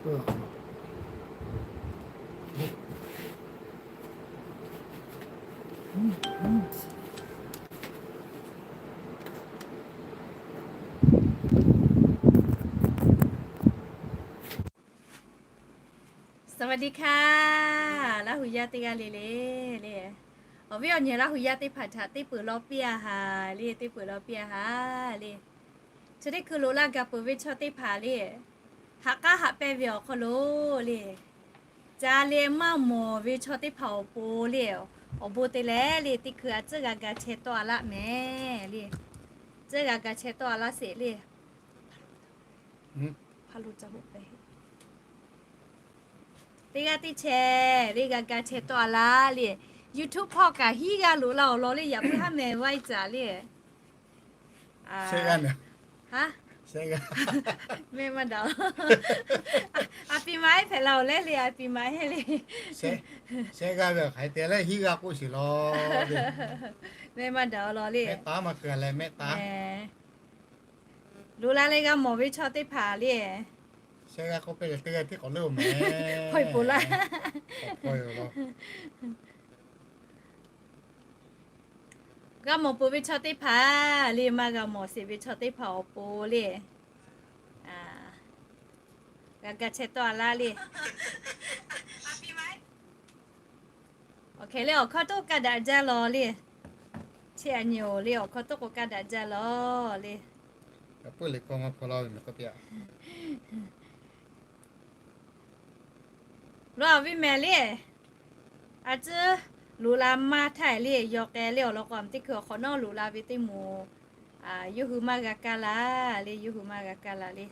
สวัสดีค่ะ Laˇ hu yaˇ teˇ g'aˇ le le le. Awˬ viˉ awˬ nyi Laˇ hu yaˇ teˇ hpaˍ htaꞈ teˇ peuˬ lawˇ piˇ a ha le, teˇ peuˬ lawˇ piˇ a ha le. Chi teˇ hkui loꞈ la gaˬ peuˬ ve chaw teˇ hpaˍ le, haꞈ k'aˉ haꞈ pehnˇ ve awˬ hk'aw lo le, ca le maˇ mawˬ ve chaw teˇ hpaˍ awˬ pon le, awˬ bon te leh le, teˇ hkui a tcuhˉ g'a ga chehˇ tawˆ a laˇ mehˍ le. Tcuhˉ g'a ga chehˇ tawˆ a laˇ sheˍ le. Teˇ g'aˇ teˇ chehˇ le g'a ga chehˇ tawˆ a laˇ le. YouTube hpawˇ kaꞈ hiˉ g'aˇ loꞈ la awˬ lawn le, yaꞈ puiˉ haˉ mehˍ vaˇ iˉ caˍ le. Mehˆ maˇ daꞈ. A pi ma ehˉ hpehꞈ la awˬ leh le, a pi ma ehˉ le. Shehˆ g'aˇ ve hk'aˬ hk'e te leh hiˉ g'aˇ k'oˆ sheˍ law. Mehˆ maˇ daꞈ awˬ lawn le. Mehˆ taˉ maˇ keu leh mehˆ taˉ. Loꞈ la leh g'a mawˬ ve chaw teˇ hpaˍ le. Shehˆ g'aˇ k'oˆ pehˇ leh teˇ g'aˇ tiˉ k'awꞈ leuˉ-oˬ mehˍ. Hpaw e poˬ laˇ. G'a mawˬ peuˬ ve chaw teˇ hpaˍ le, maˇ g'a mawˬ sheˍ ve chaw teˇ hpaˍ awˬ pon le, g'a ga chehˇ tawˆ a laˇ le. Awˬ hk'e le awˬ hkawˇ toˆ kaˇ daꞈ jaˇ law le. Chi a nyi-oˬ le, awˬ hkawˇ toˆ k'o kaˇ daꞈ jaˇ law le. Lawˇ awˬ viˉ mehˍ le, a tcuhˉ loꞈ la maˇ htaˇ le, yawˇ k'ai le awˬ lawn k'o, teˇ hkui awˬ hk'awꞈ nawˉ loꞈ la ve teˇ moˍ, yawˇ hui maˇ g'a kaˇ laˇ le, yawˇ hui maˇ g'a kaˇ laˇ le.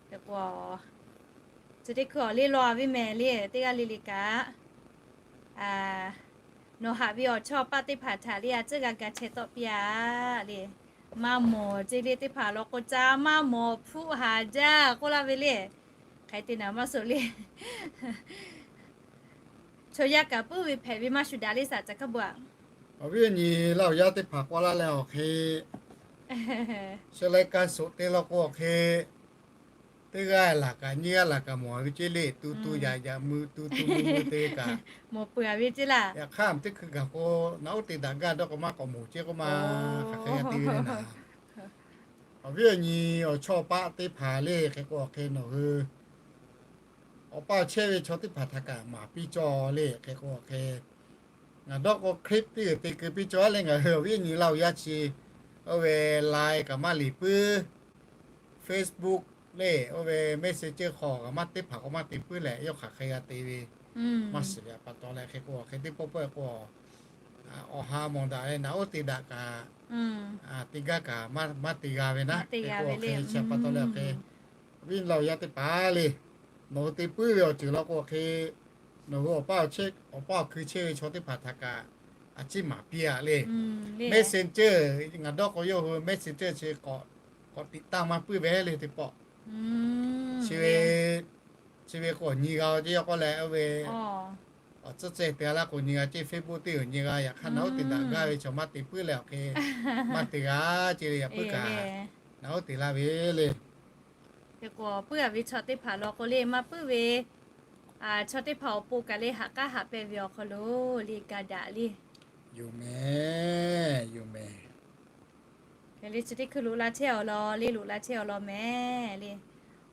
Hk'e k'o, chi teˇ hkui awˬ le lawˇ awˬ viˉ mehˍ le, teˇ g'aˇ le le kaꞈ nawˬ haꞈ ve awˬ chawˇ paˆ teˇ hpaˍ htaꞈ le a tcuhˉ g'a ga chehˇ tawˆ piˇ a le. Maˇ mawˬ ce le teˇ hpaˍ law k'o, ca maˇ mawˬ hpuˆ haˍ jaˇ k'oˆ laˇ ve le. Hk'e te naˍ maˇ suh le. Chaw yaˇ kaꞈ puiˉ ve hpehꞈ ve maˇ shuˍ daꞈ le, saˍ ca hkaˇ bvuhꞈ. Awˬ viˉ awˬ nyi Laˇ hu yaˇ teˇ hpaˍ k'oˆ laˇ leh awˬ hk'e, shu laiˉ kaˇ suhˍ te law k'o awˬ hk'e, teˇ g'aˇ laˬ kaꞈ nyiˇ g'aˇ laˬ kaꞈ mawˬ ve ceˇ le, tu tu yaꞈ yaꞈ mui tu tu mui mui te ve kaꞈ mawˬ peuˬ a ve ceˇ laˇ. Yaꞈ hk'aˇ teˇ hkui gaˬ k'o, naꞈ oˉ te daꞈ gaˇ dawˇ k'o maˇ k'awꞈ mawˬ ceˇ k'oˆ ma, hk'aˬ hk'e g'a te ve le naˍ. Awˬ viˉ awˬ nyi awˬ chawˇ paˆ teˇ hpaˍ le hk'e k'o awˬ hk'e nawˬ hui awˬ paˇ awˬ chehˇ ve chaw teˇ hpaˍ htaꞈ kaꞈ maˍ piˇ cawˇ le hk'e k'o awˬ hk'e, ngaˬ dawˇ k'o clip teˇ g'uiˬ te keu piˇ cawˇ le. Ngaˬ hui awˬ viˉ awˬ nyi Laˇ hu yaˇ chi, oˇ ve Line kaꞈ maˇ liꞈ puiˉ, Facebook le, oˇ ve Messenger hk'aw kaꞈ maˇ teˇ hpaˍ k'o maˇ te puiˉ leh, yawˇ hk'aˬ hk'e g'a te ve maˇ shiˍ ve pa taw leh hk'e k'o hk'e teˇ pawˆ pawehˇ k'o, awˬ ha mawˬ daꞈ leh naꞈ oˉ te daꞈ kaꞈ, te gaˇ kaꞈ maˇ te g'a ve naˉ. Hk'e k'o awˬ hk'e chi pa taw leh awˬ hk'e, awˬ viˉ Laˇ hu yaˇ teˇ hpaˍ le, nawˬ hui te puiˉ ve awˬ ceuˬ law k'o awˬ hk'e, nawˬ hui awˬ paˇ awˬ chehˇ, awˬ paˇ awˬ hkui chehˇ ve chaw teˇ hpaˍ htaꞈ kaꞈ a ciˉ maˍ piˇ a le. Messenger, ngaˬ dawˇ k'o yawˇ hui Messenger chi k'awꞈ tiꞈ tanˇ maˇ puiˉ ve le teˇ pawˆ. Chi ve, chi ve k'o awˬ nyi g'a ceˇ yawˇ k'oˆ leh oˇ ve, awˬ tcuhˉ ceh te g'a laˇ k'o nyi g'a ceˇ, Facebook teˇ g'uiˬ nyi g'a. Yaꞈ hk'aˇ naꞈ oˉ te daꞈ gaˇ ve chaw maˇ te puiˉ leh awˬ hk'e, maˇ te g'a ceˇ le. Yaꞈ puiˉ kaꞈ naꞈ oˉ te laˇ ve le. Hk'e k'o puiˉ a ve chaw teˇ hpaˍ law k'o le maˇ puiˉ ve chaw teˇ hpaˍ awˬ pon kaꞈ le haꞈ k'aˉ haꞈ pehnˇ ve awˬ hk'aw lo le ga daꞈ le. Yoˬ mehˍ, yoˬ mehˍ. Hk'e le chi teˇ hkui loꞈ la chehˇ awˬ lawn le, loꞈ la chehˇ awˬ lawn mehˍ le.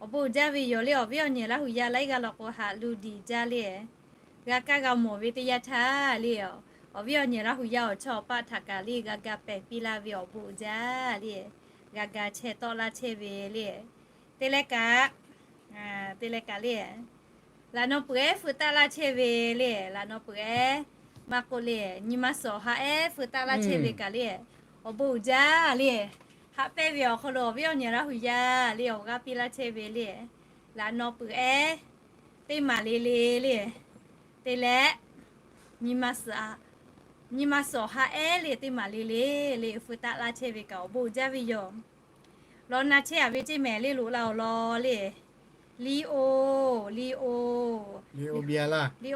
Awˬ bon uiˍ jaˇ ve yoˬ le, awˬ viˉ awˬ nyi Laˇ hu yaˇ laiˉ g'aˇ law k'o haꞈ lu diˬ jaˇ le. G'a kaˇ g'a mawˬ ve teˇ yanˇ htaˇ le, awˬ viˉ awˬ nyi Laˇ hu yaˇ awˬ chawˇ awˬ paˆ htaꞈ kaꞈ le g'a ga pehˬ piˇ laˇ ve awˬ bon uiˍ jaˇ le. G'a ga chehˇ tawˆ laˇ chehˇ ve le. Te leh kaꞈ, te leh kaꞈ le, laꞈ naw peuˬ ehˉ feu taˆ laˇ chehˇ ve le. Laꞈ naw peuˬ ehˉ maˇ k'oˆ le, nyi ma suhˍ ha ehˉ feu taˆ laˇ chehˇ ve kaꞈ le, awˬ bon uiˍ jaˇ le. Haꞈ pehnˇ ve awˬ hk'aw lo awˬ viˉ awˬ nyi Laˇ hu yaˇ le awˬ g'aˇ piˇ laˇ chehˇ ve le. Laꞈ naw peuˬ ehˉ teˇ maˬ le le le. Te leh nyi ma suhˍ ha ehˉ le teˇ maˬ le le le feu taˆ laˇ chehˇ ve kaꞈ awˬ bon uiˍ jaˇ ve yoˬ. Law na chehˇ a ve ceˇ mehˍ le, loꞈ la awˬ lawn le. Liˇ oˇ, liˇ oˇ, liˇ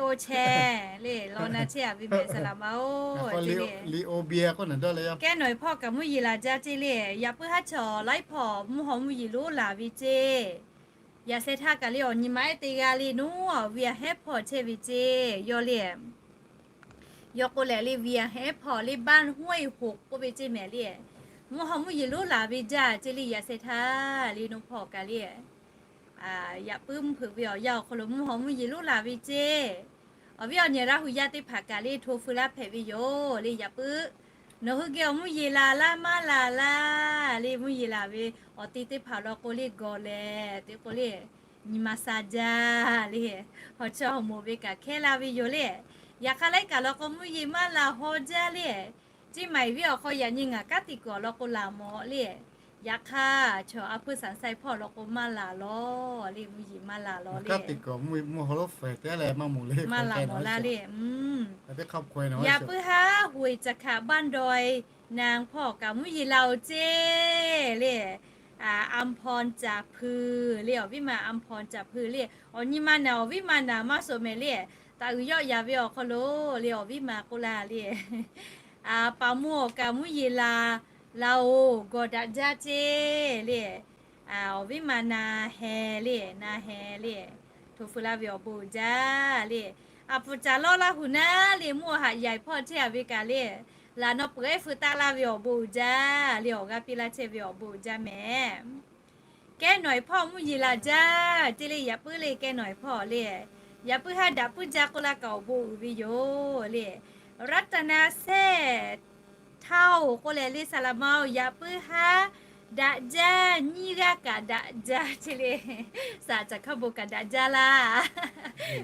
oˇ chehˇ le, law na chehˇ a ve mehˍ saˍ laꞈ ma oˬ. Kehˉ nawˬ hpawˇ kaꞈ mvuhˇ yeˬ laˬ jaˇ ceˇ le. Yaꞈ puiˉ haˉ chaw laiˉ hpawˇ mvuhˇ haw mvuhˇ yeˬ lonˉ laˬ ve ceˇ. yaꞈ sheh htaˇ kaꞈ le awˬ nyi ma ehˉ teˇ g'aˇ le naˉ awˬ viˉ aꞈ hehˉ hpawˇ chehˇ ve ceˇ yawˇ le. Yawˇ k'o lehˬ le viˉ aꞈ hehˉ hpawˇ le บ้านห้วยหก k'oˆ ve ceˇ mehˍ le. Mvuhˇ haw mvuhˇ yeˬ lonˉ laˬ ve jaˇ ceˇ le yaꞈ sheh htaˇ le naˉ hpawˇ kaꞈ le. Yaꞈ puiˉ mvuhˇ hpeuꞈ ve awˬ yanˇ awˬ hk'aw lo mvuhˇ haw mvuhˇ yeˬ lonˉ laˬ ve ceˇ. Awˬ viˉ awˬ nyi Laˇ hu yaˇ teˇ hpaˍ kaꞈ le hto feu laˇ hpehꞈ ve yoˬ le yaꞈ puiˉ. Nawˬ hui geh awˬ mvuhˇ yeˬ laˬ laˇ maˇ laˬ laˇ le mvuhˇ yeˬ laˬ ve awˬ te teˇ hpaˍ law k'o le gawˬ lehˬ te k'o le nyi ma sha jaˇ le. Hawˬ chi hawˬ moˍ ve kaꞈ hkehˇ la ve yoˬ le. Yaꞈ hk'aˇ laiˉ kaꞈ law k'o mvuhˇ yeˬ maˇ laˬ haw jaˇ le. Ceˇ maˍ iˍ viˉ awˬ hk'aw yaꞈ nyi ngaˬ kanˉ te kuiˬ awˬ lawn k'o laˬ mawˬ le. Yaꞈ hk'aˇ chaw a hpui sanˍ sai hpawˇ law k'o maˇ laˬ law le mvuhˇ yeˬ maˇ laˬ law le. Maˇ laˬ mawˬ laˇ le. Yaꞈ puiˉ haˉ ห้วยจะขาบ บ้านดอยนาง hpawˇ kaꞈ mvuhˇ yeˬ laˬ oˬ ceˇ le. อำพร จ่าพลือ le awˬ viˉ ma อำพร จ่าพลือ le awˬ nyi ma naˍ awˬ viˉ ma naˍ maˇ shoˍ mehˍ le. Taꞈ uiˍ yawˆ yaˍ ve awˬ hk'aw lo le awˬ viˉ ma k'oˆ laˇ le. Paˍ mvuhˇ awˬ kaꞈ mvuhˇ yeˬ laˬ laˬ oˬ gawˬ daꞈ jaˇ ceˇ le. Awˬ viˉ ma na heh le na heh le. Hto feu laˇ ve awˬ bon uiˍ jaˇ le. Aˬ pfuhˍ caˍ lawˇ Laˇ hu naˉ le mvuhˇ awˬ haꞈ yaiˬ hpawˇ chehˇ a ve kaꞈ le. Laˬ nawˬ peuˬ ehˉ feu taˆ laˇ ve awˬ bon uiˍ jaˇ le awˬ g'aˇ piˇ laˇ chehˇ ve awˬ bon uiˍ jaˇ mehˍ. Kehˉ nawˬ e hpawˇ mvuhˇ yeˬ laˬ jaˇ ceˇ le yaꞈ puiˉ le kehˉ nawˬ e hpawˇ le. Yaꞈ puiˉ haˉ daꞈ puiˉ jaˇ k'oˆ laˇ kaꞈ awˬ bon uiˍ ve yoˬ le. รัตนาแซ่เฒ่า k'oˆ leh le saˍ laꞈ ma oˬ yaꞈ puiˉ haˉ daꞈ jaˇ nyiˇ g'aˇ kaꞈ daꞈ jaˇ ceˇ le. Saˍ caˍ hkaˇ bon kaꞈ daꞈ jaˇ laˇ.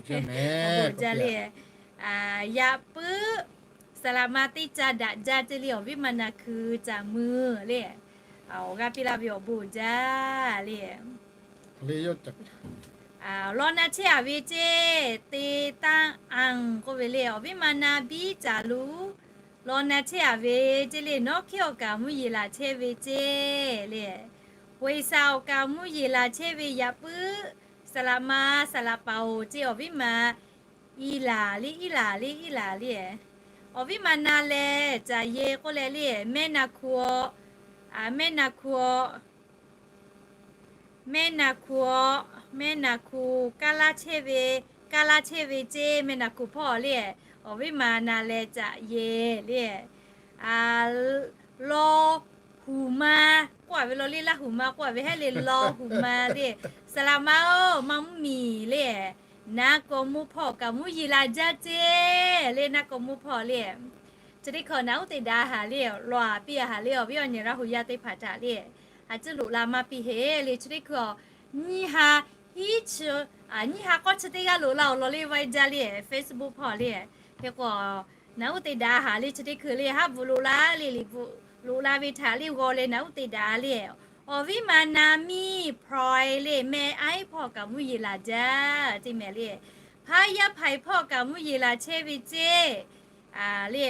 Awˬ bon uiˍ jaˇ le. Yaꞈ puiˉ saˍ laꞈ ma teˇ ca daꞈ jaˇ ceˇ le awˬ viˉ ma na hkui caˍ mui le. Awˬ g'aˇ piˇ laˇ ve awˬ bon uiˍ jaˇ le. Law na chehˇ a ve ceˇ te taˇ anˬ k'oˆ ve le awˬ viˉ ma na biˇ caˍ luˬ. Law na chehˇ a ve ceˇ le nawˉ hkiˉ awˬ kaꞈ mvuhˇ yeˬ laˬ chehˇ ve ceˇ le. Hawehˍ saˍ awˬ kaꞈ mvuhˇ yeˬ laˬ chehˇ ve yaꞈ puiˉ saˍ laꞈ ma saˍ laꞈ paˍ oˬ ceˇ awˬ viˉ ma iˉ laˬ le iˉ laˬ le iˉ laˬ le. Awˬ viˉ ma na leh caˍ ye k'oˆ leh le mehˆ na hku a, mehˆ na hku a, mehˆ na hku a, mehˆ na hku kaˇ laˇ chehˇ ve, kaˇ laˇ chehˇ ve ceˇ mehˆ na hku hpawˇ le. Awˬ viˉ ma na leh caˍ ye le. Law huˍ ma k'oˆ a ve law le Laˇ huˍ ma k'oˆ a ve hehˉ le law huˍ ma le. Saˍ laꞈ ma oˬ maˇ mvuhˇ miˬ le. Naˉ kawꞈ mvuhˇ hpawˇ kaꞈ mvuhˇ yeˬ laˬ jaˇ ceˇ le naˉ kawꞈ mvuhˇ hpawˇ le. Chi teˇ hkui naˬ uˉ te daꞈ a haˍ le law a piˇ a haˍ le awˬ viˉ awˬ nyi Laˇ hu yaˇ teˇ hpaˍ htaꞈ le. A ciˉ loꞈ la maˇ piˇ heˆ le chi teˇ hkui a nyiˇ ha hiˉ chi, nyiˇ ha k'awˇ chi teˇ g'aˇ loꞈ la awˬ lawn le vaiˇ jaˇ le Facebook hpawˇ le. Hk'e k'o naˬ uˉ te daꞈ a haˍ le chi teˇ hkui le haˉ bvuhꞈ loꞈ la le liꞈ bvuhꞈ loꞈ la ve htaꞈ le g'aw leh naˬ uˉ te daꞈ le. Awˬ viˉ ma na miˇ พลอย le meh aiˉ hpawˇ kaꞈ mvuhˇ yeˬ laˬ jaˇ ceˇ mehˍ le. Hpaˇ yaˇ hpaiˍ hpawˇ kaꞈ mvuhˇ yeˬ laˬ chehˇ ve ceˇ le.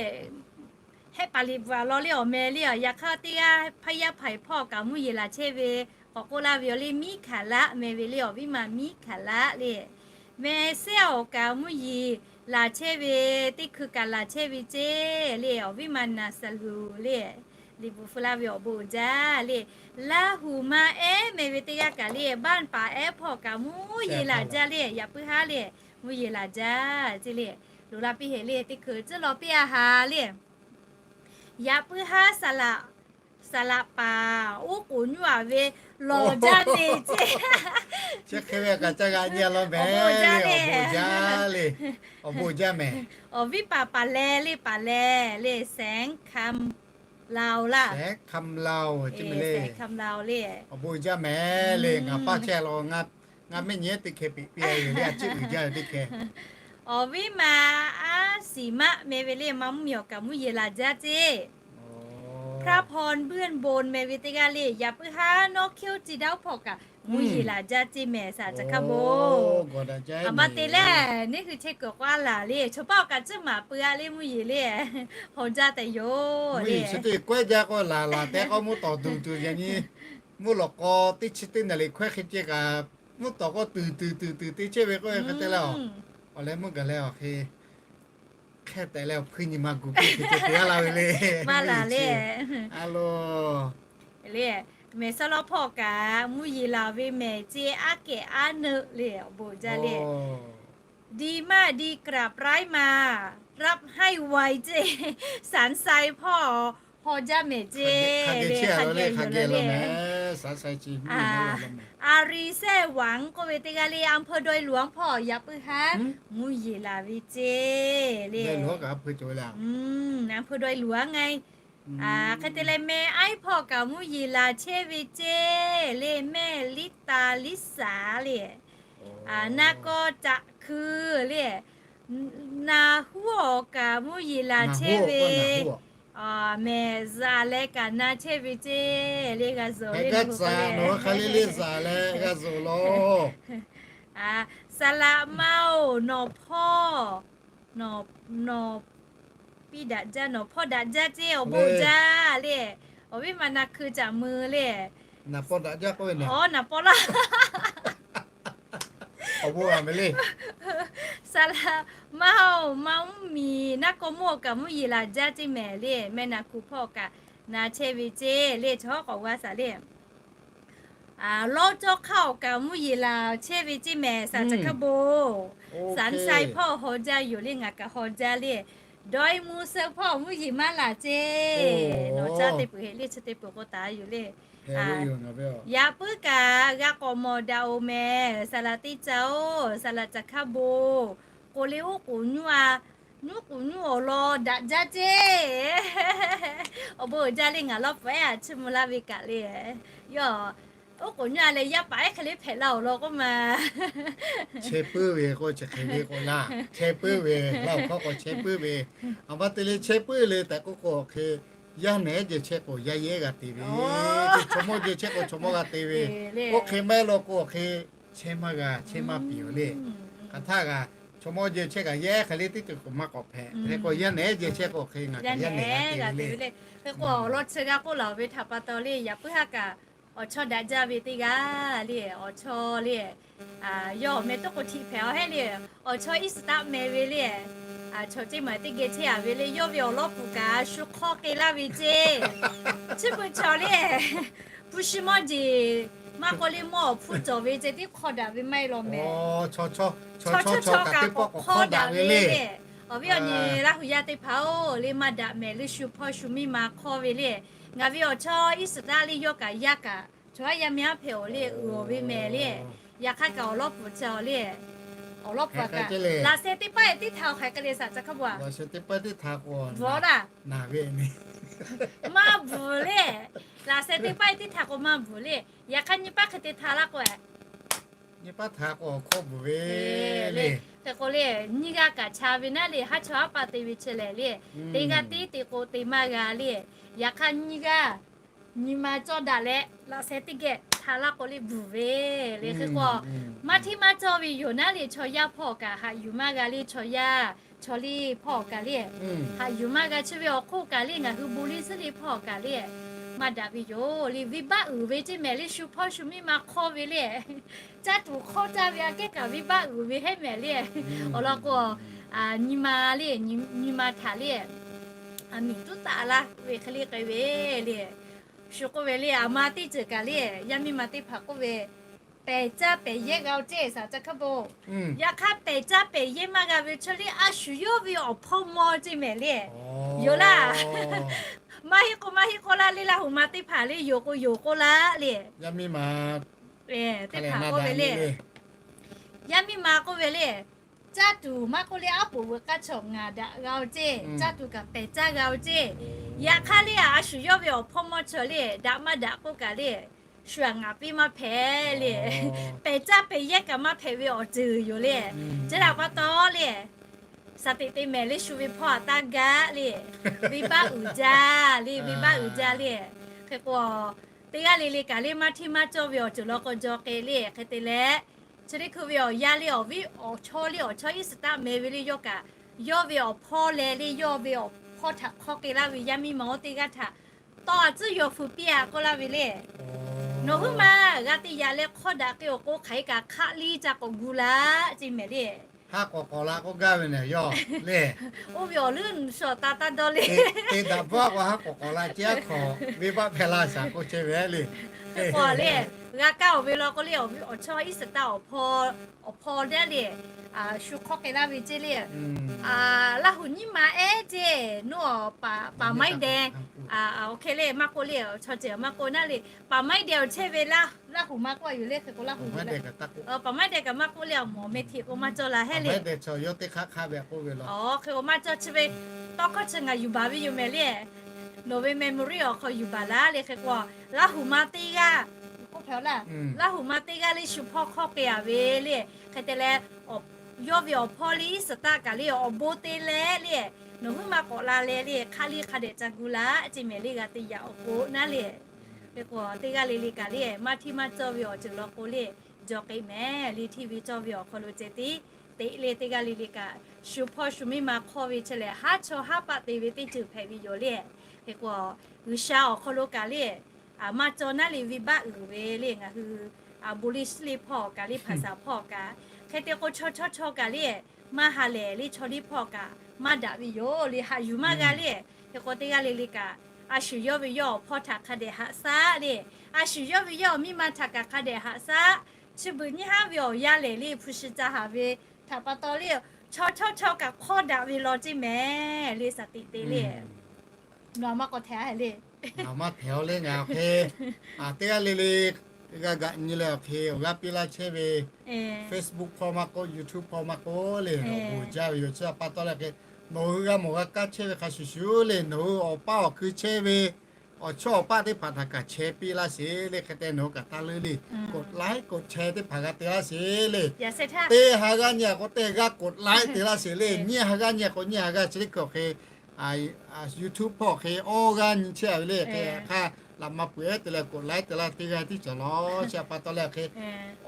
Hehˆ paˍ liꞈ bvuhꞈ a law le awˬ meh le a yaꞈ hk'aˇ teˇ g'aˇ hpaˇ yaˇ hpaiˍ hpawˇ kaꞈ mvuhˇ yeˬ laˬ chehˇ ve k'awꞈ k'oˆ laˇ ve yoˬ le miˉ hkaˍ laˆ meh ve le awˬ viˉ ma miˉ hkaˍ laˆ le. Meh sehˉ awˬ kaꞈ mvuhˇ yeˬ laˬ chehˇ ve teˇ hkui kaꞈ laˬ chehˇ ve ceˇ le awˬ viˉ ma naˬ saˍ luˬ le. Liꞈ bvuhꞈ feu laˇ ve awˬ bon uiˍ jaˇ le. Laˇ huˍ ma ehˉ meh ve teˇ g'aˇ kaꞈ le บ้านป่าแอด hpawˇ kaꞈ mvuhˇ yeˬ laˬ jaˇ le yaꞈ puiˉ haˉ le. Mvuhˇ yeˬ laˬ jaˇ ceˇ le. Loꞈ la piˇ heˍ le teˇ hkui ciˉ law piˇ a haˍ le. Yaꞈ puiˉ haˉ saˍ laꞈ paˍ oˉ k'oˍ nyuˇ a ve lawˬ jaˇ le ceˇ. Chi hk'e ve kaꞈ ca g'a nyi a law mehˍ le awˬ bon uiˍ jaˇ le. Awˬ bon uiˍ jaˇ mehˍ. Awˬ viˉ paˍ paˍ leh le paˍ leh le แสงคำลาว laˇ. แสงคำลาว ceˇ mehˍ le. แสงคำลาว le. Awˬ bon uiˍ jaˇ mehˍ le ngaˬ paˇ chehˇ law. Ngaˬ mehˆ nyi ehˉ teˇ hkeh peꞈ piˇ a yoˬ le a ciˉ uiˍ jaˇ teˇ hkeh. Awˬ viˉ ma aˉ siˍ maˆ meh ve le maˇ mvuhˇ miˬ awˬ kaꞈ mvuhˇ yeˬ laˬ jaˇ ceˇ. พระพร เบื้องบน meh ve teˇ g'aˇ le yaꞈ puiˉ haˉ nawˉ hkiˇ oˇ ci daˇ oˇ hpawˇ kaꞈ mvuhˇ yeˬ laˬ jaˇ ceˇ mehˍ saˍ caˍ hkaˇ bon. A ma te lehˬ neˇ hui chehˇ kuiˬ k'oˆ a laˬ le chaw paˇ awˬ kaꞈ ciˉ maˍ pui a le mvuhˇ yeˬ le. Haw jaˇ tehꞈ yoˬ le. Mvuhˇ yeˬ chi teˇ kawehˉ jaˇ k'o laˬ laˬ tehꞈ k'o mvuhˇ tawˍ tuˬ tuˬ yaꞈ nyi mvuhˇ lawꞈ k'aw teˇ chi teˇ naˍ riˍ hkawehˇ hk'e ceh kaꞈ mvuhˇ tawˍ k'o tuˬ tuˬ tuˬ tuˬ te chehˇ ve k'oˆ ve hk'e te le a. Awˬ leh mvuhˇ gaˬ leh awˬ hk'e hk'e tehꞈ leh awˬ hpui nyi ma gu piˇ hk'e ceh te a laˇ ve le. Maˇ laˬ le. A lo le. Mehˬ saˉ lawˉ hpawˇ kaꞈ mvuhˇ yeˬ laˬ ve mehˬ ceˇ, aˉ kehˬ aˉ neuˆ le, awˬ bon jaˇ le. ดีมาก ดีกราบร้ายมา รับให้ไว ceˇ, สารไซพ่อ haw jaˇ mehˬ ceˇ le, hk'a geh yoˬ le. อารีแซ่หวัง k'oˆ ve teˇ g'aˇ le, อำเภอดอยหลวง hpawˇ yaꞈ puiˉ haˉ mvuhˇ yeˬ laˬ ve ceˇ le. อำเภอดอยหลวง ngaˬ hk'e te leh meh aiˉ hpawˇ kaꞈ mvuhˇ yeˬ laˬ chehˇ ve ceˇ le, mehˆ liˉ taˍ liˉ saˍ le. Naˆ kawˇ caꞈ hkui le, naˬ huˉ awˬ kaꞈ mvuhˇ yeˬ laˬ chehˇ ve, mehˬ zaˍ leh kaꞈ na chehˇ ve ceˇ le, g'a zuhˬ le, nawˬ hk'a le le zaˍ leh g'a zuhˬ laˬ. สละเมา nawˬ hpawˇ, nawˬ, nawˬ piˇ daꞈ jaˇ, nawˬ hpawˇ daꞈ jaˇ ceˇ, awˬ bon jaˇ le. Awˬ viˉ ma na hkui caꞈ mui le. Naˬ pawˆ daꞈ jaˇ k'oˆ ve, naˬ pawˆ laˇ. สละเมา maˇ uˉ miˬ, naˆ kawˇ mawˇ kaꞈ mvuhˇ yeˬ laˬ jaˇ ceˇ mehˬ le. Meh naˬ hkui hpawˇ kaꞈ na chehˇ ve ceˇ le, chaw hawˉ k'awꞈ g'a saˍ le. Lawˇ cawˇ hk'aˇ awˬ kaꞈ mvuhˇ yeˬ laˬ chehˇ ve ceˇ mehˬ, saˍ caꞈ hkaˇ bon. สารไซพ่อ haw jaˇ yoˬ le, ngaˬ kaꞈ haw jaˇ le. ดอยมูเซอ hpawˇ mvuhˇ yeˬ maˇ laˬ ceˇ. Nawˬ caˇ te peuˬ heˆ le, chi te peuˬ k'o taˍ yoˬ le. Yaꞈ puiˉ kaꞈ g'a k'awꞈ mawˬ daꞈ oˬ mehˬ, saˍ laꞈ teˇ caˇ oˬ, saˍ laꞈ caꞈ hkaˇ bon. K'oꞈ le oˉ k'oˍ nyuˇ a, nuˉ k'oˍ nyuˇ awˬ lawn daꞈ jaˇ ceˇ. Awˬ bon uiˍ jaˇ le, ngaˬ lawˇ pfuhˍ ehˉ a chiˇ mvuh laˇ ve kaꞈ le. Yawˇ oˉ k'oˍ nyuˇ a leh yaˇ paˍ ehˉ hk'e le hpehꞈ la awˬ lawn k'oˆ ma. Chehˇ puiˉ ve k'o chi hk'e ve k'o laˇ, chehˇ puiˉ ve, laˇ awˬ hkawˇ k'o chehˇ puiˉ ve. A ma te le chehˇ puiˉ le tehꞈ k'oˆ k'o hk'e, yaˇ nehˬ ehˉ jehˬ chehˇ k'o yaˇ yehˉ g'a te ve, chaw mawˇ jehˬ chehˇ k'o chaw mawˇ g'a te ve. Oˇ hk'e maˇ heˆ law k'o hk'e chehˇ maˇ g'a, chehˇ maˇ piˍ le. Hk'aˬ htaˇ g'a, chaw mawˇ jehˬ chehˇ kaꞈ yaˇ ehˉ hk'e le teˇ ceuˬ k'o maˇ k'awꞈ hpehꞈ. Hk'e k'o yaˇ nehˬ ehˉ jehˬ chehˇ k'o hk'e ngaˬ kaꞈ yaˇ nehˬ g'a te ve le. Hk'e k'o awˬ lawn chi g'a k'oˆ laˬ ve htaꞈ pa taw le, yaꞈ puiˉ haˉ kaꞈ awˬ chawˇ daꞈ jaˇ ve teˇ g'aˇ le, awˬ chawˇ le. Yawˇ awˬ meh toˉ k'o htiꞈ hpehꞈ awˬ heˆ le. Awˬ chawˇ iˉ suhˍ taˆ meh ve le. Chaw ceˇ maˬ teˇ geh chehˇ a ve le, yawˇ ve awˬ lawˉ pfuhˍ kaꞈ shu hk'awˇ k'e laˇ ve ceˇ. Chi beuꞈ chaw le, hpu shi mawˇ jeˬ maˇ k'oˆ le, mawˇ awˬ hpfuhˇ cawˬ ve ceh tiˉ hk'awˇ daꞈ ve maˇ heˆ law meh. Chaw chaw chaw kaꞈ teˇ pawˆ k'awꞈ hk'awˇ daꞈ ve le. Awˬ viˉ awˬ nyi Laˇ hu yaˇ teˇ hpaˍ-oˬ le, maˇ daꞈ mehˍ le, shu hpawˇ shu miˇ ma hk'awˇ ve le. Ngaˬ ve awˬ chawˇ iˉ suhˍ taˆ le, yawˇ kaꞈ yaˇ kaꞈ chaw haˉ yaˇ miˇ haˉ hpehꞈ awˬ le, uiˍ awˬ ve mehˍ le. Yaꞈ hk'aˇ kaꞈ awˬ lawˉ pfuhˍ chi awˬ le, awˬ lawˉ pfuhˍ kaꞈ laꞈ sheh teˇ paˆ e tiˉ htaꞈ awˬ hk'aˬ hk'e le saˍ ca hkaˇ bvuhꞈ a. Laꞈ sheh teˇ paˆ e tiˉ htaꞈ k'o, maˇ bvuhˬ le. Laꞈ sheh teˇ paˆ e tiˉ htaꞈ k'o maˇ bvuhˬ le. Yaꞈ hk'aˇ nyi paˉ hk'e te htaꞈ laˇ k'o, nyi paˉ htaꞈ k'o awˬ hkawˇ bvuhˬ ve le. Hk'e k'o le, nyiˇ g'aˇ kaꞈ cha ve naˉ le, haˉ chaw haˉ pa te ve chi lehˬ le, teˇ g'aˇ tiˉ te k'o te maˇ g'a le. Yaꞈ hk'aˇ nyiˇ g'aˇ nyi ma cawˇ daꞈ leh laꞈ sheh teˇ geh htaꞈ laˇ k'o le bvuhˬ ve le. Hk'e k'o maˇ hteˇ maˇ cawˇ ve yoˬ naˉ le, chaw yaˇ hpawˇ kaꞈ haꞈ yuˬ maˇ g'a le, chaw yaˇ chaw le hpawˇ kaꞈ le, haꞈ yuˬ maˇ g'a, chi ve awˬ hk'oˆ kaꞈ le, ngaˬ hui bon liˇ suhˉ le hpawˇ kaꞈ le, maˇ daꞈ ve yoˬ le. Venˇbaˆ uiˍ ve ceˇ mehˍ le, shu hpawˇ shu miˇ ma hk'awˇ ve le. Caˇ tuˬ hk'awˇ caˇ ve aꞈ kehˉ kaꞈ venˇbaˆ uiˍ ve heˆ mehˍ le. Awˬ lawn k'o, nyi ma le, nyi ma htaꞈ le, aˬ miˍ tuˉ taˍ laˇ ve hk'e le k'ai ve le. Shu k'oˆ ve le, aˬ ma teˇ ceuˬ kaꞈ le, yaˇ miˇ ma teˇ hpaˍ k'oˆ ve, pehˬ caˇ pehˬ yehˇ g'a-o ceˇ saˍ ca hkaˇ bon. Yaꞈ hk'aˇ pehˬ caˇ pehˬ yehˇ maˇ g'a ve chaw le, a shu yawˇ ve awˬ hpawˇ mawˇ ceˇ mehˍ le. Yoˬ laˇ. Maˇ heˆ k'o maˇ heˆ k'oˆ laˇ le, Laˇ huˍ ma teˇ hpaˍ le, yoˬ k'o yoˬ k'oˆ laˇ le. Yaˇ miˇ ma teˇ hpaˍ k'oˆ ve le, yaˇ miˇ ma k'oˆ ve le, caˇ tuˬ maˇ k'oˆ le, aˉ poꞈ veuꞈ k'aˇ chaw ngaˬ daꞈ g'a-o ceˇ, caˇ tuˬ kaꞈ pehˬ caˇ g'a-o ceˇ. Yaꞈ hk'aˇ le, a shu yawˇ ve awˬ hpawˇ mawˇ chaw le, daꞈ maˇ daꞈ k'oˆ kaꞈ le, shu aꞈ ngaˬ piˇ maˇ hpehꞈ le. Pehˬ caˇ pehˬ yehˇ kaꞈ maˇ hpehꞈ ve awˬ ceuˬ yoˬ le. Chi htaꞈ pa taw le, shaˍ teꞈ te mehˍ le, shu ve hpawˇ aꞈ taˇ gaˆ le. Venˇbaˆ uiˍ jaˇ le, venˇbaˆ uiˍ jaˇ le. Hk'e k'o, teˇ g'aˇ le le kaꞈ le maˇ hteˇ maˇ cawˇ ve awˬ ceuˬ law k'o jaw k'e le. Hk'e te leh, chi teˇ hkui ve awˬ yaˇ le, awˬ viˉ awˬ chawˇ le, awˬ chawˇ iˉ suhˍ taˆ meh ve le, yawˇ kaꞈ yawˇ ve awˬ hpawˇ leh le, yawˇ ve awˬ hpawˇ htaꞈ hk'awˇ k'e laˇ ve yaˇ miˇ ma oˇ teˇ g'aˇ htaꞈ tawˇ a tcuhˉ yaw hpu piˇ a k'oˆ laˇ ve le. Nawˬ huiˉ ma g'a te yaꞈ leh hk'awˇ daꞈ k'e awˬ k'o, hk'aˬ hk'e kaꞈ hk'aˆ liˇ ca k'awꞈ gu laˇ ceˇ mehˍ le. Haˉ k'awꞈ k'awꞈ la k'oˆ gaˇ ve nehˬ yawˇ le. Oˇ ve awˬ leuˉ shu awˬ ta taˇ dawˇ le. Te daꞈ bvuhˆ k'o haˉ k'awꞈ k'awꞈ la ceˇ aˉ hk'awꞈ venˇbaˆ hpehˇ laˇ shaˍ k'oˆ chehˇ ve le. Teˇ hpaˍ le, g'a kaˇ awˬ ve law k'o le, awˬ chawˇ Iˉsaˍtaˆ awˬ hpaw, awˬ hpaw daˇ le, shu hk'awˇ k'ai laˇ ve ceˇ le. Laˇ huˍ nyiˇ ma ehˉ ceˇ, nawˬ paˍ maiˉ deh, awˬ hk'e le maˇ k'oˆ le, chaw ceuˬ maˇ k'oˆ naˉ le, paˍ maiˉ deh awˬ chehˇ ve laˇ huˍ maˇ k'oˆ a yoˬ le. Hk'e k'o laˇ huˍ paˍ maiˉ deh kaꞈ maˇ k'oˆ le, awˬ mawˬ meh htiꞈ k'o maˇ cawˇ la hehˉ le. Yawˇ teˇ hk'aˇ hk'aˇ ve k'oˆ ve law. Hk'e k'o maˇ cawˇ chi ve, tawˇ hkawˇ chi ngaˬ yuˬ baˬ ve yoˬ mehˍ le. Nawˬ ve memory awˬ hk'aw yuˬ baˬ laˇ le. Hk'e k'o laˇ huˍ ma teˇ g'aˇ k'oˆ hpehꞈ laˇ, laˇ huˍ ma teˇ g'aˇ le shu hpawˇ hk'awˇ k'ai a ve le. Hk'e te leh, yawˇ ve awˬ hpawˇ le Iˉsaˍtaˆ kaꞈ le awˬ bon te leh le, nawˬ huiˉ maˇ k'awꞈ la leh le, hk'aˇ liˇ hk'a dehꞈ ca gu laˇ ceˇ mehˍ le, g'a te yaꞈ awˬ k'o naˉ le. Hk'e k'o teˇ g'aˇ le le kaꞈ le maˇ htiˇ maˇ cawˇ ve awˬ ceuˬ law k'o le, jaw k'ai mehˍ le. Htiˇ ve cawˇ ve awˬ hk'aw lo ceh tiˉ teꞈ le. Teˇ g'aˇ le le kaꞈ shu hpawˇ shu miˇ ma hk'awˇ ve chehˇ leh haˉ chaw haˉ paˆ te ve teˇ ceuˬ hpehꞈ ve yoˬ le. Hk'e k'o G'uiˬsha awˬ hk'aw lo kaꞈ le maˇ cawˇ naˉ le, venˇbaˆ uiˍ ve le. Ngaˬ hui police le hpawˇ kaꞈ le, hpaˍsaˍ hpawˇ kaꞈ, hk'e te k'o chaw chawˇ chaw kaꞈ le maˇ ha lehˬ le, chaw liˇ hpawˇ kaꞈ maˇ daꞈ ve yoˬ le, haꞈ yuˬ maˇ g'a le. Hk'e k'o teˇ g'aˇ le le kaꞈ a shu yawˇ ve yawˇ awˬ hpawˇ htaꞈ hk'a dehꞈ haꞈ shaˉ le, a shu yawˇ ve yawˇ awˬ miˇ ma htaꞈ kaꞈ hk'a dehꞈ haꞈ shaˉ. Chi beuꞈ nyiˇ haˉ ve awˬ yanˇ lehˬ le hpu shi ca haˍ ve htaꞈ pa taw le, chaw chawˇ chaw kaꞈ hk'awˇ daꞈ ve law ceˇ mehˍ le. Shaˍ tiꞈ te le, nawˬ maˇ k'awꞈ htehꞈ a hehˍ le. Ngaˬ maˇ htehꞈ a le. Ngaˬ awˬ hk'e teˇ g'aˇ le le g'a gaꞈ nyi leh awˬ hk'e awˬ g'aˇ piˇ laˇ chehˇ ve Facebook hpawˇ maˇ k'oˆ, YouTube hpawˇ maˇ k'oˆ le, awˬ bon jaˇ ve yoˬ. Chi htaꞈ pa taw leh hk'e nawˬ hui g'a mawˬ g'a kaˇ chehˇ ve hk'a shuˍ shuˍ le, nawˬ hui awˬ paˇ awˬ hkui chehˇ ve awˬ chawˇ awˬ paˆ teˇ hpaˍ htaꞈ kaꞈ share piˇ laˇ sheˍ le. Hk'e te nawˬ hui kaꞈ taˇ leuˉ le, กดไลค์ กดแชร์ teˇ hpaˍ g'a te laˇ sheˍ le. Teˇ ha g'aˇ nyi a k'o teˇ g'aˇ กดไลค์ te laˇ sheˍ le. Nyiˇ ha g'aˇ nyi a k'o nyiˇ ha g'aˇ chi teˇ hkui awˬ hk'e YouTube hpawˇ awˬ hk'e awˇ g'aˇ nyi chehˇ a ve le. Hk'e hk'aˇ laꞈ ma peuˬ ehˉ te leh กดไลค์ te laˇ teˇ g'aˇ tiˉ cawˬ law. Chi htaꞈ pa taw leh awˬ hk'e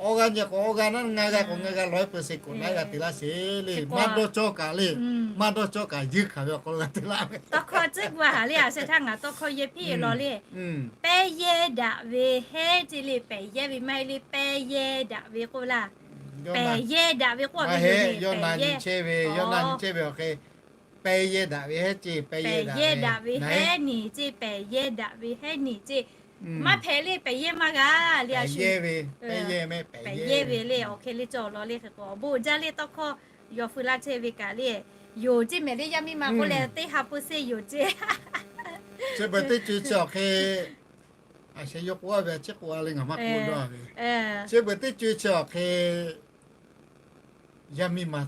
awˇ g'aˇ nyi a k'o awˇ g'aˇ naˉ, ngaˇ g'aˇ k'o ngaˇ g'aˇ ร้อยเปอร์เซ็นต์ กดไลค์ g'a te laˇ sheˍ le. Maˇ dawˇ cawˇ kaꞈ le, maˇ dawˇ cawˇ kaꞈ yuˇ hkanˍ ve awˬ hk'aw lo g'a te laˇ ve. Tawˇ hkawˇ tcuhˉ gu a haˍ le. A sheh htaˇ ngaˬ tawˇ hkawˇ yehˇ hpiˇ law le. Pehˇ yehˇ daꞈ ve hehˉ ceˇ le. Pehˬ yehˇ ve maˇ heˆ le, pehˇ yehˇ daꞈ ve k'oˆ ve laˇ. Pehˬ yehˇ daꞈ ve k'oˆ ve yoˬ le. Yawˇ na nyi chehˇ ve, yawˇ na nyi chehˇ ve awˬ hk'e pehˇ yehˇ daꞈ ve hehˉ ceˇ, pehˇ yehˇ daꞈ ve hehˉ niˬ ceˇ, pehˬ yehˇ daꞈ ve hehˉ niˬ ceˇ. Maˇ hpehꞈ le, pehˬ yehˇ maˇ g'a le. A shu pehˇ yehˇ ve le awˬ hk'e le cawˬ law le. Hk'e k'o awˬ bon jaˇ le. Tawˇ hkawˇ yaw feu laˇ chehˇ ve kaꞈ le, yoˬ ceˇ mehˍ le. Yaˇ miˇ ma k'oˆ leh teˇ ha เปอร์เซ็นต์ yoˬ ceˇ. Chi beuꞈ teˇ co-e chi awˬ hk'e, a sheh yawˇ k'oˆ a ve a ciˉ k'oˆ a le, ngaˬ maˇ k'oˆ dawˇ ve. Chi beuꞈ teˇ co-e chi awˬ hk'e yaˇ miˇ ma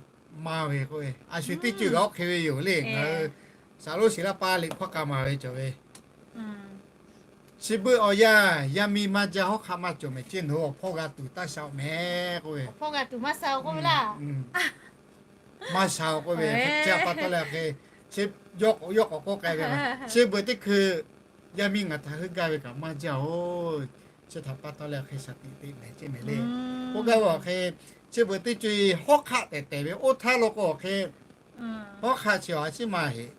maˇ ve k'oˆ ve, a shu teˇ co-e g'a oˇ hk'e ve yoˬ le. Ngaˬ hui Saˍ lonˉ Siˍlaˆ pa liꞈ hkawˇ k'a maˍ ve cawˬ ve, chi beuꞈ awˬ yanˇ yaˇ miˇ maˇ jaˇ, hawˉ hk'aˆ maˇ cawˬ mehˍ ceˇ, nawˬ hui awˬ hpawˇ g'a tuˬ taˇ sha-oˬ mehˍ k'oˆ ve. Maˇ sha-oˬ k'oˆ ve, chi pa taw leh hk'e, yawˇ k'awꞈ k'oˆ k'ai ve, chi beuꞈ teˇ hkui yaˇ miˇ ngaˬ htaꞈ heuˆ gaˇ ve kaꞈ maˇ jaˇ-oˬ. Chi htaꞈ pa taw leh awˬ hk'e shaˍ tiꞈ teꞈ mehˍ ceˇ mehˍ le. K'oˆ gaˇ ve awˬ hk'e, chi beuꞈ teˇ co-e hawˉ hk'aˆ tehˬ tehˬ ve oˇ htaˇ law k'o awˬ hk'e, hawˉ hk'aˆ chi awˬ a ciˉ maˇ heˆ.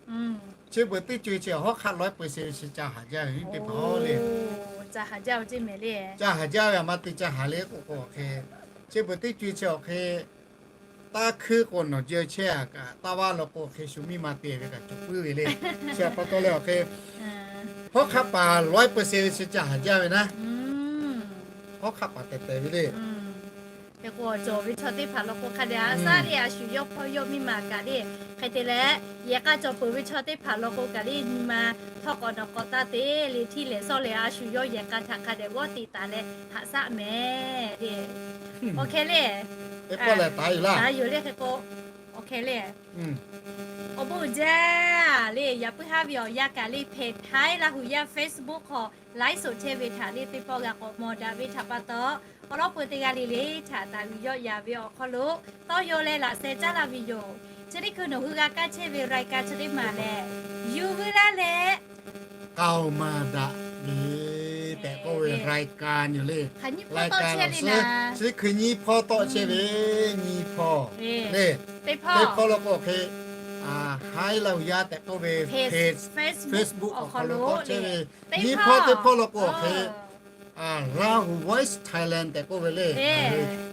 Chi beuꞈ teˇ co-e chi hawˉ hk'aˆ ร้อยเปอร์เซ็นต์ ve chi ca haˍ jaˇ ve teˇ hpaˍ le. Ca haˍ jaˇ ve a ma te ca haˍ le k'oˆ k'o awˬ hk'e, chi beuꞈ teˇ co-e chi awˬ hk'e taˇ hkuiˇ k'o nawˬ jeu chehˇ a kaꞈ, taˇ vaˇ law k'o hk'e shu miˇ ma te ve kaꞈ cawˬ puiˉ ve le. Chi htaꞈ pa taw leh awˬ hk'e, hawˉ hk'aˆ paˍ ร้อยเปอร์เซ็นต์ ve chi ca haˍ jaˇ ve naˉ, hawˉ hk'aˆ paˍ tehˬ tehˬ ve le. Hk'e k'o cawˬ ve chaw teˇ hpaˍ law k'o hk'a dehꞈ a shaˉ le. A shu yawˇ hpawˇ yawˇ miˇ ma kaꞈ le, hk'e te leh yehˬ k'a cawˬ peuˬ ve chaw teˇ hpaˍ law k'o kaꞈ le, nyi ma htawˇ k'awꞈ nawˬ k'awꞈ taˇ te le. Htiˇ lehˬ sawˇ lehˬ a shu yawˇ yehˬ k'a htaꞈ hk'a dehꞈ g'awˇ tiꞈ taˍ leh haꞈ shaˆ mehˍ le. Awˬ hk'e le, taˍ yoˬ le. Hk'e k'o awˬ hk'e le, awˬ bon uiˍ jaˇ le. Yaꞈ puiˉ haˉ ve awˬ yanˇ kaꞈ le, hpehꞈ htaiˉ laˇ huˍ yaˇ Facebook hk'aw ไลฟ์สด chehˇ ve htaꞈ le teˇ pawˆ g'a k'awꞈ mawˬ daꞈ ve htaꞈ pa taw, awˬ lawˉ peu teˇ g'aˇ le le htaꞈ taˍ g'uiˬ yawˆ yan ve awˬ hk'aw lo tawˇ yaw leh laꞈ sheh caˉ laˇ ve yoˬ. Chi teˇ hkui nawˬ hui g'a kaˇ chehˇ ve รายการ chi teˇ maˬ lehˬ, yuˬ veu laˇ leh กล่าวมาดะ tehꞈ k'oˆ ve รายการ yoˬ le. Chi teˇ hkui nyiˇ hpawˇ tawˆ chehˇ ve, nyiˇ hpawˇ le. Teˇ hpawˇ law k'o hk'e, haiˉ laˇ huˍ yaˇ tehꞈ k'oˆ ve Facebook awˬ hk'aw lo tawˆ chehˇ ve, nyiˇ hpawˇ teˇ hpawˇ law k'o hk'e Lahu Voice Thailand tehꞈ k'oˆ ve le,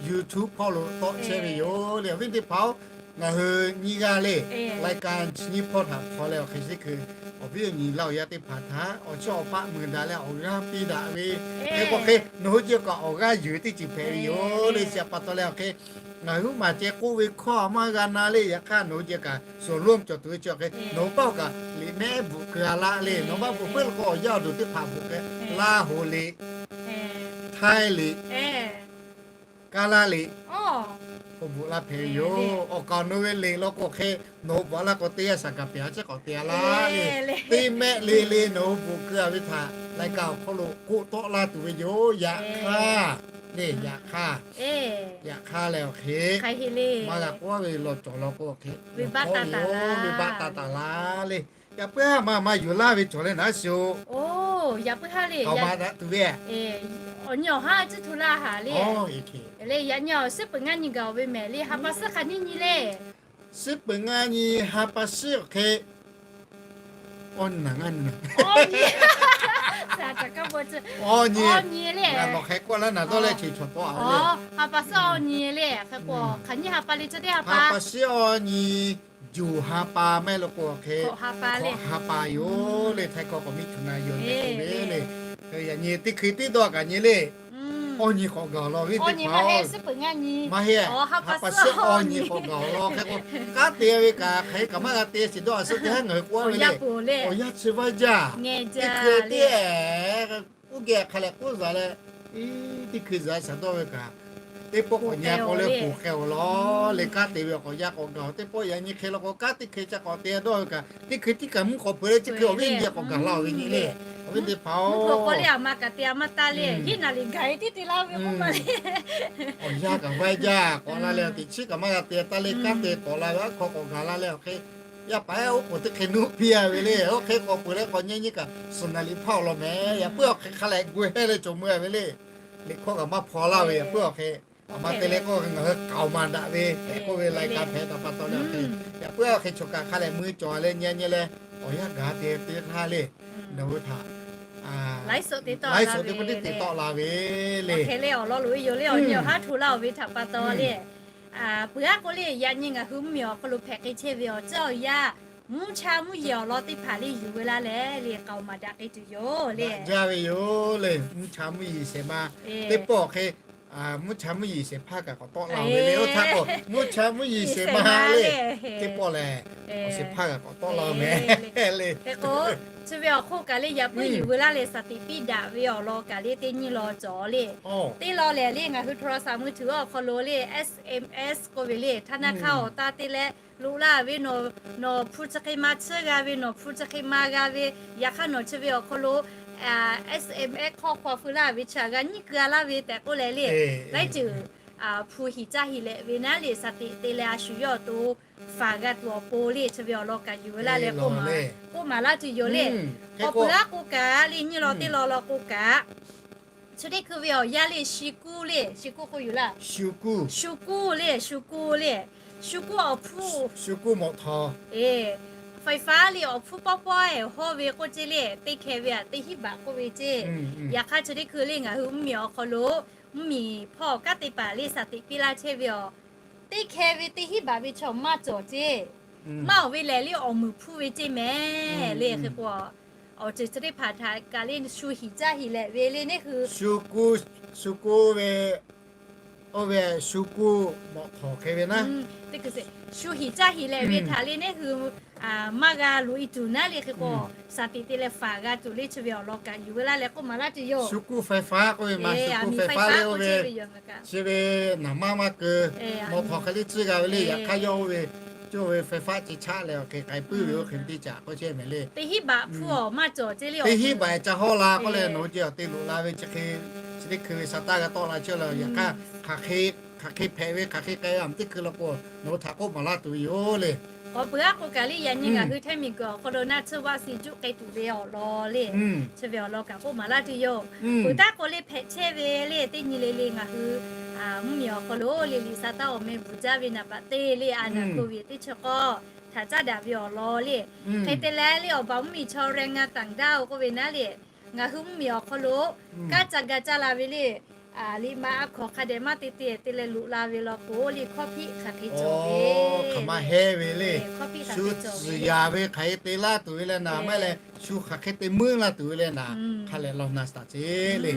YouTube hpawˇ lo tawˆ chehˇ ve yoˬ le. Awˬ viˉ teˇ hpaˍ-oˬ, ngaˬ hui nyiˇ g'aˇ le, รายการ chi nyiˇ hpawˇ htaꞈ hpaw leh awˬ hk'e shiˉ hkui, awˬ viˉ awˬ nyi laˇ awˬ yaˇ teˇ hpaˍ htaꞈ awˬ chawˇ awˬ paˆ mui daꞈ leh awˬ g'aˇ piˇ daꞈ ve, hk'e k'o hk'e nawˬ hui chi kaꞈ awˬ g'aˇ yuˬ teˇ ceuˬ hpehꞈ ve yoˬ le. Chi pa taw leh awˬ hk'e ngaˬ hui maˬ ceh k'oˆ ve hkawˇ maˇ g'a na le. Yaꞈ hk'aˇ nawˬ hui ceh kaꞈ suhˍ lonˉ cawˬ tuˬ ve chi awˬ hk'e nawˬ hui paˆ kaꞈ liꞈ mehˉ bvuhꞈ keu-a laˇ le. Nawˬ maˇ bvuhꞈ puiˉ la k'o awˬ yaˇ awˬ duˬ teˇ hpaˍ bvuhꞈ keu, Lahu liꞈ, Htaiˇ liꞈ, Kaˇlaˇ liꞈ, k'o bvuhꞈ laˇ hpehꞈ ve yoˬ. Awˬ kaˍ awˬ nu ve liꞈ law k'o hk'e nawˬ hui bvuhꞈ laˇ k'o teˇ g'aˇ shaˍ kaꞈ pehˍ a ciˉ k'awꞈ te-a laˇ le. Teˇ mehˆ le le nawˬ hui bvuhꞈ keu-a ve htaꞈ รายการ awˬ hk'oˆ lo k'oˆ tawˆ laˇ tuˬ ve yoˬ. Yaꞈ hk'aˇ le, yaꞈ hk'aˇ, yaꞈ hk'aˇ leh awˬ hk'e maˇ g'a k'oˆ ve law cawˬ law k'o hk'e, venˇbaˆ taˇ taˍ laˇ le. Yaꞈ puiˉ haˉ maˇ maˇ yuˬ laˇ ve cawˬ leh naˉ shiˍ-oˬ. Yaꞈ puiˉ haˉ le, a ma daꞈ tuˬ ve awˬ nyi awˬ haˉ ciˉ htu laˇ haˍ le. Le yaꞈ nyi awˬ suhˉ peuˬ ngaˇ nyi gaˬ-oˬ ve mehˍ le. Ha pa suhˉ hk'a nyiˇ nyi le. Suhˉ peuˬ ngaˇ nyi ha pa suhˉ awˬ hk'e awˇ nyi, awˇ nyi, awˇ nyi le. Nawˬ hk'e k'oˆ laˇ naˬ dawˇ leh chi chaw tawˆ-a le. Ha pa suhˉ awˇ nyi le. Hk'e k'o hk'aˬ nyiˇ ha pa le chi teˇ ha pa, ha pa suhˉ awˇ nyi, juˬ ha pa mehˆ law k'o hk'e, ha pa yoˬ le. Htaiˇ hkawˇ k'awꞈ miˇ cuˬ na yoˬ le k'oˆ ve le. Yaꞈ nyi teˇ hkui tiˉ dawˇ kaꞈ nyi le. Awˇ nyi k'awꞈ gaˬ law ve teˇ hpaˍ-oˬ. Maˇ heˆ, ha pa suhˉ awˇ nyi k'awꞈ gaˬ law. Hk'e k'o kanˉ te ve kaꞈ hk'aˬ hk'e kaꞈ maˇ g'a te shiˍ dawˇ a suhˉ teˇ haˉ ngaˬ hui k'oˆ-a ve le. Awˬ yanˇ chi vaˇ jaˇ. Teˇ hkui teˇ, uˉ geh hk'a lehˬ k'oˆ zaˬ leh, teˇ hkui zaꞈ shaˍ dawˇ ve kaꞈ, teˇ pawˆ k'awꞈ nyi k'o leh poˬ k'ai-oˬ law le. Kanˉ te ve awˬ k'awꞈ yaˇ k'awꞈ gaˬ-oˬ. Teˇ pawˆ yaꞈ nyi hk'e law k'o kanˉ teˇ hkui ca k'awꞈ te dawˇ ve kaꞈ teˇ hkui tiˉ kaꞈ mvuhˇ k'awꞈ peuˬ leh chi hkui awˬ viˉ nyi k'awꞈ gaˬ laˇ-oˬ ve nyi le. Awˬ viˉ teˇ hpaˍ-oˬ, k'o le a ma kaꞈ te a maˇ taˇ le. Hiˉ naˍ liꞈ gaˬ-e tiˉ te laˇ ve k'oˆ ma le. Awˬ yanˇ kaꞈ vaˇ jaˇ k'awꞈ la leh teꞈ chiˉ kaꞈ maˇ g'a te taˇ le. Kanˉ te k'awꞈ la ve aˉ hk'aw k'awꞈ gaˬ la leh awˬ hk'e yaˇ paˍ ehˉ oˉ k'oˍ teˇ hk'e nuˇ piˇ-a ve le. Oˇ hk'e k'awꞈ peuˬ leh k'awꞈ nyi nyi kaꞈ suhˍ naˍ liꞈ hpaˇ awˬ lawn mehˍ. Yaꞈ puiˉ awˬ hk'e hk'a lehˬ gu heh leh cawˬ mui-a ve le. Liꞈ hkawˇ kaꞈ maˇ hpaw laˇ ve yaꞈ puiˉ awˬ hk'e, a ma te leh k'oˆ ve ngaˬ hui k'aoˍ maˍ daꞈ ve tehꞈ k'oˆ ve รายการ hpehꞈ taˍ pa taw leh awˬ hk'e, yaꞈ puiˉ awˬ hk'e chaw kaꞈ hk'a lehˬ mui cawˬ leh nyi nyi leh awˬ yanˇ gaˬ te teˇ hk'aˇ le. Nawˬ hui htaꞈ laiˉ suhˍ teˇ hpaˍ teˇ te tawˆ la ve le. Hk'e le awˬ lawn loꞈ-e yoˬ le. Awˬ nyi awˬ haˉ htu laˇ-oˬ ve htaꞈ pa taw le. Peuˬ aˉ k'o le yaꞈ nyi ngaˬ hui mvuhˇmiˬ awˬ hk'aw lo hpehꞈ k'ai chehˇ ve awˬ ceuˬ awˬ yanˇ, mvuhˇ cha mvuhˇ yeˬ awˬ lawn teˇ hpaˍ le yuˬ ve laˇ leh le k'aoˍ maˍ daꞈ k'ai tuˬ yoˬ le. Jaˇ ve yoˬ le. Mvuhˇ cha mvuhˇ yeˬ shehˍ ma teˇ pawˆ hk'e mvuhˇ cha mvuhˇ yeˬ shehˍ hpaˇ kaꞈ k'awꞈ tawˆ la ve le. Oˇ htaˇ k'o mvuhˇ cha mvuhˇ yeˬ shehˍ ma le, teˇ pawˆ lehˬ, awˬ shehˍ hpaˇ kaꞈ k'awꞈ tawˆ la mehˍ le. Hk'e k'o, chi ve awˬ hk'oˆ kaꞈ le yaꞈ puiˉ yuˬ ve laˇ leh shaˍ tiꞈ piˇ daꞈ ve awˬ lawn kaꞈ le teˇ nyi law cawˬ le. Teˇ law lehˬ le ngaˬ hui โทรศัพท์มือถือ awˬ hk'aw lo le, SMS k'oˆ ve le, ธนาคาร awˬ ta te leh loꞈ la ve, nawˬ hpu chi hk'e ma tsuhˇ g'a ve, nawˬ hpu chi hk'e ma g'a ve, yaꞈ hk'aˇ nawˬ chi ve awˬ hk'aw lo SMS hk'aw hk'aw feu laˇ ve chi htaꞈ g'a nyiˇ keu-a laˇ ve tehꞈ k'oˆ leh le, laiˉ ceuˬ hpu hiˍ caˇ hiˍ leh ve naˉ le shaˍ tiꞈ te leh a shu yawˇ awˬ to faˍ g'a tuˬ awˬ pon le chi ve awˬ lawn kaꞈ yuˬ ve laˇ leh k'oˆ maˍ laˇ tuˬ yoˬ le. K'awꞈ peuˬ aˉ k'o kaꞈ le nyi law teˇ law law k'o kaꞈ chi teˇ hkui ve awˬ yanˇ le shi kuˇ le, shi kuˇ k'oˆ yoˬ laˇ. Shu kuˇ le, shu kuˇ le, shu kuˇ awˬ hpfuhˇ, shu kuˇ mawꞈ htawnˍ, ไฟฟ้า le awˬ hpfuhˇ pawˆ pawˆ-e hawˇ ve k'oˆ ceˇ le, teˇ hkeh ve aꞈ teˇ hinˉ baꞈ k'oˆ ve ceˇ. Yaꞈ hk'aˇ chi teˇ hkui le ngaˬ hui mvuhˇmiˬ awˬ hk'aw lo mvuhˇmiˬ hpawˇ kanˉ te paˍ le shaˍ tiꞈ piˇ laˇ chehˇ ve awˬ teˇ hkeh ve teˇ hinˉ baꞈ ve chaw maˇ cawˬ ceˇ. Maˇ awˬ ve lehˬ le awˬ muiˬ hpfuhˇ ve ceˇ mehˍ le. Hk'e k'o, awˬ ceuˬ chi teˇ hpaˍ htaꞈ kaꞈ le shu hiˍ caˇ hiˍ leh ve le neˇ hui, shu kuˇ ve, oˇ ve shu kuˇ mawꞈ htawnˍ hk'e ve naˉ, shu hiˍ caˇ hiˍ leh ve htaꞈ le neˇ hui maˇ g'a loꞈ-e tuˬ naˉ le. Hk'e k'o, shaˍ tiꞈ te leh faˍ g'a tuˬ le chi ve awˬ lawn kaꞈ yuˬ ve laˇ leh k'oˆ maˍ laˇ tuˬ yoˬ. Shu kuˇ ไฟฟ้า k'oˆ ve ma, shu kuˇ ไฟฟ้า le oˇ ve chi ve naˍ maˇ maˇ keu, mawꞈ htawnˍ hk'e le tcuhˇ g'a ve le. Yaꞈ hk'aˇ yawˇ oˇ ve, yawˇ ve ไฟฟ้า ceh chaˆ leh awˬ hk'e k'ai puiˉ ve oˇ hk'e teˇ caꞈ k'oˆ chehˇ mehˍ le. Teˇ hinˉ baꞈ hpfuhˇ awˬ maˇ cawˬ ceˇ le, teˇ hinˉ baꞈ ca hawˇ la k'oˆ leh nawˬ hui ceh awˬ te loꞈ la ve chi hk'e, chi teˇ hkui ve sa taˇ g'a tawˆ la chehˇ la. Yaꞈ hk'aˇ hk'aˬ hk'e hpehꞈ ve hk'aˬ hk'e k'ai ve teˇ hkui law k'o nawˬ hui htaꞈ k'oˆ maˍ laˇ tuˬ ve yoˬ le. K'awꞈ peuˬ aˉ k'o kaꞈ le yaꞈ nyi ngaˬ hui hteˇ miˬ guiˬ awˬ hk'aw lo naˆ tsuhˇ vaˆ si juˆ k'ai tuˬ ve awˬ lawn le, chi ve awˬ lawn kaꞈ k'oˆ maˍ laˇ tuˬ yoˬ. Peuˬ taˉ k'o le hpehꞈ chehˇ ve le teˇ nyi le le ngaˬ hui mvuhˇmiˬ awˬ hk'aw lo le liꞈ sa taˇ awˬ meh bvuhˬ jaˇ ve naˍ baꞈ te le a naˍ ko ve teˇ chi k'awˇ htaꞈ caˉ daꞈ ve awˬ lawn le. Hk'e te leh le awˬ baˬ mvuhˇmiˬ chaw แรงงานต่างด้าว k'oˆ ve naˉ le, ngaˬ hui mvuhˇmiˬ awˬ hk'aw lo kanˉ ca ga caˇ la ve le. Liꞈ maˍ a hkawnˍ hk'a dehꞈ maˇ te te te leh loꞈ la ve law k'o le, hkawˇ hpiˆ hk'aˬ hk'e cawˬ ve, hk'aˬ ma heh ve le. Shu tcuhˍ yaˍ ve hk'aˬ hk'e te laˇ tuˬ ve leh naˍ, maˇ heˆ leh shu hk'aˬ hk'e te meuˇ laˇ tuˬ ve leh naˍ, hk'a lehˬ law na taˍ ceˇ le.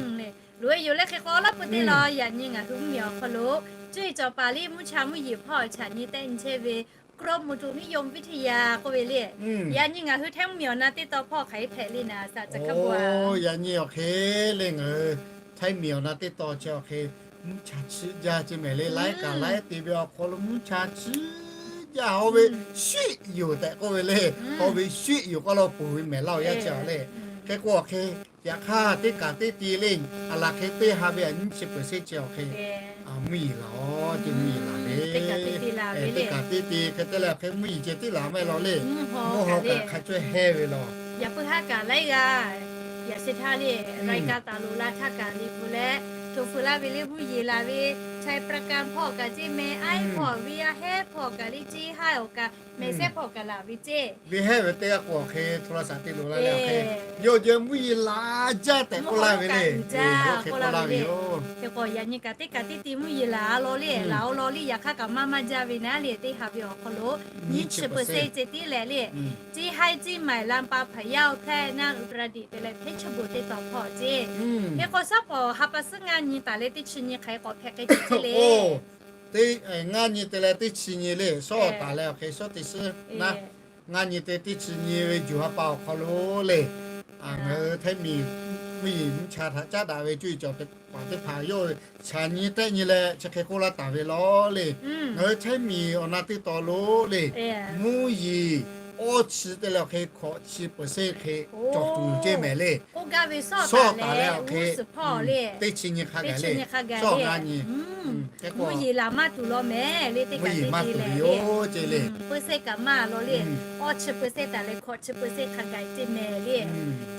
Loꞈ e yoˬ le. Hk'e k'o, awˬ lawn peuˬ te law yaꞈ nyi ngaˬ hui mvuhˇmiˬ awˬ hk'aw lo cuˇ yiˍ cawˬ paˍ liˇ mvuhˇ cha mvuhˇ yeˬ hpawˇ chaꞈ nyi tehˆ nyi chehˇ ve กรมอุตุนิยมวิทยา k'oˆ ve le. Yaꞈ nyi ngaˬ hui htaiˇ mvuhˇmiˬ awˬ na teˇ taw hpawˇ hk'aˬ hk'e hpehꞈ le naˍ, saˍ ca hkaˉ bo a. Yaꞈ nyi awˬ hk'e le ngaˬ hui htaiˇ miˬ awˬ na teˇ taw chi awˬ hk'e mvuhˇ cha chiˆ jaˇ ceˇ mehˍ le. Laiˉ kaꞈ laiˉ te ve awˬ hk'aw lo mvuhˇ cha chiˆ jaˇ, oˇ ve shuiˆ yoˬ tehꞈ k'oˆ ve le. Oˇ ve shuiˆ yoˬ k'oˆ lo ponˬ ve mehˍ laˇ oˬ yaˇ chi a le. Hk'e k'o awˬ hk'e yaꞈ hk'aˇ teˇ kaꞈ teˇ ti le, aˬ laˬ hk'e teˇ ha ve a nyiˇ chi peuˬ seˇ chi awˬ hk'e mvuhˇ yeˬ laˬ oˬ ce, mvuhˇ yeˬ laˬ le. Teˇ kaꞈ teˇ ti hk'e te leh awˬ hk'e mvuhˇ yeˬ ceh tiˉ laˬ mehˍ law le. Mvuhˇ haw kaꞈ le hk'a cawehˇ heh ve law. Yaꞈ puiˉ haˉ kaꞈ laiˉ g'aˇ yaꞈ sheh htaˇ le, รายการ taˍ loꞈ la htaˇ kaꞈ liꞈ hpu leh hto feu laˇ ve le mvuhˇ yeˬ laˬ ve, ชัยปราการ hpawˇ kaꞈ ceˇ mehˍ, aiˉ hpawˇ ve a hehˉ hpawˇ kaꞈ le ceˇ haiˉ awˬ kaꞈ mehˍ sehˉ hpawˇ kaꞈ laˬ ve ceˇ. Ve hehˉ ve teˇ g'aˇ k'o awˬ hk'e โทรศัพท์ te loꞈ la le awˬ hk'e, yawˇ jehˇ mvuhˇ yeˬ laˬ jaˇ tehꞈ k'oˆ laˇ ve le. Hk'e k'oˆ laˇ ve yoˬ. Hk'e k'o yaꞈ nyi kaꞈ teˇ kaꞈ teˇ ti mvuhˇ yeˬ laˬ a law le, laˬ a law le, yaꞈ hk'aˇ kaꞈ maˇ maˇ jaˇ ve naˉ le, teˇ ha ve awˬ hk'aw lo nyiˇ chi peuˬ seˇ ceh tiˉ leh le, ceˇ haiˉ, ceˇ maiˍ, ลำปาง พะเยา แพร่ น่าน อุตรดิตถ์ te leh เพชรบูรณ์ teˇ taw hpawˇ ceˇ. Hk'e k'o shawˉ pawˍ ha pa suhˉ ngaˇ nyi taˍ leh teˇ chi nyi hk'aˬ hk'e k'awꞈ hpehꞈ k'ai tuˬ ceˇ le. Ngaˇ nyi te leh teˇ chi nyi le, shawˉ taˍ leh awˬ hk'e shawˉ teˇ suhˉ naˉ, ngaˇ nyi te teˇ chi nyi ve juˬ ha pa awˬ hk'aw lo le, ngaˬ hui htaiˇ miˬ mvuhˇ yeˬ mvuhˇ cha htaꞈ caˉ daꞈ ve cuˇ yiˍ cawˬ paˍ teˇ hpaˍ yawˇ ve chaꞈ nyi tehˆ nyi leh chi hk'e k'oˆ laˇ taˍ ve law le. Ngaˬ hui htaiˇ miˬ awˬ na teˇ taw lo le, mvuhˇ yeˬ awˇ chi te leh awˬ hk'e hkawꞈ chi peuˬ seˇ hk'e cawˬ tuˬ ceˇ mehˍ le. Shawˉ taˍ leh awˬ hk'e teˇ chi nyi hk'a gaˬ le, shawˉ ngaˇ nyi, mvuhˇ yeˬ laˬ maˇ tuˬ law mehˍ le, teˇ kaꞈ te te leh le, peuˬ seˇ kaꞈ maˇ law le, awˇ chi peuˬ seˇ taˍ leh hkawꞈ chi peuˬ seˇ hk'a gaˬ ceˇ mehˍ le.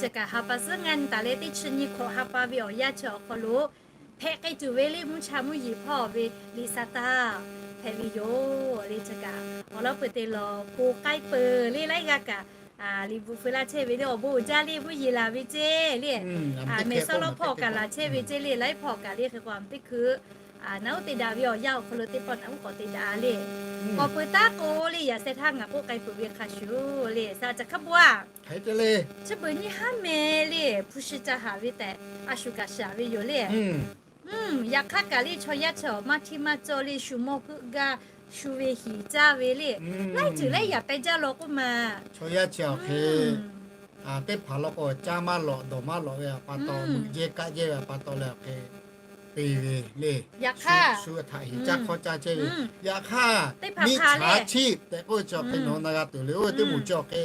Chi kaꞈ ha pa suhˉ ngaˇ nyi taˍ leh teˇ chi nyi hkawꞈ ha pa ve awˬ yanˇ chi awˬ hk'aw lo hpehꞈ k'ai tuˬ ve le, mvuhˇ cha mvuhˇ yeˬ hpawˇ ve liꞈ sa taˇ hpehꞈ ve yoˬ le. Chi kaꞈ awˬ lawn peuˬ te law, bon k'ai peuˬ le laiˉ g'aˇ kaꞈ liꞈ bvuhꞈ feu laˇ chehˇ ve le, awˬ bon uiˍ jaˇ le, mvuhˇ yeˬ laˬ ve ceˇ le, mehˍ sawˉ lawˉ hpawˇ kaꞈ laˬ chehˇ ve ceˇ le, laiˉ hpawˇ kaꞈ le. Hk'e k'o a teˇ hkui naˉ uˉ te daꞈ ve awˬ yanˇ awˬ hk'aw lo teˇ pawˆ naˉ uˉ k'awꞈ te daꞈ le. K'awꞈ peuˬ taˉ k'o le, yaꞈ sheh htaˇ ngaˬ k'oˆ k'ai peuˬ ve hk'a shuˍ le, saˍ ca hkaˉ bo a. Chi beuꞈ nyi haˉ mehˍ le, hpu shi ca haˍ ve tehꞈ a shu kaꞈ shaˍ ve yoˬ le. Yaꞈ hk'aˇ kaꞈ le chaw yaˇ chi awˬ maˇ htiˇ maˇ cawˇ le, shu mawˇ heuˆ gaˇ, shu ve hiˍ caˇ ve le, laiˉ ceuˬ laiˉ yaꞈ pehˇ jaˇ law k'oˆ ma. Chaw yaˇ chi awˬ hk'e teˇ hpaˍ law k'o caˇ maˇ lawꞈ dawˬ maˇ lawꞈ ve pa taw, meuꞈ jehˇ kaˆ jehˇ ve pa taw leh awˬ hk'e te ve le. Yaꞈ hk'aˇ shu htaꞈ hiˍ caˇ hk'awˇ caˇ chehˇ ve. Yaꞈ hk'aˇ miˇ chaˍ chiˆ tehꞈ k'oˆ ve chi awˬ hk'e nawˬ na g'a tuˬ le. Oˇ ve teˇ moˍ chi awˬ hk'e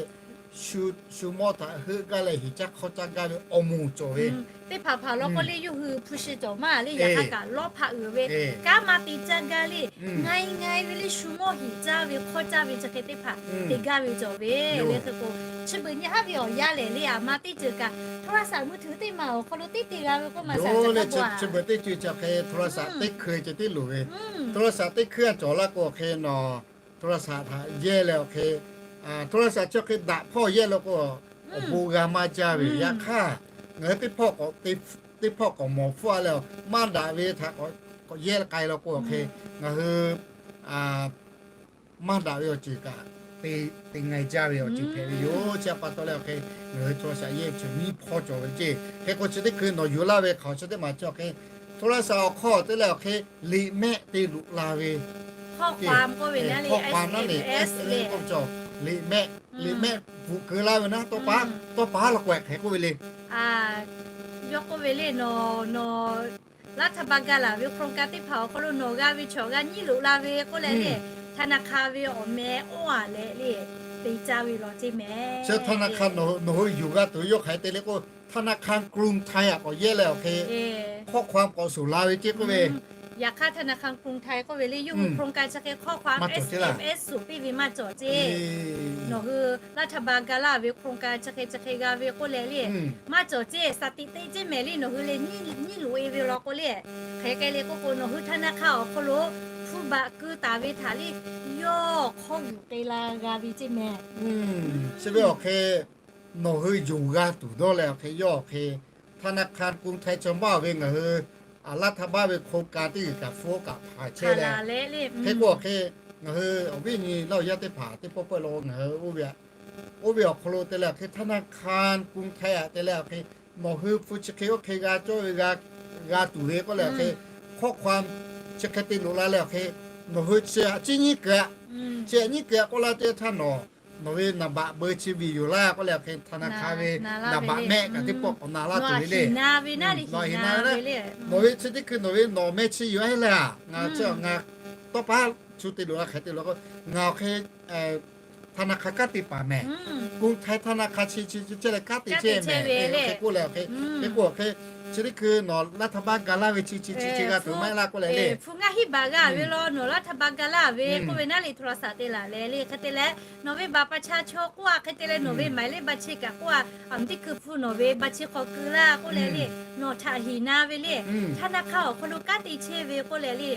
shu mawˇ htaꞈ heuˆ gaˇ leh hiˍ caˇ hk'awˇ caˇ gaˇ ve awˬ moˍ cawˬ ve. Teˇ hpaˍ hpaˍ law k'o le yawˇ hui hpu shi cawˬ maˇ le, yaꞈ hk'aˇ kaꞈ lawˇ hpaꞈ uiˍ ve, kanˉ maˇ te caˇ gaˇ le, ngai ngai ve le, shu mawˇ hiˍ caˇ ve hk'awˇ caˇ ve chi hk'e teˇ hpaˍ te gaˇ ve cawˬ ve le. Hk'e k'o chi beuꞈ nyi haˉ ve awˬ yanˇ lehˬ le, aˬ ma teˇ ceuˬ kaꞈ โทรศัพท์มือถือ teˇ maˬ awˬ hk'aw lo teˇ te g'a ve k'oˆ ma, chi beuꞈ teˇ ceuˬ chi awˬ hk'e โทรศัพท์ teˇ hkui ceh tiˉ loˍ ve. โทรศัพท์ teˇ hkui a cawˬ laˇ k'o awˬ hk'e nawˬ โทรศัพท์ htaꞈ yehˇ leh awˬ hk'e โทรศัพท์ chi awˬ hk'e daꞈ hpawˇ yehˇ law k'o awˬ bon g'a maˇ jaˇ ve. Yaꞈ hk'aˇ ngaˬ hui teˇ hpawˇ k'awꞈ mawˬ hpfuhˆ a leh maˇ daꞈ ve htaꞈ k'awꞈ yehˇ k'ai law k'o awˬ hk'e ngaˬ hui maˇ daꞈ ve awˬ ceuˬ kaꞈ te ngai jaˇ ve awˬ ceuˬ hpehꞈ ve yoˬ. Chi pa taw leh awˬ hk'e ngaˬ hui โทรศัพท์ yehˇ ve chi nyiˇ hpawˇ cawˬ ve ceˇ. Hk'e k'o chi teˇ hkui nawˬ yuˬ laˇ ve hk'aˬ chi teˇ maˬ chi awˬ hk'e โทรศัพท์ awˬ hk'aw te leh awˬ hk'e liꞈ mehˆ te loꞈ la ve ข้อความ k'oˆ ve ข้อความ นั่นเอง liꞈ mehˆ, liꞈ mehˆ bvuhꞈ keu laˇ ve naˉ, tawˇ pa, tawˇ pa law k'o hk'e k'oˆ ve le. Yawˇ k'oˆ ve le, nawˬ nawˬ รัฐบาล gaˇ laˬ ve โครงการ teˇ hpaˍ awˬ hk'aw lo nawˬ g'a ve chaw g'a nyiˉ loꞈ la ve k'oˆ leh le, ธนาคาร ve awˬ meh oˇ a leh le, te caˇ ve law ceˇ mehˍ. Chi ธนาคาร nawˬ hui yuˬ g'a tuˬ yawˇ hk'aˬ hk'e te le k'o, ธนาคารกรุงไทย a k'awꞈ yehˇ leh awˬ hk'e ข้อความ k'awꞈ suhˍ la ve ceˇ k'oˆ ve. Yaꞈ hk'aˇ ธนาคารกรุงไทย k'oˆ ve le, yawˇ hui โครงการ chi hk'e ข้อความ SMS suhˍ piˇ ve maˇ cawˬ ceˇ. Nawˬ hui รัฐบาล gaˇ laˇ ve โครงการ chi hk'e chi hk'e g'a ve k'oˆ leh le, maˇ cawˬ ceˇ, สถิติ ceˇ mehˍ le, nawˬ hui leh nyiˉ loꞈ e ve law k'o le. Hk'e k'ai le k'oˆ k'o, nawˬ hui ธนาคาร awˬ hk'aw lo hpu baꞈ keu taˍ ve htaꞈ le, yawˇ hk'awˇ yuˬ k'ai la g'a ve ceˇ mehˍ. Chi ve awˬ hk'e nawˬ hui yonˍ g'a tuˬ dawˇ leh awˬ hk'e yawˇ awˬ hk'e ธนาคารกรุงไทย chaw maˇ ve ngaˬ hui รัฐบาล ve โครงการ teˇ g'uiˬ kaꞈ hpfuhˇ kaꞈ hpanˍ chehˇ leh, hk'e k'o awˬ hk'e ngaˬ hui awˬ viˉ nyi laˇ awˬ yaˇ teˇ hpaˍ teˇ pawˆ pawehˇ lo ngaˬ hui oˇ ve awˬ hk'aw lo te leh awˬ hk'e ธนาคารกรุงไทย aꞈ te leh awˬ hk'e nawˬ hui hpu chi hk'e oˇ hk'e g'a cawˇ ve g'a tuˬ ve k'oˆ leh awˬ hk'e ข้อความ chi hk'e te loꞈ la leh awˬ hk'e nawˬ hui chi aꞈ ciˉ nyiˉ kuiˬ aꞈ, chi aꞈ nyiˉ kuiˬ aꞈ k'oˆ laˇ teˇ htaˇ nawˬ nawˬ ve นามบัตร เบอร์ chi ve yoˬ laˇ k'oˆ leh awˬ hk'e ธนาคาร ve นามบัตร mehˆ kaꞈ teˇ pawˆ k'awꞈ na laˇ tuˬ ve le. Nawˬ ve chi teˇ hkui nawˬ ve nawˬ meh chi yoˬ aˉ laˇ. Ngaˬ chi ngaˬ tawˇ paˉ chu te loꞈ la hk'e te loꞈ k'o ngaˬ awˬ hk'e ธนาคาร kanˉ te paˍ mehˍ. กรุงไทย ธนาคาร chi chi chehˇ leh kanˉ te chehˇ mehˍ. Hk'e k'oˆ leh awˬ hk'e, hk'e k'o awˬ hk'e chi teˇ hkui nawˬ รัฐบาล ga laˇ ve chi chi chi chi g'a tuˬ maˇ heˆ laˇ k'oˆ leh le. Hpu ngaˇ hiˉ baˬ g'a ve law nawˬ รัฐบาล ga laˇ ve k'oˆ ve naˉ le โทรศัพท์ te laˬ leh le hk'e te leh nawˬ ve บัตรประชาชน k'oˆ a hk'e te leh nawˬ ve หมายเลขบัญชี kaꞈ k'oˆ a, aˬ miˬ teˇ hkui hpu nawˬ ve บัญชี hk'aw keu laˇ k'oˆ leh le, nawˬ htaꞈ heˍ na ve le, ธนาคาร awˬ hk'aw lo kanˉ te chehˇ ve k'oˆ leh le,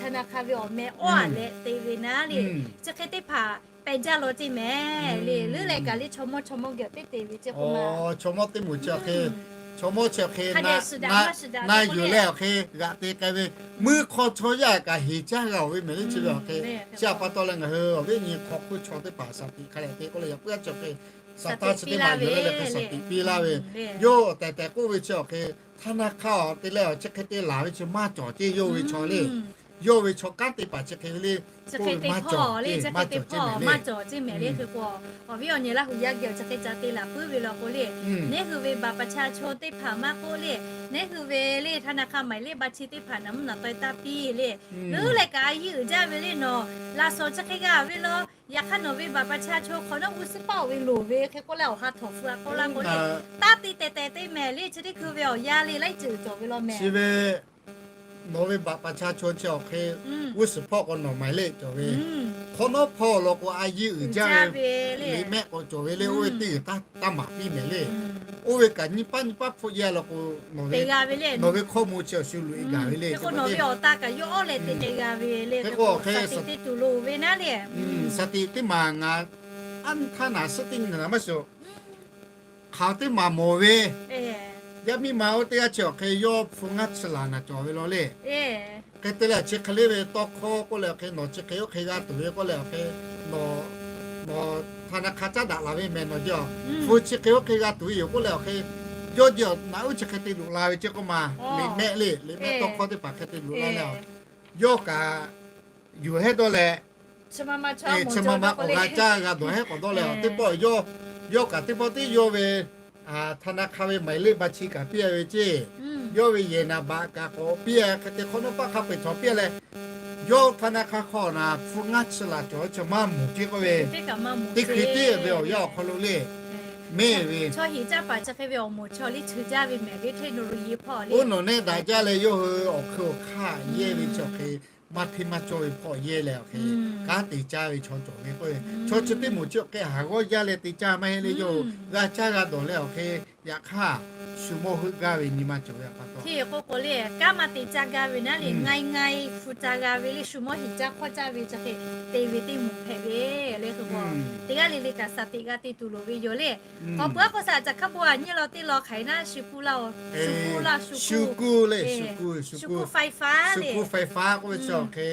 ธนาคาร ve awˬ meh awˬ a leh te ve naˉ le, chi hk'e teˇ hpaˍ peh jaˇ law ceˇ mehˍ le. Leuˉ leh kaꞈ le chaw mawˇ chaw mawˇ geh teˇ te ve ceˇ k'o ma, chaw mawˇ teˇ moˍ chi awˬ hk'e, chaw mawˇ chi awˬ hk'e na yuˬ leh awˬ hk'e g'aꞈ te k'ai ve, meuˇ hk'aw chaw yaˇ kaꞈ heˍ caˇ g'a-oˬ ve mehˍ le chi ve awˬ hk'e, chi aꞈ pa taw leh ngaˬ hui awˬ viˉ nyi hk'aw hk'oˆ chaw teˇ hpaˍ shaˍ tiꞈ hk'a leh te k'oˆ leh yaꞈ puiˉ a chi awˬ hk'e, shaˍ taˇ chi teˇ maˬ yuˬ leh leh hk'e shaˍ tiꞈ piˇ laˇ ve, yawˇ tehˬ tehˬ k'oˆ ve chi awˬ hk'e ธนาคาร awˬ te leh awˬ chi hk'e te laˬ ve chi maˇ cawˬ ceˇ. Yawˇ ve chaw le, yawˇ ve chaw kanˉ te paˍ chi hk'e ve le, k'oˆ ve maˇ cawˬ ceˇ, maˇ cawˬ ceˇ mehˍ le. Awˬ viˉ awˬ nyi Laˇ hu yaˇ geh awˬ chi hk'e ca te laˬ puiˉ ve law k'o le, neˉ hui ve บัตรประชาชน teˇ hpaˍ maˇ k'oˆ le, neˉ hui ve le ธนาคาร หมายเลขบัญชี teˇ hpaˍ naˍ mvuhˇ naˍ taweh taˇ piˇ le, leuˉ leh kaꞈ a yiˇ uiˍ jaˇ ve le nawˬ laꞈ shawnˍ chi hk'e g'a ve law, yaꞈ hk'aˇ nawˬ ve บัตรประชาชน hk'awꞈ nawˉ g'uˇ suhˉ paˆ-oˬ ve loˍ ve hk'e k'oˆ leh awˬ ha htawnˍ hpu a k'oˆ laˇ k'o le, taˇ te tehˬ tehˬ te mehˍ le chi teˇ hkui ve awˬ yanˇ le laiˉ ceuˬ cawˬ ve law mehˍ. Chi ve nawˬ ve บัตรประชาชน chi awˬ hk'e g'uˇ suhˍ hpawˇ k'o nawˬ หมายเลข cawˬ ve, hk'awꞈ nawˉ hpawˇ law k'o a yiˇ uiˍ jaˇ ve liꞈ mehˆ k'awꞈ cawˬ ve le, oˇ ve teˇ g'uiˬ taˇ maˍ piˇ mehˍ le. Oˇ ve kaꞈ nyiˇ paˆ nyiˇ paˆ hpfuhˆ yehˇ law k'o, nawˬ ve hkawˇ mawˇ chi awˬ shu loꞈ e gaˬ ve le. Hk'e k'o nawˬ ve awˬ ta kaꞈ yawˇ awˬ leh te te g'a ve le, hk'e k'o hk'e shaˍ tiꞈ te tuˬ loˍ ve naˉ le. Shaˍ tiꞈ teˇ maˬ ngaˬ aˉ htaˇ naˬ suhˉ teˇ nyi naˬ maˇ shiˍ. Hk'aˬ teˇ maˬ mawˬ ve, yaˇ miˇ ma oˇ teˇ g'aˇ chi awˬ hk'e yawˇ hpu ngaˇ chi laˬ naˬ cawˬ ve law le. Hk'e te leh chi hk'e le ve tawˇ hkawˇ k'oˆ leh awˬ hk'e nawˬ chi hk'e oˇ hk'e g'a tuˬ ve k'oˆ leh awˬ hk'e, nawˬ, nawˬ ธนาคาร caˉ daꞈ laˬ ve mehˍ nawˬ jeˇ a. Hpu chi hk'e oˇ hk'e g'a tuˬ ve yoˬ k'oˆ leh awˬ hk'e, yawˇ jeˇ a naꞈ uˉ chi hk'e te loꞈ la ve ceˇ k'oˆ ma, liꞈ mehˆ le, liꞈ mehˆ tawˇ hkawˇ teˇ hpaˍ hk'e te loꞈ la leh, yawˇ kaꞈ yuˬ hehˉ dawˇ leh, chi ma ma k'awꞈ g'a caˇ g'a dawˬ hehˉ k'awꞈ dawˇ leh, teˇ pawˆ yawˇ, yawˇ kaꞈ teˇ pawˆ teˇ yawˇ ve ธนาคาร ve หมายเลขบัญชี kaꞈ piˇ a ve ceˇ, yawˇ ve yehˬ naˍ baꞈ kaꞈ k'awꞈ piˇ a hk'e te hk'awꞈ nawˉ paˆ hk'a peu-eˬ htawnˍ piˇ a leh, yawˇ ธนาคาร hk'aw naˬ hpu ngaˇ chi laˬ cawˬ ve chi maˇ mawˬ ceˇ k'oˆ ve, teˇ hkui tiˉ ve awˬ yanˇ awˬ hk'aw lo le, mehˆ ve, chaw heˍ caˇ paˍ chi hk'e ve awˬ moˍ chaw liˇ cheuˬ jaˇ ve mehˍ le, เทคโนโลยี hpawˇ le. Oˇ nawˬ nehˆ daꞈ jaˇ leh yawˇ hui awˬ hkui awˬ hk'aˇ yehˇ ve chi awˬ hk'e maˇ hteˇ maˇ cawˇ ve hpawˇ yehˇ leh awˬ hk'e kanˉ te caˇ ve chaw cawˬ ve k'o, chaw chi teˇ moˍ chi awˬ hk'e haˍ g'awˇ jaˇ leh te caˇ maˇ heˆ le, yawˇ g'a caˇ g'a dawˬ leh awˬ hk'e yaꞈ hk'aˇ shu mawˇ heuˆ gaˇ ve nyi ma cawˬ ve pa taw, hteˇ k'oˆ k'o le kanˉ maˇ te caˇ gaˇ ve naˉ le, ngai ngai hpu ca g'a ve le, shu mawˇ heˍ caˇ hk'awˇ caˇ ve chi hk'e te ve teˇ moˍ hpehꞈ ve le. Hk'e k'o teˇ g'aˇ le le kaꞈ shaˍ tiꞈ g'a te tuˬ loˍ ve yoˬ le. K'awꞈ pu aˉ k'o shaˍ caꞈ hk'a bon a nyi law teˇ law hk'aˬ hk'e naˉ shu kuˇ laˇ-oˬ, shu kuˇ laˇ, shu kuˇ le, shu kuˇ, shu kuˇ ไฟฟ้า le, shu kuˇ ไฟฟ้า k'oˆ ve chi awˬ hk'e,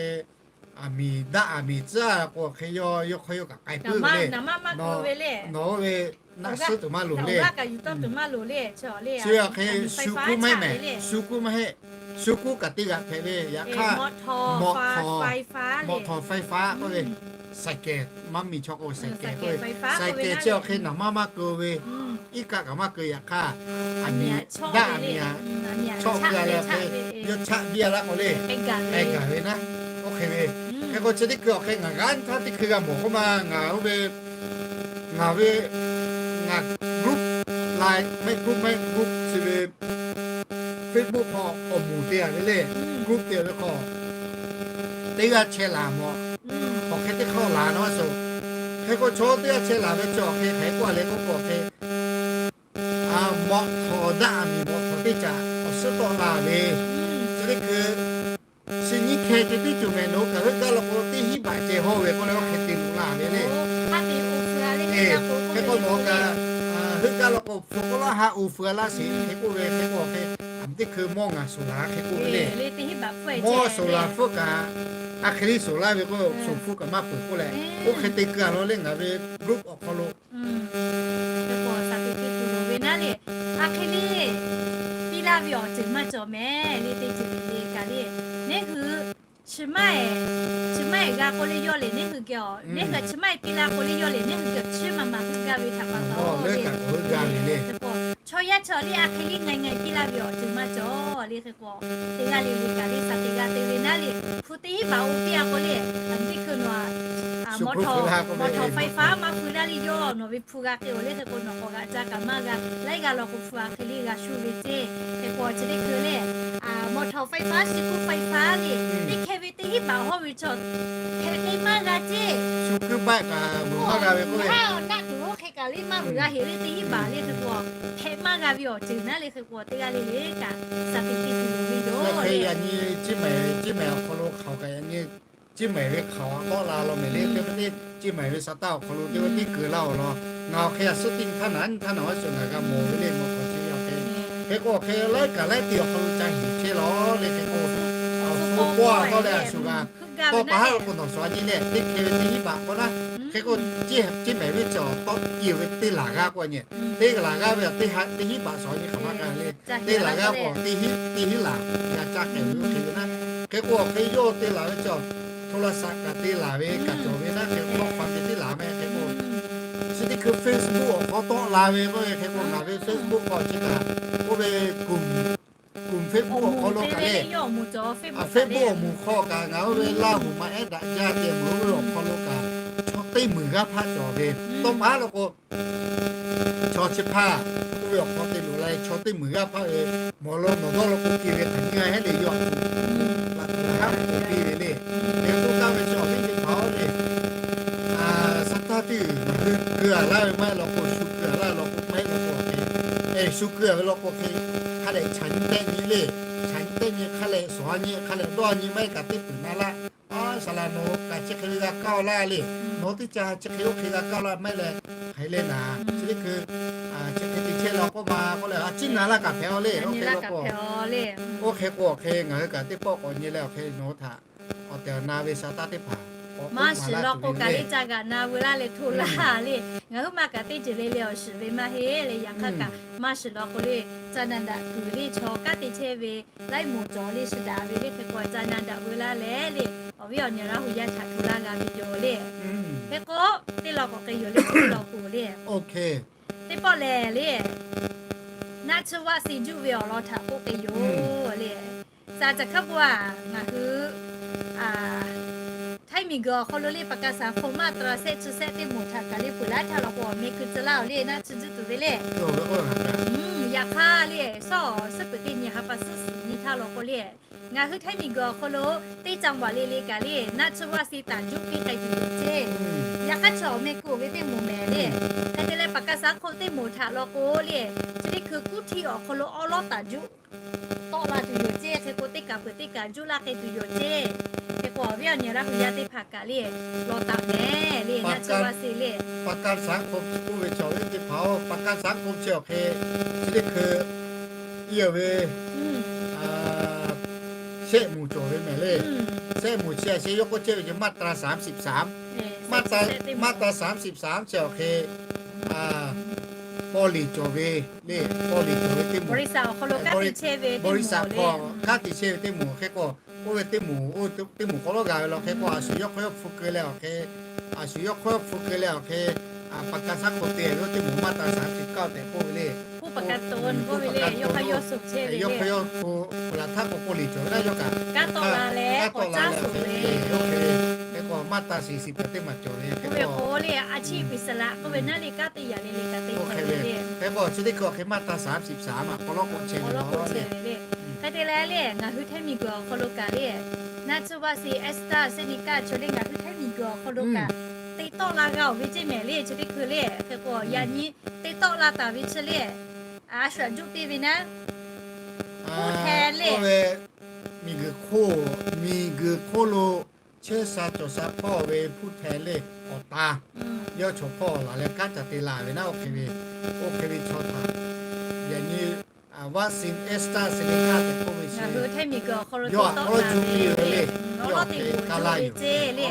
aˬ miˍ daˆ aˬ miˍ tcuhˉ k'o hk'e yawˇ yawˇ hk'aw yawˇ kaꞈ k'ai puiˉ ve le. Nawˬ ve naˆ suhˉ tuˬ maˇ loˍ le. Chi ve awˬ hk'e shu kuˇ maˇ heˆ mehˍ, shu kuˇ maˇ heˆ, shu kuˇ kaꞈ teˇ g'aꞈ hpehꞈ ve yaꞈ hk'aˇ, mawꞈ htawnˍ, mawꞈ htawnˍ ไฟฟ้า k'oˆ ve, saiˍ kehˬ maˇ miˬ chaw k'o saiˍ kehˬ k'oˆ ve, saiˍ kehˬ chi awˬ hk'e naˬ maˇ maˇ keu ve, iˉ kaˆ kaꞈ maˇ keu yaꞈ hk'aˇ, aˬ miˍ daˆ aˬ miˍ a chawˆ keu leh awˬ hk'e yawˇ chaˆ biˇ a laˇ k'o le, k'ai gaˬ ve naˉ, oˇ hk'e ve. Hk'e k'o chi teˇ hkui awˬ hk'e ngaˬ g'aˇ htaˇ teˇ hkui g'a mawˬ k'oˆ ma, ngaˬ oˇ ve ngaˬ ve ngaˬ group, Line mehˆ group mehˆ group chi ve Facebook hk'aw awˬ moˍ te a ve le, group te ve hk'aw teˇ g'aˇ chehˇ laˬ mawˬ, awˬ hk'e teˇ hk'awꞈ laˬ na a sho. Hk'e k'o chaw teˇ g'aˇ chehˇ laˬ ve chi awˬ hk'e hk'aˬ hk'e k'oˆ a leh k'oˆ k'o hk'e, mawꞈ htawnˍ daˆ aˬ miˍ mawꞈ htawnˍ teˇ caꞈ awˬ suhˉ tawˆ la ve, chi teˇ hkui chi nyiˇ hkeh ceh tiˉ tuˬ mehˍ nawˬ hui kaꞈ heuˆ gaˇ law k'o teˇ hinˉ baꞈ ceh hawˇ ve k'oˆ leh oˇ hk'e te loꞈ la ve le. Hk'e k'o nawˬ hui kaꞈ k'oˆ laˇ ha u fu a laˇ sheˍ hk'e k'oˆ ve hk'e k'o hk'e, a teˇ hkui mawˇ ngaˬ suˍ laˬ hk'e k'oˆ ve le. Mawˇ suˍ laˬ hpfuhˆ kaꞈ, a hk'e liˇ suˍ laˇ ve k'o, suˍ hpfuhˆ kaꞈ maˇ peuˬ k'oˆ leh, oˇ hk'e te keu a law le ngaˬ ve group awˬ hk'aw lo. Ve k'o, saˍ tiꞈ teˇ tuˬ loˍ ve naˉ le, a hk'e le, piˇ laˇ ve awˬ ceuˬ maˇ cawˬ mehˍ le, teˇ ceuˬ le le kaꞈ le, neˇ hui chi maˇ eˍ, chi maˇ eˍ g'a k'o le yawˇ le neˇ hui geh awˬ, neˇ hui chi maˇ eˍ piˇ laˇ k'o le yawˇ le neˇ hui geh awˬ chi maˇ maˇ hui gaˇ ve htaꞈ pa taw le, ve k'o, chaw yaˇ chaw le a hk'e le ngaˬ ngaˬ piˇ laˇ ve awˬ ceuˬ maˇ cawˬ le hk'e k'o, teˇ g'aˇ le le kaꞈ le saˍ tiꞈ g'a te ve naˉ le, hpu teˇ hinˉ baꞈ oˇ piˇ a k'o le, a teˇ hkui nawˬ a, มอเตอร์ไฟฟ้า maˇ hpu laˇ le yawˇ nawˬ ve hpu g'a k'ai-oˬ le hk'e k'o nawˬ k'awꞈ g'aꞈ ca kaꞈ maˇ g'a, laiˉ g'aˇ law k'o hpu a hk'e le g'a shu ve ceˇ. Hk'e k'o chi teˇ hkui le, มอเตอร์ไฟฟ้า chi kuˇ ไฟฟ้า le, teˇ hkeh ve teˇ hinˉ baꞈ hawˇ ve chaw hpehꞈ te maˇ g'a ceˇ. Shu kuˇ baˆ kaꞈ maˇ g'a ve k'o, naˆ tuˬ oˇ hk'e kaꞈ le maˇ vuiˬ g'a heˍ le teˇ hinˉ baꞈ le hk'e k'o, hpehꞈ maˇ g'a ve awˬ ceuˬ naˉ le hk'e k'o teˇ g'aˇ le le kaꞈ saˍ tiꞈ teˇ tuˬ loˍ ve yoˬ le. Yaꞈ nyi ciˇ mehˍ, ciˇ mehˍ awˬ hk'aw lo hk'aoˍ kaꞈ yaꞈ nyi ciˇ mehˍ ve hk'aoˍ tawˆ la law mehˍ le, teˇ pawˆ teˇ ciˇ mehˍ ve sa taˇ awˬ hk'aw lo teˇ pawˆ teˇ keu laˇ-oˬ law. Ngaˬ awˬ hk'e a suhˉ teˇ nyi htaˇ naˬ nyi htaˇ naˬ awˬ suhˍ ngaˬ g'a mawˬ ve le mawˬ k'awꞈ chi ve awˬ hk'e. Hk'e k'o awˬ hk'e laiˉ kaꞈ laiˉ te awˬ hk'aw lo ca hiˍ chehˇ law le hk'e k'o, awˬ hpu k'awˇ tawˆ leh a shuˍ g'a tawˇ pa haˉ lo k'o nawˬ suhˍ a nyi leh teˇ hkeh ve teˇ hinˉ baꞈ k'o naˉ. Hk'e k'o ciˇ mehˍ ve cawˬ tawˆ kiˬ ve teˇ laˬ g'aˇ k'o nyi, teˇ laˬ g'aˇ ve teˇ hinˉ baꞈ suhˍ a nyi hk'aˬ ma kaꞈ le, teˇ laˬ g'aˇ k'o teˇ hinˉ, teˇ hinˉ laˬ g'a caˇ kehˬ ve oˇ hk'e ve naˉ. Hk'e k'o awˬ hk'e yawˇ teˇ laˬ ve cawˬ hto la saꞈ kaꞈ te laˬ ve kaꞈ cawˬ ve naˉ hk'e k'o k'awꞈ te teˇ laˬ meh hk'e k'o, chi teˇ hkui Facebook awˬ hk'aw tawˆ la ve k'oˆ ve hk'e k'o ngaˬ ve Facebook k'awꞈ chi kaꞈ k'oˆ ve, kuˬ Facebook awˬ hk'aw lo kaꞈ le, Facebook awˬ moˍ hk'aw kaꞈ ngaˬ oˇ ve Laˇ huˍ ma ehˉ daꞈ jaˇ te meuˬ oˇ ve awˬ hk'aw lo kaꞈ chaw teˇ meunˍ g'aˇ hpaˇ cawˬ ve, tawˇ pa haˉ lo k'o chaw chi hpaˇ oˇ ve awˬ hk'aw te loꞈ la leh chaw teˇ meunˍ g'aˇ hpaˇ ve mawˬ law nawˬ dawˇ law k'o keu ve hk'aˬ nyi g'a heˉ le yawˇ a htoꞈ laꞈ tuˬ haˉ k'oˍ piˇ ve le. Hk'e k'oˆ taˍ ve chi awˬ viˉ teˇ hpaˍ-oˬ le, a, sa taˇ teˇ uiˍ ngaˬ hui keu a laˇ ve maˇ heˆ law k'o, shu keu a laˇ ve law k'o maˇ heˆ law k'o hk'e, shu keu a ve law k'o hk'e, hk'a dehꞈ chaꞈ nyi tehˆ nyi le, chaꞈ nyi tehˆ nyi hk'a leh suhˍ a nyi hk'a leh dawˇ a nyi maˇ heˆ kaꞈ teˇ peuˬ na laˇ. A, saˍ laꞈ nawˬ kaꞈ chi hk'e ve g'a kaˇ-oˬ laˇ le. Nawˬ teˇ ca chi hk'e oˇ hk'e g'a kaˇ laˇ maˇ heˆ leh, hk'aˬ hk'e le naˍ chi teˇ hkui chi hk'e te chehˇ law k'oˆ ma k'oˆ leh a ciˉ na laˇ kaꞈ hpehꞈ-oˬ le. Oˇ hk'e k'o, oˇ hk'e k'o awˬ hk'e ngaˬ hui kaꞈ teˇ pawˆ k'awꞈ nyi leh awˬ hk'e nawˬ hui htaꞈ awˬ tehˬ awˬ na ve sa taˇ teˇ hpaˍ maˇ shiˍ law k'o kaꞈ le ca g'aꞈ na veu laˇ leh hto laˇ le. Ngaˬ hui ma kaꞈ teˇ ceuˬ le le awˬ shiˍ ve maˇ heˆ le. Yaꞈ hk'aˇ kaꞈ maˇ shiˍ law k'o le, ca na daꞈ kuiˬ le chaw kanˉ te chehˇ ve laiˉ moˍ cawˬ le shi daꞈ ve le hk'e k'o ca na daꞈ veu laˇ leh le, awˬ viˉ awˬ nyi Laˇ huˍ yaˇ htaꞈ hto laˇ g'a ve yoˬ le. Hk'e k'o teˇ law k'awꞈ k'e yoˬ le, teˇ law k'o le, teˇ pawˆ lehˬ le, naˆ tsuhˇ vaˆ se juˆ ve awˬ lawn htaꞈ k'oˆ k'e yoˬ le. Saˍ caꞈ hkaˉ bon a, ngaˬ hui htaiˇ miˬ guiˬ awˬ hk'aw lo le ประกันสังคม มาตรา shehˆ chi shehˆ teˇ moˍ htaꞈ kaꞈ le peuˬ laˇ htaˇ law k'o awˬ meh keu tcuh laˇ-oˬ le, naˆ tsuhˇ juˆ tuˬ ve le. Yaꞈ hk'aˇ le, shawˉ awˬ suhˉ peuˬ teˇ nyi ha pa suhˉ suhˍ nyi htaˇ law k'o le, ngaˬ hui htaiˇ miˬ guiˬ awˬ hk'aw lo teˇ จังหวัด le le kaꞈ le naˆ tsuhˇ vaˆ se taˍ juˆ piˇ k'ai tuˬ yoˬ ceˇ. Yaꞈ hk'aˇ chi awˬ meh keu-oˬ ve teˇ moˍ mehˍ le. Hk'e te leh ประกันสังคม teˇ moˍ htaꞈ law k'o le, chi teˇ hkui kuˉ htiˇ awˬ hk'aw lo awˉ lawˉ taˍ juˆ tawˆ la tuˬ yoˬ ceˇ. Hk'e k'o teˇ kaꞈ peuˬ teˇ kaꞈ juˆ laˇ k'ai tuˬ yoˬ ceˇ. Hk'e k'o awˬ viˉ awˬ nyi Laˇ huˍ yaˇ teˇ hpaˍ kaꞈ le, law taˍ mehˍ le, naˆ tsuhˇ vaˆ se le. ประกันสังคม k'oˆ ve chaw ve teˇ hpaˍ-oˬ, ประกันสังคม chi awˬ hk'e chi teˇ hkui iˉ ve shehˆ moˍ cawˬ ve mehˍ le. Shehˆ moˍ chi a sheh yawˇ k'oˆ chehˇ ve ceh มาตรา สามสิบสาม, มาตรา สามสิบสาม chi awˬ hk'e paw liˍ cawˬ ve le, paw liˍ cawˬ ve teˇ moˍ, บริษัท hk'aw lo kanˉ te chehˇ ve teˇ moˍ le. บริษัท hk'aw kanˉ te chehˇ ve teˇ moˍ hk'e k'o, oˇ ve teˇ moˍ, teˇ moˍ k'awꞈ lawˉ g'a ve law hk'e k'o, a shu yawˇ hk'aw yawˇ hpu keu leh awˬ hk'e, a shu yawˇ hk'aw yawˇ hpu keu leh awˬ hk'e, ประกันสังคม te ve teˇ moˍ มาตรา สามสิบเก้า tehꞈ k'oˆ ve le. Yawˇ hk'aw yawˇ hpu laˬ htaˇ k'o paw liˍ cawˬ ve naˉ yawˇ kaꞈ kanˉ tawˆ la leh awˬ caˉ suˍ ve, hk'e k'o มาตรา สี่สิบ kaꞈ teˇ maˬ cawˬ ve hk'e k'o le, a ciˉ อิสระ k'oˆ ve naˉ le kanˉ teˇ yaꞈ le le kaꞈ te hk'e ve le. Hk'e k'o chi teˇ hkui awˬ hk'e มาตรา สามสิบสาม a k'awꞈ lawˉ k'oˆ chehˇ ve le. Hk'e te leh le ngaˬ hui htaiˇ miˬ guiˬ awˬ hk'aw lo kaꞈ le, naˆ tsuhˇ vaˆ se แอสตราเซเนกา chaw le ngaˬ hui htaiˇ miˬ guiˬ awˬ hk'aw lo kaꞈ te tawˆ la g'a-oˬ ve ceˇ mehˍ le. Chi teˇ hkui le hk'e k'o yaꞈ nyi te tawˆ la taˍ ve chi le, a shu aꞈ juˆ piˇ ve naˉ, oˇ hk'e le, miˬ guiˬ hk'oˆ, miˬ guiˬ hk'oˆ lo chehˇ sha cawˬ sha hpawˇ ve ผู้แทน le, awˬ ta yawˇ chaw hpawˇ laˬ leh kanˉ ca te la ve naˉ, oˇ hk'e ve, oˇ hk'e ve chaw htaꞈ vaccine AstraZeneca tehꞈ k'oˆ ve chi, ngaˬ hui htaiˇ miˬguiˬ awˬ hk'aw lo yawˇ te tawˆ la ve le, awˉ lawˉ te g'oꞈ ve ceˇ le.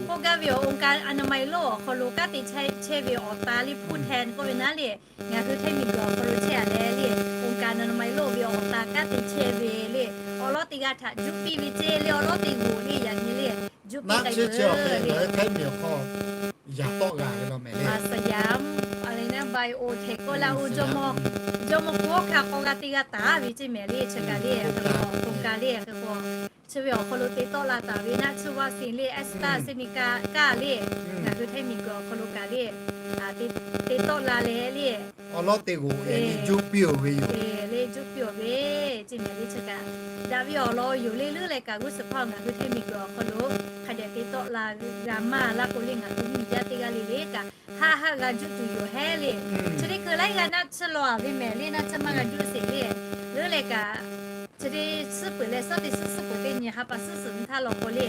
K'oˆ gaˇ ve awˬ องค์การอนามัยโลก awˬ hk'aw lo kanˉ te chehˇ ve awˬ ta le ผู้แทน k'oˆ ve naˉ le, ngaˬ hui htaiˇ miˬguiˬ awˬ hk'aw lo chehˇ a leh le, องค์การอนามัยโลก ve awˬ ta kanˉ te chehˇ ve le, awˉ lawˉ te g'aˇ htaꞈ juˇ piˇ ve ceˇ le, awˉ lawˉ te g'oꞈ le yaꞈ nyi le, juˇ piˇ k'ai ve le. Htaiˇ miˬguiˬ awˬ hk'aw lo yaꞈ tawˆ g'a ve law mehˍ le, สยาม a le naˉ ไบโอเทค k'oˆ la u, jawˇmawˇ hk'aw hk'a k'aw g'a te g'a taˍ ve ceˇ mehˍ le, chi kaꞈ le, โครงการ le hk'e k'o, chi ve awˬ hk'aw lo te tawˆ la taˍ ve naˆ tsuhˇ vaccine le AstraZeneca kaꞈ le, ngaˬ hui htaiˇ miˬguiˬ awˬ hk'aw lo kaꞈ le, te tawˆ la leh le, awˉ lawˉ te g'oꞈ ve juˇ piˇ-oˬ ve yoˬ le, juˇ piˇ-oˬ ve ceˇ mehˍ le, chi kaꞈ daꞈ ve awˬ lawn yoˬ le. Leuˉ leh kaꞈ g'uˇ suhˍ hpaˇ ngaˬ hui htaiˇ miˬguiˬ awˬ hk'aw lo hk'a dehꞈ te tawˆ la g'a maˇ laˇ k'o le, ngaˬ hui miˬ yaˇ teˇ g'aˇ le le kaꞈ haˆ haˆ g'a juˇ tuˬ yoˬ hehˉ le. Chi teˇ hkui laiˉ g'aˇ naˆ tsuhˇ law a ve mehˍ le, naˆ tsuhˇ maˇ g'a juˇ sheˍ le. Leuˉ leh kaꞈ chi teˇ suhˉ peuˬ leh suhˉ teˇ suhˉ suhˉ peuˬ teˇ nyi ha pa suhˉ suhˍ nyi htaˇ law k'o le,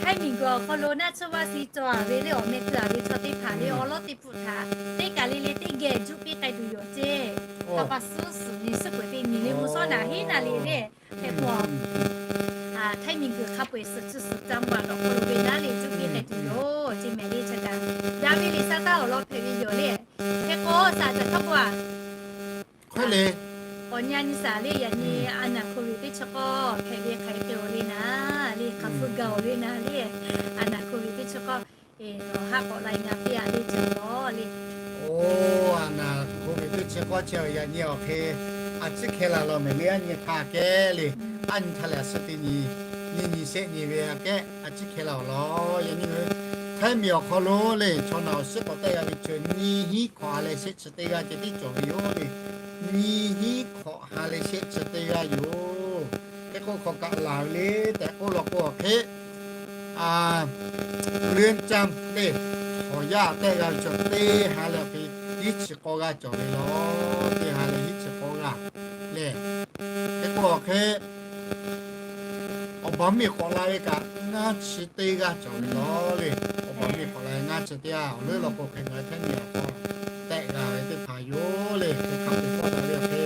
htaiˇ miˬguiˬ awˬ hk'aw lo naˆ tsuhˇ vaccine cawˬ a ve le, awˬ meh keu a ve chaw teˇ hpaˍ le, awˉ lawˉ teˇ hpfuhˆ htaꞈ teˇ kaˬ le le teˇ geh juˇ piˇ k'ai tuˬ yoˬ ceˇ. Ha pa suhˉ suhˍ nyi suhˉ peuˬ teˇ nyi le mvuhˇ shawˉ naꞈ hiˉ naˍ le le, hk'e k'o htaiˇ miˬguiˬ hk'a peu-eˬ suhˍ chi suhˍ จังหวัด awˬ hk'aw lo ve naˉ le juˇ piˇ k'ai tuˬ yoˬ ceˇ mehˍ le, chi kaꞈ daꞈ ve liꞈ shaˉ taˇ awˬ lawn hpehꞈ ve yoˬ le. Hk'e k'o shaˍ caˬ hk'a pa a, awˬ nyi a nyi shaˍ le, yaꞈ nyi a naˍ hko ve teˇ chi k'awˇ hpehꞈ ve hk'aˬ hk'e-oˬ le naˍ le, hk'aˬ hpu gaˬ-oˬ le naˍ le, a naˍ hko ve teˇ chi k'awˇ, nawˬ haˆ k'awꞈ la i ngaˬ piˇ a le chi k'awˇ le. Oˇ, a naˍ hko ve teˇ chi k'awˇ chi yaꞈ nyi awˬ hk'e a ciˉ hkeh la law mehˍ le, aˉ nyi htaˇ kehˉ le, aˉ nyi htaˇ lehˬ a suhˉ teˇ nyi, nyi nyi shehˆ nyi ve aꞈ kehˉ a ciˉ hkeh la awˬ lawn. Yaꞈ nyi ngaˬ hui htaiˇ miˬ awˬ hk'aw lo le, chaw naˬ awˬ suhˉ k'awꞈ tehˆ g'a ve chi nyi hinˉ hkawꞈ ha leh shehˆ chi teˇ g'aˇ ceh tiˉ cawˬ ve yoˬ le. Nyi hinˉ hkawꞈ ha leh shehˆ chi teˇ g'aˇ yoˬ. Hk'e k'o hk'awꞈ kaꞈ laˬ ve le tehꞈ k'oˆ law k'o awˬ hk'e เรือนจำ le, hawˬ yaˇ tehˆ g'a ve chaw teˇ ha leh awˬ hk'e hiˉ chi k'awˇ g'aˇ cawˬ ve law. Teˇ ha leh hiˉ chi k'awˇ g'aˇ le. Hk'e k'o awˬ hk'e awˬ baˬ miˇ k'awꞈ la ve kaꞈ ngaˇ chi teˇ g'aˇ cawˬ ve law le. Awˬ baˬ miˇ k'awꞈ la ve ngaˇ chi teˇ g'aˇ awˬ leuˉ law k'o hk'e ngaˬ hui htaiˇ miˬ awˬ hk'aw tehˆ g'a ve teˇ hpaˍ yoˬ le. Hk'e hk'a peu-eˬ k'awꞈ la ve awˬ hk'e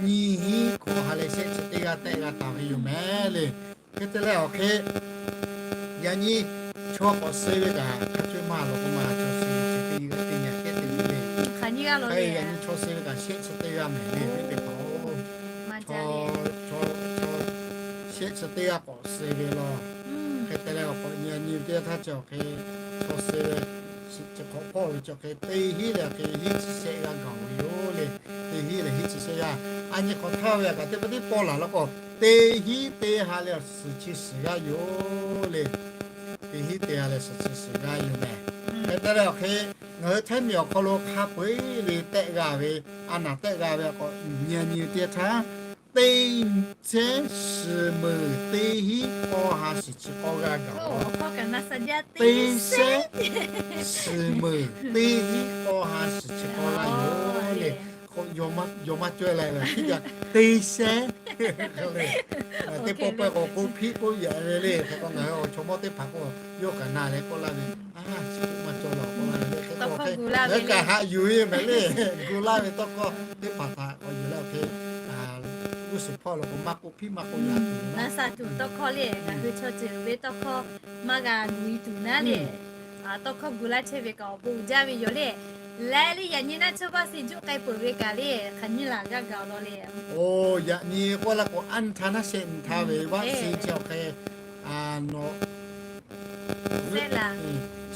nyi hinˉ hkawꞈ ha leh shehˆ chi teˇ g'aˇ tehˆ g'a taˍ ve yoˬ mehˍ le. Hk'e te leh awˬ hk'e yaꞈ nyi chaw k'awꞈ suh ve kaꞈ hk'a coˇ maˇ law k'o maˇ chaw suh ve chi teˇ nyi kehˉ te ve le. Yaꞈ nyi chaw suh ve kaꞈ shehˆ chi teˇ g'aˇ mehˍ le teˇ hpaˍ-oˬ. Shehˆ chi teˇ g'aˇ k'awꞈ suh ve law. Hk'e te leh awˬ k'awꞈ nyi nyi teˇ g'aˇ htaˇ chi awˬ hk'e chaw suh ve chi hk'awꞈ hpawˇ ve chi awˬ hk'e teˇ hinˉ leh hk'e hiˉ chi shehˆ g'aˇ gaˬ ve yoˬ le. Teˇ hinˉ leh hiˉ chi shehˆ g'aˇ. A nyi hk'awꞈ htaˇ ve kaꞈ teˇ pa teˇ pawˆ laˬ law k'o teˇ hinˉ teˇ ha leh suhˍ chi suhˍ g'aˇ yoˬ le. Teˇ hinˉ teˇ ha leh suhˍ chi suhˍ g'aˇ yoˬ mehˍ. Hk'e te leh awˬ hk'e ngaˬ hui htaiˇ miˬ awˬ hk'aw lo hk'a peu-eˬ ve tehˆ g'a ve, a naˍ tehˆ g'a ve k'awꞈ nyi nyi teˇ g'aˇ htaˇ, teˇ shehˆ suhˍ meuˍ teˇ hinˉ k'awˇ ha suhˍ chi k'awˇ g'aˇ gaˬ-oˬ. Teˇ shehˆ suhˍ meuˍ teˇ hinˉ k'awˇ ha suhˍ chi k'awˇ g'aˇ yoˬ le. Yawˇ maˇ cawˇ-e leh teˇ shehˆ le. Teˇ pawˆ pawehˇ k'o k'oˆ hpiˆ k'oˆ yaꞈ ve le. Hk'e k'o ngaˬ hui awˬ chaw mawˇ teˇ hpaˍ k'o yawˇ kaꞈ na leh k'oˆ laˇ ve, a, chi k'oˆ maˇ cawˇ leh k'oˆ laˇ ve le. Hk'e k'o ngaˬ hui kaꞈ haꞈ yuˬ ve mehˍ le. Gu laˇ ve tawˇ hkawˇ teˇ hpaˍ htaꞈ k'awꞈ yuˬ leh awˬ hk'e g'uˇ suhˍ hpawˇ lo k'o maˇ k'oˆ hpiˆ maˇ k'oˆ yaꞈ tuˬ, na sha tuˬ tawˇ hkawˇ le. Ngaˬ hui chaw ceuˬ ve tawˇ hkawˇ maˇ g'a gu e tuˬ naˉ le. Tawˇ hkawˇ gu laˇ chehˇ ve kaꞈ awˬ bon uiˍ jaˇ ve yoˬ le. Leh le yaꞈ nyi naˆ tsuhˇ vaˆ si juˆ k'ai peuˬ ve kaꞈ le, hk'aˬ nyiˇ laˬ g'aˇ gaˬ law le. Oˇ, yaꞈ nyi k'oˆ laˇ k'o aˉ nyi htaˇ naˉ shehˆ nyi htaˇ ve vaˆ si chi awˬ hk'e nawˬ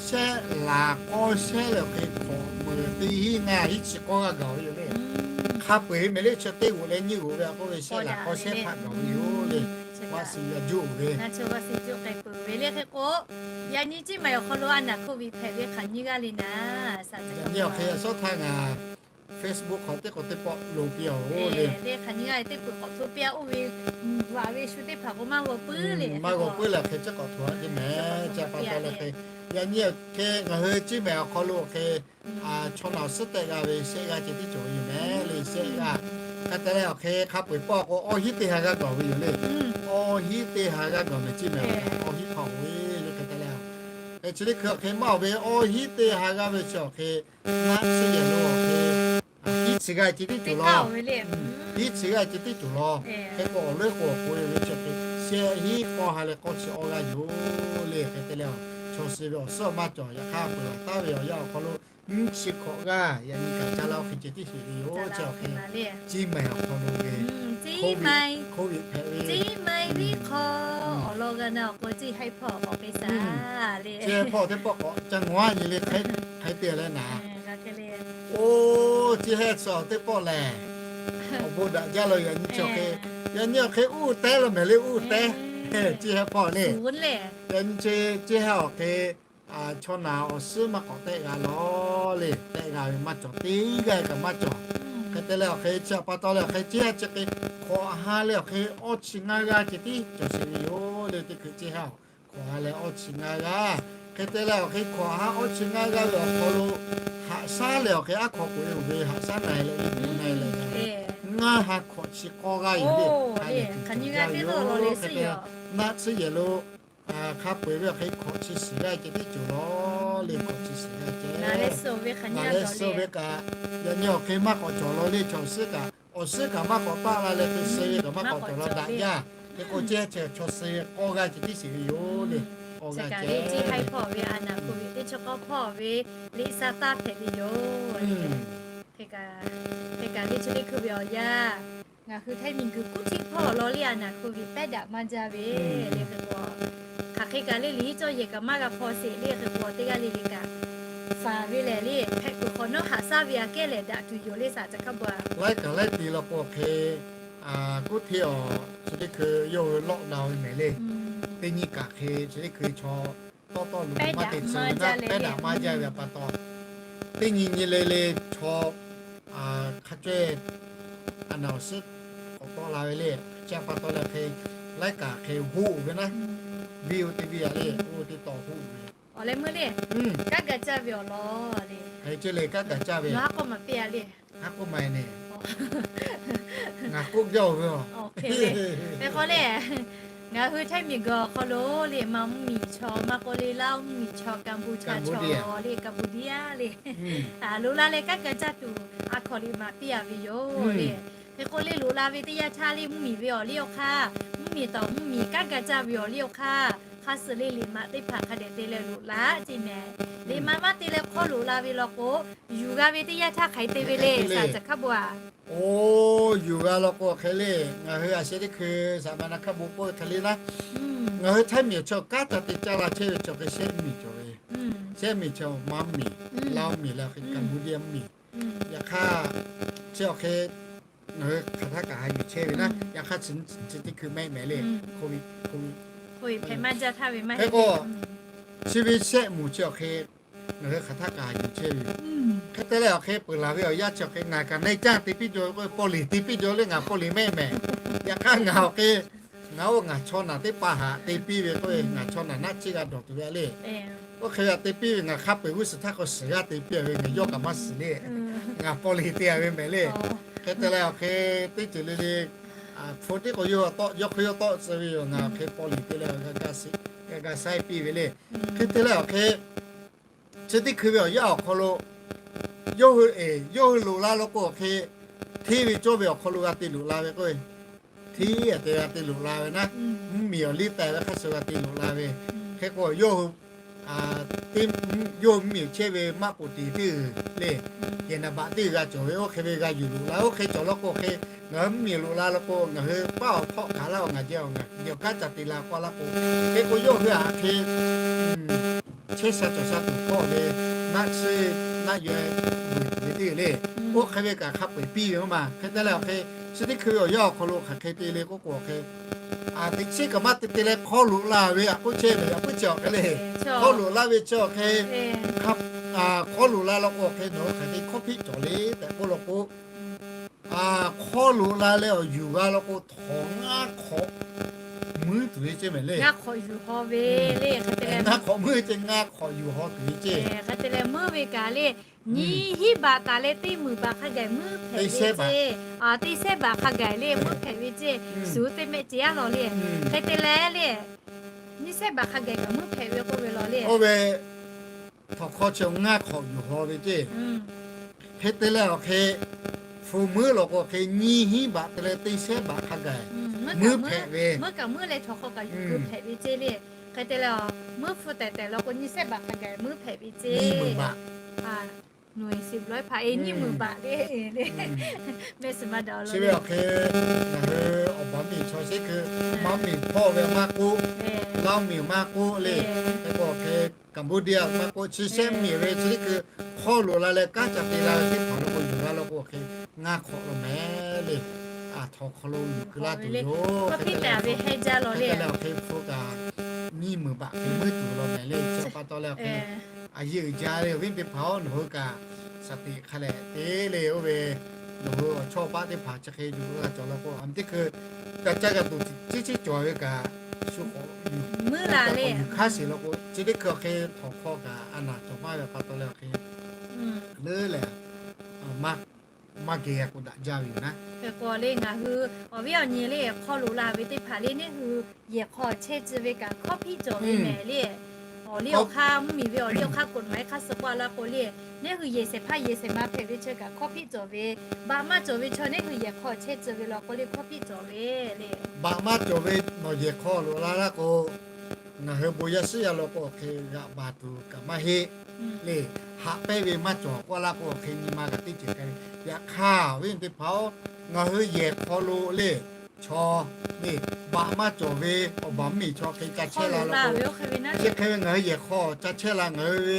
shehˆ laˬ k'awˇ shehˆ leh awˬ hk'e hk'awꞈ meuˍ teˇ hinˉ ngaˇ hinˉ chi k'awˇ g'aˇ gaˬ ve yoˬ le. Hk'a peu-eˬ mehˍ le chi teˇ g'oꞈ leh nyiˇ g'oꞈ ve a k'oˆ ve shehˆ laˬ k'awˇ shehˆ hpaˆ gaˬ ve yoˬ le. Vaˆ si g'a juˆ ve, naˆ tsuhˇ vaˆ si juˆ k'ai peuˬ ve le. Hk'e k'o yaꞈ nyi Ciˇ maiˍ awˬ hk'aw lo a naˍ hko viꞈ hpehꞈ ve hk'aˬ nyiˇ g'aˇ le naˍ. Yaꞈ nyi awˬ hk'e a shawˉ htaˇ ngaˬ Facebook hk'aw teˇ k'awꞈ teˇ pawˆ loˍ piˇ-oˬ le. Hk'aˬ nyiˇ g'aˇ teˇ peuˬ k'awꞈ hto piˇ-a oˇ ve, bvuhꞈ ve shu teˇ hpaˍ k'o maˇ g'aw puiˉ le, maˇ g'aw puiˉ leh hk'e chi k'awꞈ hto a te mehˍ. Chi pa taw leh hk'e yaꞈ nyi awˬ hk'e ngaˬ hui Ciˇ maiˍ awˬ hk'aw lo awˬ hk'e chaw naˬ awˬ suhˉ tehˆ g'a ve shehˆ g'aˇ ceh tiˉ cawˬ ve yoˬ mehˍ le. Shehˆ g'aˇ hk'a te leh awˬ hk'e hk'a peu-eˬ pawˆ k'o awˇ hinˉ teˇ ha g'aˇ gaˬ ve yoˬ le. Awˇ hinˉ teˇ ha g'aˇ gaˬ mehˍ Ciˇ maiˍ awˬ hk'e awˇ hinˉ hpaw-oˬ ve le. Hk'e te leh hk'e chi teˇ hkui awˬ hk'e maˇ oˬ ve awˇ hinˉ teˇ ha g'aˇ ve chi awˬ hk'e naˆ tsuhˇ yehˬ lo awˬ hk'e hiˉ tcuh g'a ceh tiˉ cawˬ law. Hiˉ tcuh g'a ceh tiˉ cawˬ law. Hk'e k'o awˬ leuˉ k'o awˬ k'oꞈ e ve chi hk'e shehˆ hiˉ k'awˇ ha leh k'awˇ chi awˇ g'aˇ yoˬ le. Hk'e te leh, chaw suh ve awˬ suhˉ awˬ maˇ cawˬ. Yaꞈ hk'aˇ peuˬ laˬ taˉ ve awˬ yanˇ awˬ hk'aw lo nyiˇ chi hkawꞈ g'aˇ yaꞈ nyi kaꞈ ca laˇ oˇ hk'e ceh tiˉ sheˍ ve yoˬ. Chi awˬ hk'e, Ciˇ Maiˍ awˬ hk'aw lo ve, Ciˇ Maiˍ, Ciˇ Maiˍ liˇ hk'aw awˬ lawn g'a na awˬ k'o Ciˇ Haiˇ hpawˇ k'awꞈ k'e shaˍ le. Ciˇ Haiˇ hpawˇ teˇ pawˆ k'awꞈ ca ngawˬ a nyi le hk'e, hk'e te leh naˍ, oˇ Ciˇ Haiˇ suh teˇ pawˆ lehˬ, awˬ bon daꞈ jaˇ lo yaꞈ nyi chi awˬ hk'e, yaꞈ nyi awˬ hk'e uˉ tehˉ lo mehˍ le uˉ tehˉ, Ciˇ Haiˇ hpawˇ le. Yaꞈ nyi chi Ciˇ Haiˇ awˬ hk'e chaw naˍ awˬ suhˉ maˇ k'awꞈ tehˆ g'a law le. Tehˆ g'a ve maˇ cawˬ, teˇ g'aˇ kaꞈ maˇ cawˬ. Hk'e te leh awˬ hk'e chi htaꞈ pa taw leh awˬ hk'e Ciˇ Haiˇ chi hk'e hkawꞈ ha leh awˬ hk'e awˇ chi ngaˇ g'aˇ ceh tiˉ cawˬ sheˍ ve yoˬ le. Teˇ hkui Ciˇ Haiˇ hkawꞈ ha leh awˇ chi ngaˇ g'aˇ, hk'e te leh awˬ hk'e hkawꞈ ha awˇ chi ngaˇ g'aˇ ve awˬ hk'aw lo haꞈ shaˉ leh awˬ hk'e aˉ hk'aw k'oꞈ e oˬ ve haꞈ shaˉ na e leh e na e leh, ngaˇ ha hkawꞈ chi k'awˇ g'aˇ yoˬ le. Hk'aˬ nyi g'aˇ teˇ lo lo le suh yoˬ. Naˆ tsuhˇ yehˬ lo hk'a peu-eˬ ve awˬ hk'e hkawꞈ chi suhˍ g'aˇ ceh tiˉ cawˬ law le. Hkawꞈ chi suhˍ g'aˇ ceh, ngaˬ leh suh ve kaꞈ, yaꞈ nyi awˬ hk'e maˇ k'awꞈ cawˬ law le. Chaw awˬ suhˉ kaꞈ, awˬ suhˉ kaꞈ maˇ k'awꞈ taˆ la leh hk'e suh ve kaꞈ maˇ k'awꞈ cawˬ law daꞈ jaˇ. Hk'e k'o Ciˇ Haiˇ chi chaw suh ve k'awˇ g'aˇ ceh tiˉ sheˍ ve yoˬ le. K'awˇ g'aˇ ceh. Ciˇ Haiˇ hpawˇ ve a naˍ hk'oˆ ve teˇ chi k'awˇ hpawˇ ve liꞈ sha taˇ hpehꞈ ve yoˬ. Hk'e kaꞈ le chi teˇ hkui ve awˬ yanˇ, ngaˬ hui Htaiˇ miˬguiˬ kuˉ htiˇ hpawˇ awˬ lawn le a naˍ hk'oˆ ve pehˉ daꞈ maˇ jaˇ ve le. Hk'e k'o, hk'aˬ hk'e kaꞈ le liꞈ hiˉ cawˇ yehˬ kaꞈ maˇ g'a hpaw sheˍ le. Hk'e k'o teˇ g'aˇ le le kaꞈ faˍ ve lehˬ le, hpehꞈ kuiˬ hk'awꞈ nawˉ haꞈ shaˉ ve aꞈ kehˉ lehˬ daꞈ tuˬ yoˬ le saˍ caˬ hkaˇ bvuhꞈ a. Laiˉ kaꞈ laiˉ ti law k'o hk'e, kuˉ htiˇ awˬ chi teˇ hkui yawˇ hui lockdown ve mehˍ le. Teˇ nyi kaꞈ hk'e chi teˇ hkui chaw tawˇ tawˆ lo maˇ te tcuh ve naˉ, pehˉ daꞈ maˇ jaˇ ve pa taw, teˇ nyi nyi le le chaw hk'a cawehˇ a naˍ awˬ suhˉ k'awꞈ tawˆ la ve le. Chi pa taw leh hk'e laiˉ kaꞈ hk'e hoˆ ve naˉ, viˇ oˇ teˇ viˇ a le, oˇ teˇ taw hoˆ ve. Awˬ leh meuˇ le, kanˉ ga caˇ ve awˬ lawn le. Hk'e ceh le kanˉ ga caˇ ve, haˉ k'oˆ maˍ piˇ a le. Haˉ k'oˆ maˍ e ne. Ngaˬ k'oˆ jaˇ-oˬ ve a. Hk'e le, ngaˬ hui Htaiˇ miˬguiˬ awˬ hk'aw lo le, Manˇ mvuhˇ miˬ chaw maˇ k'oˆ le, Laˇ huˉ mvuhˇ miˬ chaw, Kanˇ puˇ chaw le, Kanˇ puˇ diˇ a le, loꞈ la leh kanˉ ga caˇ tuˬ a hkawnˍ liꞈ maˍ piˇ a ve yoˬ le. Hk'e k'o le loꞈ la ve teˇ yanˇ htaˇ le mvuhˇ miˬ ve awˬ liˇ awˬ hk'aˇ, mvuhˇ miˬ tawˍ mvuhˇ miˬ kanˉ ga caˇ ve awˬ liˇ awˬ hk'aˇ, hk'a suhˍ le liꞈ maꞈ teˇ hpaˍ hk'a dehꞈ te leh loꞈ la ceˇ mehˍ. Liꞈ maꞈ maˇ te leh hk'awˇ loꞈ la ve law k'o, yuˬ g'a ve teˇ yanˇ htaˇ hk'aˬ hk'e te ve le saˍ caˬ hkaˇ bon a. Oˇ, yuˬ g'a law k'o hk'e le, ngaˬ hui a sheh teˇ hkui saˍ ma na hkaˇ bon k'oˆ ve hk'e le naˉ, ngaˬ hui Htaiˇ miˬ chaw kanˉ ca te caˇ la chehˇ ve chaw hk'e shehˆ miˬ cawˬ ve. Shehˆ miˬ chaw Manˇ miˬ, Laˇ huˉ miˬ leh hk'e Kanˇ puˇ diˇ miˬ. Yaꞈ hk'aˇ chi awˬ hk'e ngaˬ hui hk'aˬ htaˇ kaꞈ haꞈ yuˬ chehˇ ve naˉ, yaꞈ hk'aˇ chi teˇ hkui mehˆ mehˍ le, hk'e k'o chi ve shehˆ moˍ chi awˬ hk'e ngaˬ hui hk'aˬ htaˇ kaꞈ haꞈ yuˬ chehˇ ve yoˬ. Hk'e te leh awˬ hk'e peuˬ laˬ ve awˬ yanˇ chi awˬ hk'e ngaˬ kaꞈ neˇ caˇ te piˇ jaw ve k'o, paw liˍ te piˇ jaw le, ngaˬ paw liˍ mehˆ mehˍ. Yaꞈ hk'aˇ ngaˬ awˬ hk'e ngaˬ oˇ ngaˬ chaw naˬ teˇ hpaˍ haꞈ te piˇ ve k'o, ngaˬ chaw naˬ naˆ tcuhˇ g'a dawˬ tuˬ ve le. Oˇ hk'e ve haꞈ te piˇ ve ngaˬ hk'a peu-eˬ g'uˇ suhˍ htaˇ k'o suhˍ g'aˇ te piˇ a ve ngaˬ yawˇ kaꞈ maˇ suhˍ le. Ngaˬ paw liˍ te a ve mehˍ le. Hk'e te leh awˬ hk'e teˇ ceuˬ le le hpu teˇ k'o yawˇ tawˆ, yawˇ hk'e yawˇ tawˆ tcuh ve yoˬ. Ngaˬ awˬ hk'e paw liˍ te leh g'a ga saiˉ piˇ ve le. Hk'e te leh awˬ hk'e chi teˇ hkui ve awˬ yanˇ awˬ hk'aw lo yawˇ hui eˬ, yawˇ hui loꞈ la law k'o awˬ hk'e hteˇ ve cawˇ ve awˬ hk'aw lo g'a te loꞈ la ve k'o, hteˇ a te g'a te loꞈ la ve naˉ, mvuhˇ miˬ awˬ liˇ taiˍ ve hk'a shuˍ g'a te loꞈ la ve. Hk'e k'o yawˇ hui teˇ, yawˇ hui mvuhˇ miˬ chehˇ ve maˆ poˍ tiˍ teˇ g'uiˬ le, kehˬ naˍ baꞈ teˇ g'uiˬ g'a cawˬ ve, oˇ hk'e ve g'a yuˬ loꞈ la. Oˇ hk'e cawˬ law k'o hk'e, ngaˬ hui mvuhˇ miˬ loꞈ la law k'o ngaˬ hui paˉ awˬ hpawˇ hk'aˬ laˇ awˬ ngaˬ jehˇ awˬ ngaˬ yawˬ kanˉ ca te la k'oˆ laˇ k'o, hk'e k'o yawˇ hui aꞈ hk'e chehˇ sha cawˬ sha tuˬ hkawˇ ve, naˆ tsuhˇ naˆ yaweh vuiˬ tuˬ ve teˇ g'uiˬ le. Oˇ hk'e ve kaꞈ hk'a peu-eˬ piˇ ve oˇ ma. Hk'e te leh awˬ hk'e chi teˇ hkui ve awˬ yanˇ awˬ hk'aw lo hk'aˬ hk'e te le k'oˆ k'o awˬ hk'e, teꞈ chiˉ kaꞈ maˇ te te leh hk'awˇ loꞈ la ve aꞈ k'oˆ chehˇ ve, aꞈ puiˉ chi awˬ hk'e le. Hk'awˇ loꞈ la ve chi awˬ hk'e, hk'awˇ loꞈ la law k'o awˬ hk'e nawˬ hui hk'aˬ hk'e hkawˇ hpiˆ cawˬ le tehꞈ k'oˆ law k'o, hk'awˇ loꞈ la leh awˬ yuˬ g'a law k'o htawnˍ ngaˇ hk'awꞈ muiˉ tuˬ ve ceˇ mehˍ le. Ngaˇ hk'awꞈ muiˉ ve ceˇ, ngaˇ hk'awꞈ yuˬ haw tuˬ ve ceˇ. Hk'e te leh meuˇ ve kaꞈ le, nyiˇ hiˉ baꞈ taˍ leh teˇ meunˍ baꞈ hk'a gaˬ muiˉ hpehꞈ ve ceˇ. Teˇ shehˉ baꞈ hk'a gaˬ le muiˉ hpehꞈ ve ceˇ. Suhˍ teˇ mehˆ ceˇ a law le. Hk'e te leh le, nyiˇ shehˉ baꞈ hk'a gaˬ kaꞈ muiˉ hpehꞈ ve k'oˆ ve law le. Oˇ ve htawnˍ hk'aw chi ngaˇ hk'awꞈ yuˬ haw ve ceˇ. Hk'e te leh awˬ hk'e hpu muiˉ law k'o hk'e nyiˇ hinˉ baꞈ te leh teˇ shehˉ baꞈ hk'a gaˬ muiˉ hpehꞈ ve. Hk'e te leh, muiˉ hpu tehˬ tehˬ law k'o nyiˇ shehˉ baꞈ hk'a gaˬ muiˉ hpehꞈ ve ceˇ. Nyiˇ muiˬ baꞈ le, mehˆ suhˍ ma daꞈ chi ve awˬ hk'e, ngaˬ hui awˬ baˬ miˬ chaw sheˉ hkui maˇ miˬ hpawˇ ve maˇ k'oˆ, Laˇ miˬ maˇ k'oˆ le, hk'e k'o awˬ hk'e Cambodia maˇ k'oˆ, chi shehˆ miˬ ve chi teˇ hkui hk'aw loꞈ la leh kanˉ ca te la ve teˇ hpaˍ lo k'o yuˬ la law k'o awˬ hk'e ngaˇ hk'awꞈ lo mehˍ le. Aˬ htawnˍ hk'aw lo yuˬ keu laˇ tuˬ yoˬ. Hk'e te leh awˬ hk'e hpu kaꞈ nyiˇ muiˬ baꞈ hk'e muiˉ tuˬ law mehˍ le. Chi pa taw leh awˬ hk'e a yeˇ uiˍ jaˇ le awˬ viˉ teˇ hpaˍ-oˬ, nawˬ hui kaꞈ shaˍ tiꞈ hk'a leh te le oˇ ve, nawˬ hui awˬ chawˇ paˆ teˇ hpaˍ chi hk'e yuˬ g'a cawˬ law k'o, a teˇ hkui ca caˇ g'a tuˬ ciˉ ciˉ cawˬ ve kaꞈ shu k'awꞈ yuˬ hk'aˇ sheˍ law k'o, chi teˇ hkui awˬ hk'e htawnˍ hk'aw kaꞈ a naˬ cawˬ maˇ ve pa taw leh awˬ hk'e leuˉ leh maˇ geh g'a k'o daꞈ jaˇ ve yoˬ naˉ. Hk'e k'o le ngaˬ hui awˬ viˉ awˬ nyi le hk'aw loꞈ la ve teˇ hpaˍ le neˇ hui yehˬ hk'aw chehˇ tcuh ve kaꞈ hkawˇ hpiˆ cawˬ ve mehˍ le. Awˬ liˇ awˬ hk'aˇ mvuhˇ miˬ ve awˬ liˇ awˬ hk'aˇ k'oꞈ maˍ e hk'aˇ suh k'oˆ a laˇ k'o le, neˇ hui yehˬ shehˍ hpaˇ yehˬ shehˍ ma hpehꞈ ve chi kaꞈ hkawˇ hpiˆ cawˬ ve, baꞈ maˇ cawˬ ve chaw neˇ hui yehˬ hk'aw chehˇ tcuh ve law k'o le hkawˇ hpiˆ cawˬ ve le. Baꞈ maˇ cawˬ ve nawˬ yehˬ hk'aw loꞈ la laˇ k'o, ngaˬ hui bon yaˇ shiˉ yaˇ law k'o awˬ hk'e g'aꞈ baˬ tuˬ kaꞈ maˇ heˆ le. Haꞈ pehnˇ ve maˇ cawˬ k'oˆ laˇ k'o awˬ hk'e nyi ma kaꞈ teˇ ceuˬ k'ai ve. Yaꞈ hk'aˇ awˬ viˉ teˇ hpaˍ-oˬ, ngaˬ hui yehˬ hk'aw lo le chaw le baꞈ maˇ cawˬ ve awˬ baˬ mvuhˇ miˬ chaw hk'e ca chehˇ la law k'o, chi hk'e ve ngaˬ hui yehˬ hk'aw ca chehˇ la ngaˬ hui ve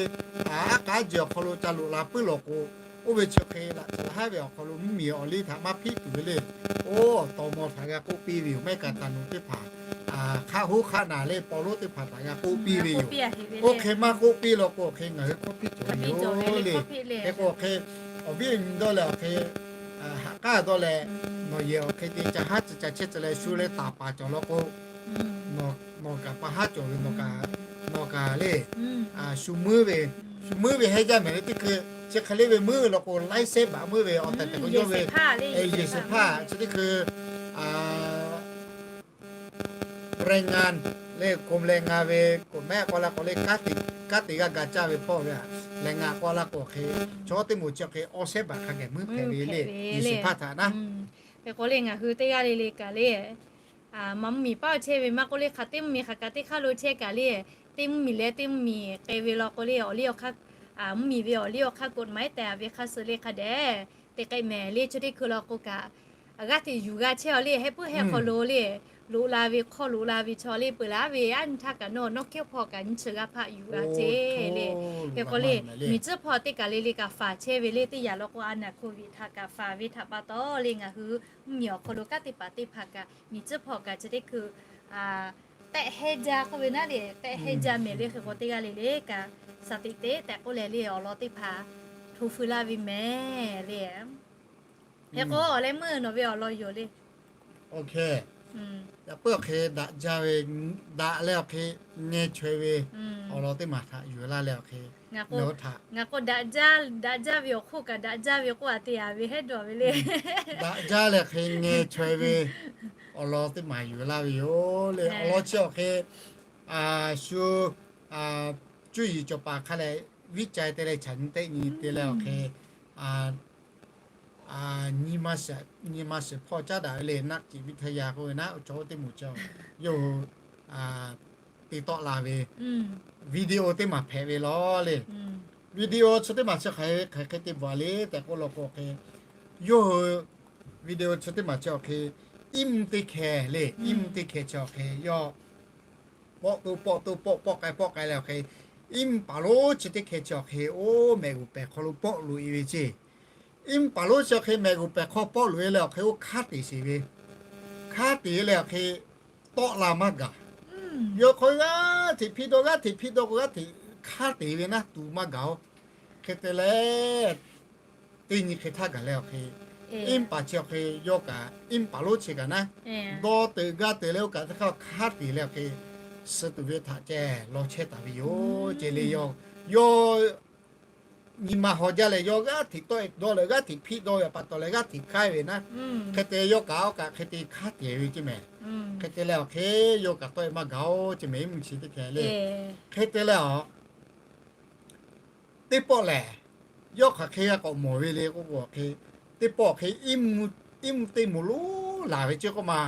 aˉ k'aˉ jeˬ awˬ hk'aw lo ca loꞈ la puiˉ law k'o, oˇ ve chi hk'e laꞈ tcuh haˉ ve awˬ hk'aw lo mvuhˇ miˬ awˬ liˇ htaꞈ maˇ hpiˆ tuˬ ve le. Oˇ tawˍ maw htaꞈ g'a k'oˆ piˇ ve yoˬ. Mehˆ kaꞈ taˍ nuˬ teˇ hpaˍ hk'aˆ hoˉ hk'aˆ naˬ le paw lonˉ teˇ hpaˍ htaꞈ g'a k'oˆ piˇ ve yoˬ. Oˇ hk'e maˇ k'oˆ piˇ law k'o awˬ hk'e ngaˬ hui hkawˇ hpiˆ cawˬ ve yoˬ le. Hk'e k'o awˬ hk'e awˬ viˉ awˬ nyi dawˇ leh awˬ hk'e haꞈ k'aˉ dawˇ leh, nawˬ yehˬ awˬ hk'e te ca haˉ tcuh ca chehˇ tcuh leh shu leh taˍ paˍ cawˬ law k'o, nawˬ kaꞈ pa haˉ cawˬ ve, nawˬ kaꞈ le shu muiˉ ve, shu muiˉ ve hehnˇ jaˇ mehˍ le teˇ hkui. Chi hk'e le ve muiˉ law k'o laiˉ shehˉ baꞈ muiˉ ve awˬ tehˬ tehˬ k'o yawˇ ve yehˬ shehˍ hpaˇ chi teˇ hkui raiˇ ngaˇ le, kom leh ngaˇ ve k'oꞈ mehˆ k'oˆ laˇ k'o le, kanˉ te g'aˇ ga caˇ ve hpawˇ ve a, leh ngaˇ k'oˆ laˇ k'o hk'e, chaw teˇ moˍ chi hk'e awˬ shehˉ baꞈ hk'a geh muiˉ hpehꞈ ve le, yehˬ shehˍ hpaˇ htaꞈ naˉ. Hk'e k'o le ngaˬ hui teˇ g'aˇ le le kaꞈ le, maˇ mvuhˇ miˬ paˉ chehˇ ve maˇ k'oˆ le, hk'aˬ teˇ mvuhˇ miˬ hk'aˬ kaꞈ teˇ hk'aˇ lo chehˇ kaꞈ le, teˇ mvuhˇ miˬ leh teˇ mvuhˇ miˬ k'ai ve law k'o le, awˬ liˇ awˬ hk'aˇ, mvuhˇ miˬ ve awˬ liˇ awˬ hk'aˇ k'oꞈ maˍ iˉ tehꞈ ve hk'aˇ suh le hk'a dehꞈ te k'ai mehˍ le. Chi teˇ hkui law k'o kaꞈ g'aˇ hteꞈ yuˬ g'a chehˇ a le, heh puiˉ heh hk'aw lo le, loꞈ la ve hk'aw loꞈ la ve chaw le peuˬ laˇ ve, a nyi htaˇ kaꞈ nawˬ nawˇ hkehˇ hpawˇ kaꞈ nyi chi g'a hpaˆ yuˬ g'a ceˇ le. Hk'e k'o le, miˬ tcuhˉ hpawˇ teˇ kaˬ le le kaꞈ faˍ chehˇ ve le, teˇ yanˇ law k'o a naˬ hko viꞈ htaꞈ kaꞈ faˍ ve htaꞈ pa taw le ngaˬ hui mvuhˇ miˬ awˬ hk'aw lo kanˉ te paˍ teˇ hpaˍ kaꞈ miˬ tcuhˉ hpawˇ kaꞈ chi teˇ hkui tehˆ hehnˇ jaˇ k'oˆ ve naˉ le, tehˆ hehnˇ jaˇ mehˍ le. Hk'e k'o teˇ g'aˇ le le kaꞈ shaˍ tiꞈ te tehꞈ k'oˆ leh le awˬ lawn teˇ hpaˍ hto fui laˇ ve mehˍ le. Hk'e k'o awˬ leh meuˇ nawˬ ve awˬ lawn yoˬ le. Yaꞈ puiˉ awˬ hk'e daꞈ jaˇ ve, daꞈ leh awˬ hk'e ngeh chaweh ve awˬ lawn teˇ maˬ htaꞈ yuˬ laˇ leh awˬ hk'e, ngaˬ k'o daꞈ jaˇ ve awˬ hk'oˆ kaꞈ daꞈ jaˇ ve k'oˆ a te a ve hehnˇ dawˬ ve le. Daꞈ jaˇ leh hk'e ngeh chaweh ve awˬ lawn teˇ maˬ yuˬ laˇ ve yoˬ le. Awˬ lawn chi awˬ hk'e shu cuˇ yiˍ cawˬ paˍ hk'a leh viˉ ca te leh chaꞈ nyi tehˆ nyi te leh awˬ hk'e nyi ma shiˍ hpawˇ caˉ daꞈ ve le. Naˆ ciˍ viˇ htaˇ yaˇ k'oˆ ve naˉ, chaw oˇ teˇ moˍ ca yawˇ hui te tawˆ la ve video teˇ maˬ hpehꞈ ve law le. Video chi teˇ maˬ chi hk'aˬ hk'e hk'e te bvuhꞈ le tehꞈ k'oˆ law k'o hk'e, yawˇ hui video chi teˇ maˬ chi awˬ hk'e iˉ mvuhˇ teˇ hkeh le, iˉ mvuhˇ teˇ hkeh chi awˬ hk'e yawˇ pawˆ to pawˆ to pawˆ pawˆ k'ai pawˆ k'ai leh awˬ hk'e, iˉ mvuhˇ paˍ lonˉ chi teˇ hkeh chi awˬ hk'e oˇ mehꞈ g'uˬ pehˍ hk'aw lo pawˆ loꞈ e ve ceˇ. Iˉ mvuhˇ paˍ lonˉ chi awˬ hk'e mehꞈ g'uˬ pehˍ hk'aw pawˆ loꞈ e leh awˬ hk'e oˇ hk'aˉ te sheˍ ve, hk'aˉ te leh awˬ hk'e tawˆ la maˇ gaˬ. Yawˇ hk'aw g'aˇ hteꞈ hpiˇ dawˇ, g'aˇ hteꞈ hpiˇ dawˇ k'o g'aˇ hteꞈ hk'aˉ te ve naˉ tu maˇ gaˬ-oˬ. Hk'e te leh teˇ nyi hk'e htaˇ gaˬ leh awˬ hk'e, iˉ mvuhˇ paˍ chi awˬ hk'e yawˇ kaꞈ iˉ mvuhˇ paˍ lonˉ chi kaꞈ naˉ dawˇ te g'aˇ te leh oˇ kaꞈ teˇ hk'aˇ hk'aˉ te leh awˬ hk'e, suh tuˬ ve htaꞈ ceh law chehˇ taˍ ve yoˬ ceˇ le. Yawˇ yawˇ nyi ma haw jaˇ leh yawˇ g'aˇ hteꞈ tawˆ e dawˇ leh g'aˇ hteꞈ hpiˇ dawˇ ve pa taw leh g'aˇ hteꞈ k'aiˉ ve naˉ. Hk'e te yawˇ kaꞈ oˇ kaꞈ hk'e te hk'aˉ te ve ceˇ mehˍ. Hk'e te leh awˬ hk'e yawˇ kaꞈ tawˆ e maˇ gaˬ-oˬ ceˇ mehˍ, iˉ mvuhˇ chi teˇ hkeh le. Hk'e te leh a teˇ pawˆ lehˬ, yawˇ hk'aˬ hk'e g'a k'awꞈ mawˬ ve le k'oˆ k'o awˬ hk'e, teˇ pawˆ awˬ hk'e iˉ mvuhˇ teˇ moˍ lonˉ laˬ ve ceˇ k'oˆ ma.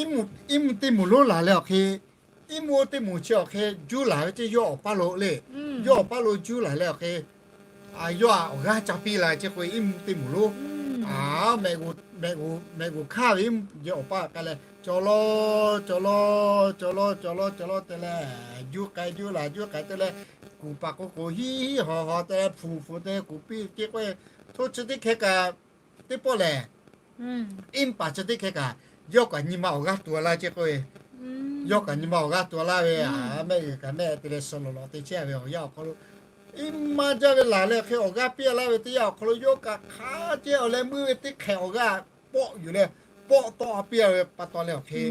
Iˉ mvuhˇ teˇ moˍ lonˉ laˬ leh awˬ hk'e, iˉ mvuhˇ teˇ moˍ chi awˬ hk'e juˇ laˬ ve ceˇ yawˇ awˬ paˇ lo le. Yawˇ awˬ paˇ lo juˇ laˬ leh awˬ hk'e, yawˇ aꞈ awˬ g'aˇ ca piˇ la ceˇ k'o, iˉ mvuhˇ teˇ moˍ lonˉ mehꞈ g'uˬ hkanˇ ve iˉ mvuhˇ yawˇ awˬ paˇ k'ai leh, caw lawˇ caw lawˇ caw lawˇ caw lawˇ caw lawˇ te leh, juˇ k'ai juˇ laˬ juˇ k'ai te leh, kuˬ paˍ k'o kuˬ hiˉ hiˉ hawˬ hawˬ te leh, hpu hpu te kuˬ piˇ ceˇ k'o, hto chi teˇ hkeh kaꞈ, teˇ pawˆ lehˬ, iˉ mvuhˇ paˍ chi teˇ hkeh kaꞈ, yawˇ kaꞈ nyi ma awˬ g'aˇ tuˬ laˇ ceˇ k'o, yawˇ kaꞈ nyi ma awˬ g'aˇ tuˬ laˇ ve, mehˆ g'uˬ kaꞈ mehˆ te leh suh lawˬ lawˬ te chehˇ ve awˬ yanˇ awˬ hk'aw lo, iˉ maˇ jaˇ ve laˬ leh awˬ hk'e awˬ g'aˇ piˇ laˇ ve teˇ yanˇ awˬ hk'aw lo, yawˇ kaꞈ hk'a ceˇ awˬ leh meuˇ ve teˇ hkeh awˬ g'aˇ pawˆ yuˬ leh, pawˆ tawˆ a piˇ ve pa taw leh awˬ hk'e,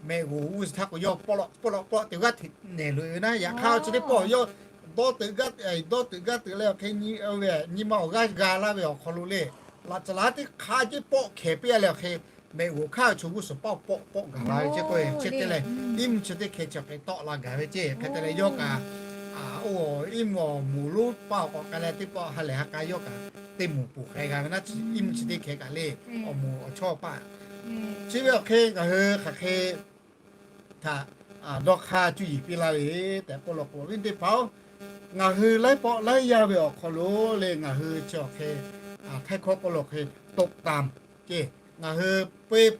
mehˆ g'uˬ g'uˇ suhˍ htaˇ k'o yawˇ pawˆ lawˆ pawˆ lawˆ pawˆ te g'aˇ hteꞈ nehˬ loꞈ e ve naˉ. Yaꞈ hk'aˇ chi teˇ pawˆ yawˇ dawˇ teuꞈ g'aˇ, dawˇ teuꞈ g'aˇ teuꞈ leh awˬ hk'e nyi ve nyi ma awˬ g'aˇ g'a laˇ ve awˬ hk'aw lo le, laꞈ caˍ laˉ teˇ hk'a ceˇ pawˆ hkehˍ piˇ a leh awˬ hk'e, mehˆ g'uˬ hk'aˇ chaw g'uˇ suhˍ paˇ pawˆ pawˆ gaˬ la ve ceˇ k'o, chi te leh iˉ mvuhˇ chi teˇ hkeh chi awˬ hk'e tawˆ la gaˬ ve ceˇ. Hk'e te leh yawˇ kaꞈ, oˇ iˉ mvuhˇ awˬ moˍ lonˉ paˇ awˬ k'awꞈ k'ai leh teˇ pawˆ ha lehˬ ha k'a yawˇ kaꞈ teˇ moˍ poˬ k'ai g'a ve naˉ, iˉ mvuhˇ chi teˇ hkeh kaꞈ le, awˬ moˍ awˬ chawˇ paˇ. Chi ve awˬ hk'e ngaˬ hui hk'aˬ hk'e htaꞈ dawˇ hk'aˇ cuˇ yiˍ piˇ laˇ ve tehꞈ k'oˆ law k'o, awˬ viˉ teˇ hpaˍ-oˬ, ngaˬ hui laiˉ pawˆ laiˉ yaˇ ve awˬ hk'aw lo le, ngaˬ hui chi awˬ hk'e htaiˇ hkawˇ k'oˆ law hk'e, toꞈ taˍ ceˇ, ngaˬ hui peu,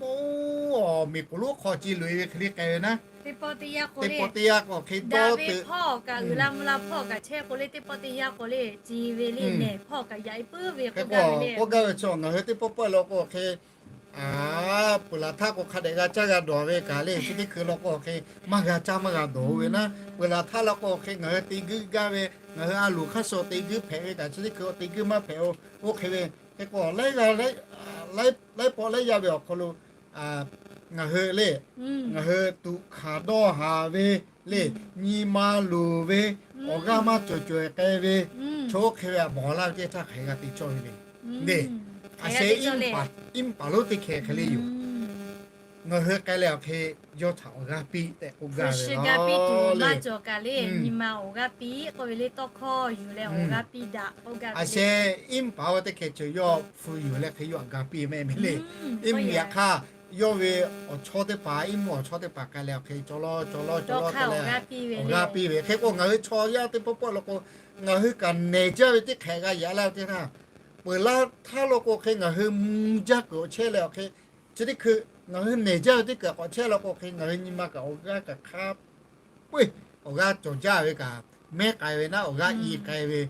oˇ, miˬ k'oˍ lonˉ hk'aw ce loꞈ e ve hk'e le k'ai ve naˉ. Teˇ pawˆ teˇ yanˇ k'o hk'e dawˇ teuꞈ, kaꞈ uiˍ la mvuh la hpawˇ kaꞈ chehˇ k'o le, teˇ pawˆ teˇ yanˇ k'o le, ce ve le, nehˬ hpawˇ kaꞈ yaꞈ e puiˉ ve k'oˆ gaˇ ve le. K'oˆ gaˇ ve chi ngaˬ hui teˇ pawˆ pawˆ law k'o hk'e, peuˬ laˬ htaˇ k'o hk'a dehꞈ g'a caˇ g'a dawˬ ve kaꞈ le, chi teˇ hkui law k'o hk'e maˇ g'a caˇ maˇ g'a dawˬ-o ve naˉ. Peuˬ laˬ htaˇ law k'o hk'e ngaˬ hui te guiˇ gaˇ ve, ngaˬ hui a loˍ hk'aˇ suh te guiˇ hpehꞈ ve kaꞈ chi teˇ hkui te guiˇ maˇ hpehꞈ-o. Oˇ hk'e ve, hk'e k'o laiˉ pawˆ laiˉ yaˇ ve awˬ hk'aw lo ngaˬ hui le, ngaˬ hui tuꞈ hkanˍ dawˇ haˍ ve le, nyi ma luˬ ve, awˬ g'aˇ maˇ cawˬ cawˬ k'ai ve, chaw oˇ hk'e ve a bawˬ laˇ ve teˇ htaˇ hk'aˬ hk'e g'a te cawˇ ve le. Aˬ sheh iˉ mvuhˇ paˍ lonˉ teˇ hkeh hk'e le yoˬ. Ngaˬ hui k'ai leh awˬ hk'e yawˇ htaꞈ awˬ g'aˇ piˇ tehꞈ k'oˆ gaˇ ve le. Nyi ma awˬ g'aˇ piˇ k'oˆ ve le, tawˇ hkawˇ yuˬ leh awˬ g'aˇ piˇ daꞈ k'oˆ gaˇ ve le. Aˬ sheh iˉ mvuhˇ paˍ oˇ teˇ hkeh ceuˬ yawˇ hpu yuˬ leh hk'e yawˇ htaꞈ g'a piˇ mehˆ mehˆ le. Iˉ mvuhˇ yaꞈ hk'aˇ yawˇ ve awˬ chawˇ teˇ hpaˍ, iˉ mvuhˇ awˬ chawˇ teˇ hpaˍ k'ai leh awˬ hk'e caw lawˇ caw lawˇ caw lawˇ te leh awˬ g'aˇ piˇ ve. Hk'e k'o ngaˬ hui chaw yaˇ teˇ pawˆ pawˆ law k'o, ngaˬ hui kaꞈ nehˬ jaˇ ve teˇ hkeh g'a yaꞈ laˇ ve teˇ htaˇ, peuˬ laˬ htaˇ law k'o hk'e ngaˬ hui mvuh jaˇ kuiˬ awˬ chehˇ leh awˬ hk'e, chi teˇ hkui ngaˬ hui nehˬ jaˇ ve teˇ kaꞈ k'awꞈ chehˇ law k'o hk'e ngaˬ hui nyi ma kaꞈ awˬ g'aˇ kaꞈ hk'a peu-eˬ awˬ g'aˇ cawˬ jaˇ ve kaꞈ mehˉ k'ai ve naˉ, awˬ g'aˇ i k'ai ve,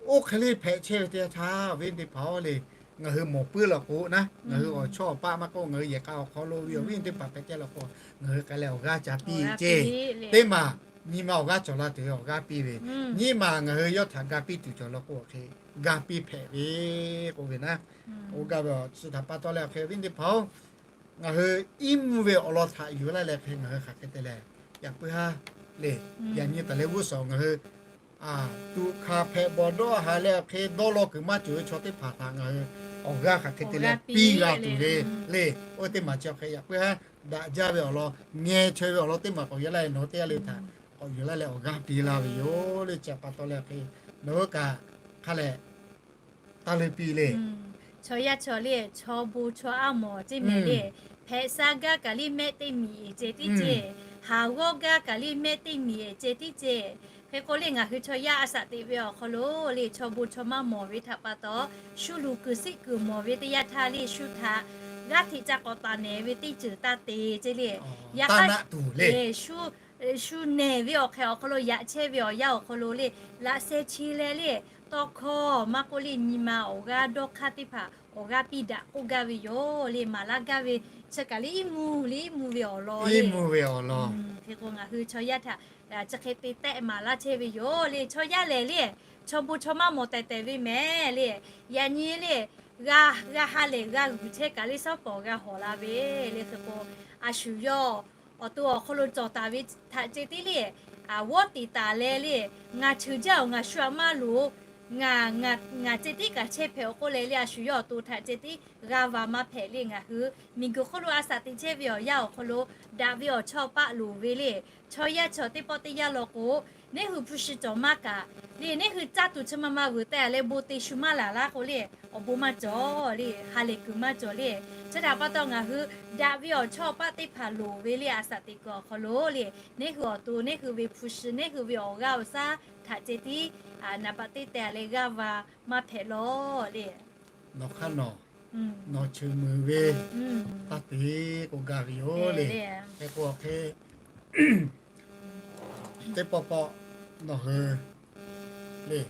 oˇ hk'e le hpehꞈ chehˇ ve teˇ htaˇ, awˬ viˉ teˇ hpaˍ-oˬ le, ngaˬ hui mawˬ puiˉ law k'o naˉ, ngaˬ hui awˬ chawˇ awˬ paˆ maˇ k'oˆ, ngaˬ hui yehˬ k'a awˬ hk'aw lo ve awˬ viˉ teˇ hpaˍ hpehꞈ chehˇ law k'o, ngaˬ hui k'ai leh awˬ g'aˇ ca piˇ ceˇ. Teˇ maˬ nyi ma awˬ g'aˇ cawˬ la tuˬ ve awˬ g'aˇ piˇ ve, nyi ma ngaˬ hui yawˇ htaꞈ ga piˇ tuˬ cawˬ law k'o awˬ hk'e ga piˇ hpehꞈ ve k'oˆ ve naˉ. Oˇ gaˇ ve awˬ chi htaꞈ pa taw leh awˬ hk'e awˬ viˉ teˇ hpaˍ-oˬ, ngaˬ hui iˉ mvuhˇ ve awˬ lawn htaꞈ yuˬ laˇ leh hk'e ngaˬ hui hk'aˬ hk'e te leh, yaꞈ puiˉ haˉ le, yaꞈ nyi taˍ leh g'uˇ suhˍ ngaˬ hui tuꞈ hkanˍ hpehꞈ bawˬ dawˇ haˍ leh awˬ hk'e dawˇ law kuiˬ maˇ cawˬ ve chaw teˇ hpaˍ htaꞈ ngaˬ hui awˬ g'aˇ hk'aˬ hk'e te leh piˇ g'a tuˬ ve le. Oˇ teˇ maˬ chi awˬ hk'e yaꞈ puiˉ haˉ daꞈ jaˇ ve awˬ lawn ngeh chaweh ve awˬ lawn teˇ maˬ k'awꞈ yaꞈ laˇ ve nawˬ hui teˇ g'aˇ le htaꞈ k'awꞈ yuˬ laˇ leh awˬ g'aˇ piˇ laˇ ve yoˬ le. Chi pa taw leh hk'e nawˬ hui kaꞈ hk'a leh taˇ leuˇ piˇ le. Chaw yaˇ chaw le, chaw bon chaw aˉ mawˬ ceˇ mehˍ le. Hpehꞈ sha gaˇ kaꞈ le mehˆ teˇ miˬ eˍ ceh tiˉ ceˇ, haˍ g'awˇ gaˇ kaꞈ le mehˆ teˇ miˬ eˍ ceh tiˉ ceˇ. Hk'e k'o le ngaˬ hui chaw yaˇ a shaꞈ teꞈ ve awˬ hk'aw lo le chaw bon chaw maˇ mawˬ ve htaꞈ pa taw, shu luˬ kuiˬ siˆ kuiˬ mawˬ ve teˇ yanˇ htaˇ le shu htaꞈ g'aˇ hteꞈ ca k'awꞈ taˍ nehˬ ve teˇ ceuˬ taˇ te ceˇ le. Yaꞈ hk'aˇ shu nehˬ ve awˬ hk'e awˬ hk'aw lo yaꞈ chehˇ ve awˬ yanˇ awˬ hk'aw lo le, laꞈ sheh chi leh le, tawˇ hkawˇ maˇ k'oˆ le nyi ma awˬ g'aˇ dawˇ hk'aˇ teˇ hpaˍ awˬ g'aˇ piˇ daꞈ k'oˆ gaˇ ve yoˬ le. Maˍ laˇ gaˇ ve chi kaꞈ le iˉ mvuhˇ le iˉ mvuhˇ ve awˬ lawn le. Hk'e k'o ngaˬ hui chaw yaˇ htaꞈ chi hk'e te tehˆ maˍ laˇ chehˇ ve yoˬ le. Chaw yaˇ lehˬ le, chaw bon chaw maˇ mawˬ tehˬ tehˬ ve mehˍ le. Yaꞈ nyi le, g'a, g'a ha lehˬ g'a g'uiˬ chehˇ kaꞈ le shaˉ pawˍ g'a hawˬ la ve le. Hk'e k'o a shu yawˇ awˬ to awˬ hk'aw lo cawˬ taˍ ve htaꞈ ceh tiˉ le, g'awˇ tiˍ taˍ leh le, ngaˬ cheuˬ jaˇ-oˬ, ngaˬ shu aꞈ maˇ loˍ, ngaˬ, ngaˬ ceh tiˉ kaꞈ chehˇ hpehꞈ-oˬ k'oˆ leh le, a shu yawˇ awˬ to htaꞈ ceh tiˉ g'a va maˇ hpehꞈ le. Ngaˬ hui miˬguiˬ hk'oˆ lo a shaꞈ teꞈ chehˇ ve awˬ yanˇ awˬ hk'aw lo daꞈ ve awˬ chawˇ paˆ loˍ ve le. Chaw yaˇ chaw teˇ pawˆ teˇ yanˇ law k'o, neˉ hui hpu shi cawˬ maˇ kaꞈ le, neˇ hui caˇ tuˬ chi ma ma vuiˬ tehꞈ leh bon te shu maˇ laˬ laˇ k'o le, awˬ bon maˇ cawˬ le, ha lehˬ kuiˬ maˇ cawˬ le. Chi htaꞈ pa taw ngaˬ hui daꞈ ve awˬ chawˇ paˆ teˇ hpaˍ loˍ ve le, a saˍ teꞈ kuiˬ awˬ hk'aw lo le, neˇ hui awˬ to, neˇ hui ve hpu shi, neˇ hui ve awˬ g'aˇ awˬ shaˉ htaꞈ ceh tiˉ naˍ baꞈ teˇ teh leh g'aˇ va maˇ hpehꞈ lawˬ le. Nawˬ hk'aˇ nawˬ, nawˬ cheuˬ muiˬ ve taˇ te k'oˆ gaˇ ve yoˬ le. Hk'e k'o hk'e teˇ pawˆ pawˆ nawˬ hui le,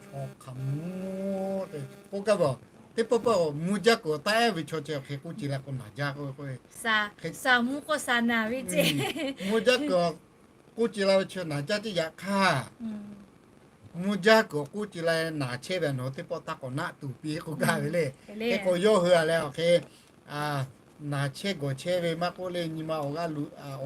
chaw hk'aˬ mvuhˇ k'oˆ gaˇ ve, teˇ pawˆ pawˆ mvuhˇ jaˇ kuiˬ taˇ ehˉ ve chaw ceh hk'e k'oˆ ce la k'o naˍ jaˇ k'oˆ ve k'o, saˍ mvuhˇ k'o saˍ naˍ ve ce. Mvuhˇ jaˇ kuiˬ k'oˆ ce la ve chi naˍ jaˇ ce. Yaꞈ hk'aˇ mvuhˇ jaˇ kuiˬ k'oˆ ce la naˍ chehˇ ve nawˬ teˇ pawˆ taˇ k'awꞈ naˆ tuˬ piˇ k'oˆ gaˇ ve le. Hk'e k'o yawˇ hui a leh awˬ hk'e naˍ chehˇ gawˬ chehˇ ve maˇ k'oˆ le, nyi ma awˬ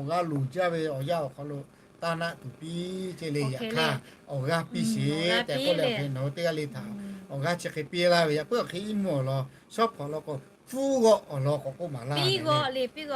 g'aˇ luˬ jaˇ ve awˬ yanˇ awˬ hk'aw lo taˇ naˆ tuˬ piˇ ce le. Yaꞈ hk'aˇ awˬ g'aˇ piˇ sheˍ tehꞈ k'oˆ leh awˬ hk'e nawˬ hui teˇ g'aˇ le htaꞈ awˬ g'aˇ chi hk'e piˇ laˇ ve. Yaꞈ puiˉ awˬ hk'e iˉ mvuhˇ awˬ lawn shawˉ hpawnˬ law k'o, pfuhˇ g'awˆ awˬ lawn k'awꞈ k'oˆ maˍ laˇ ve le. Pfuhˇ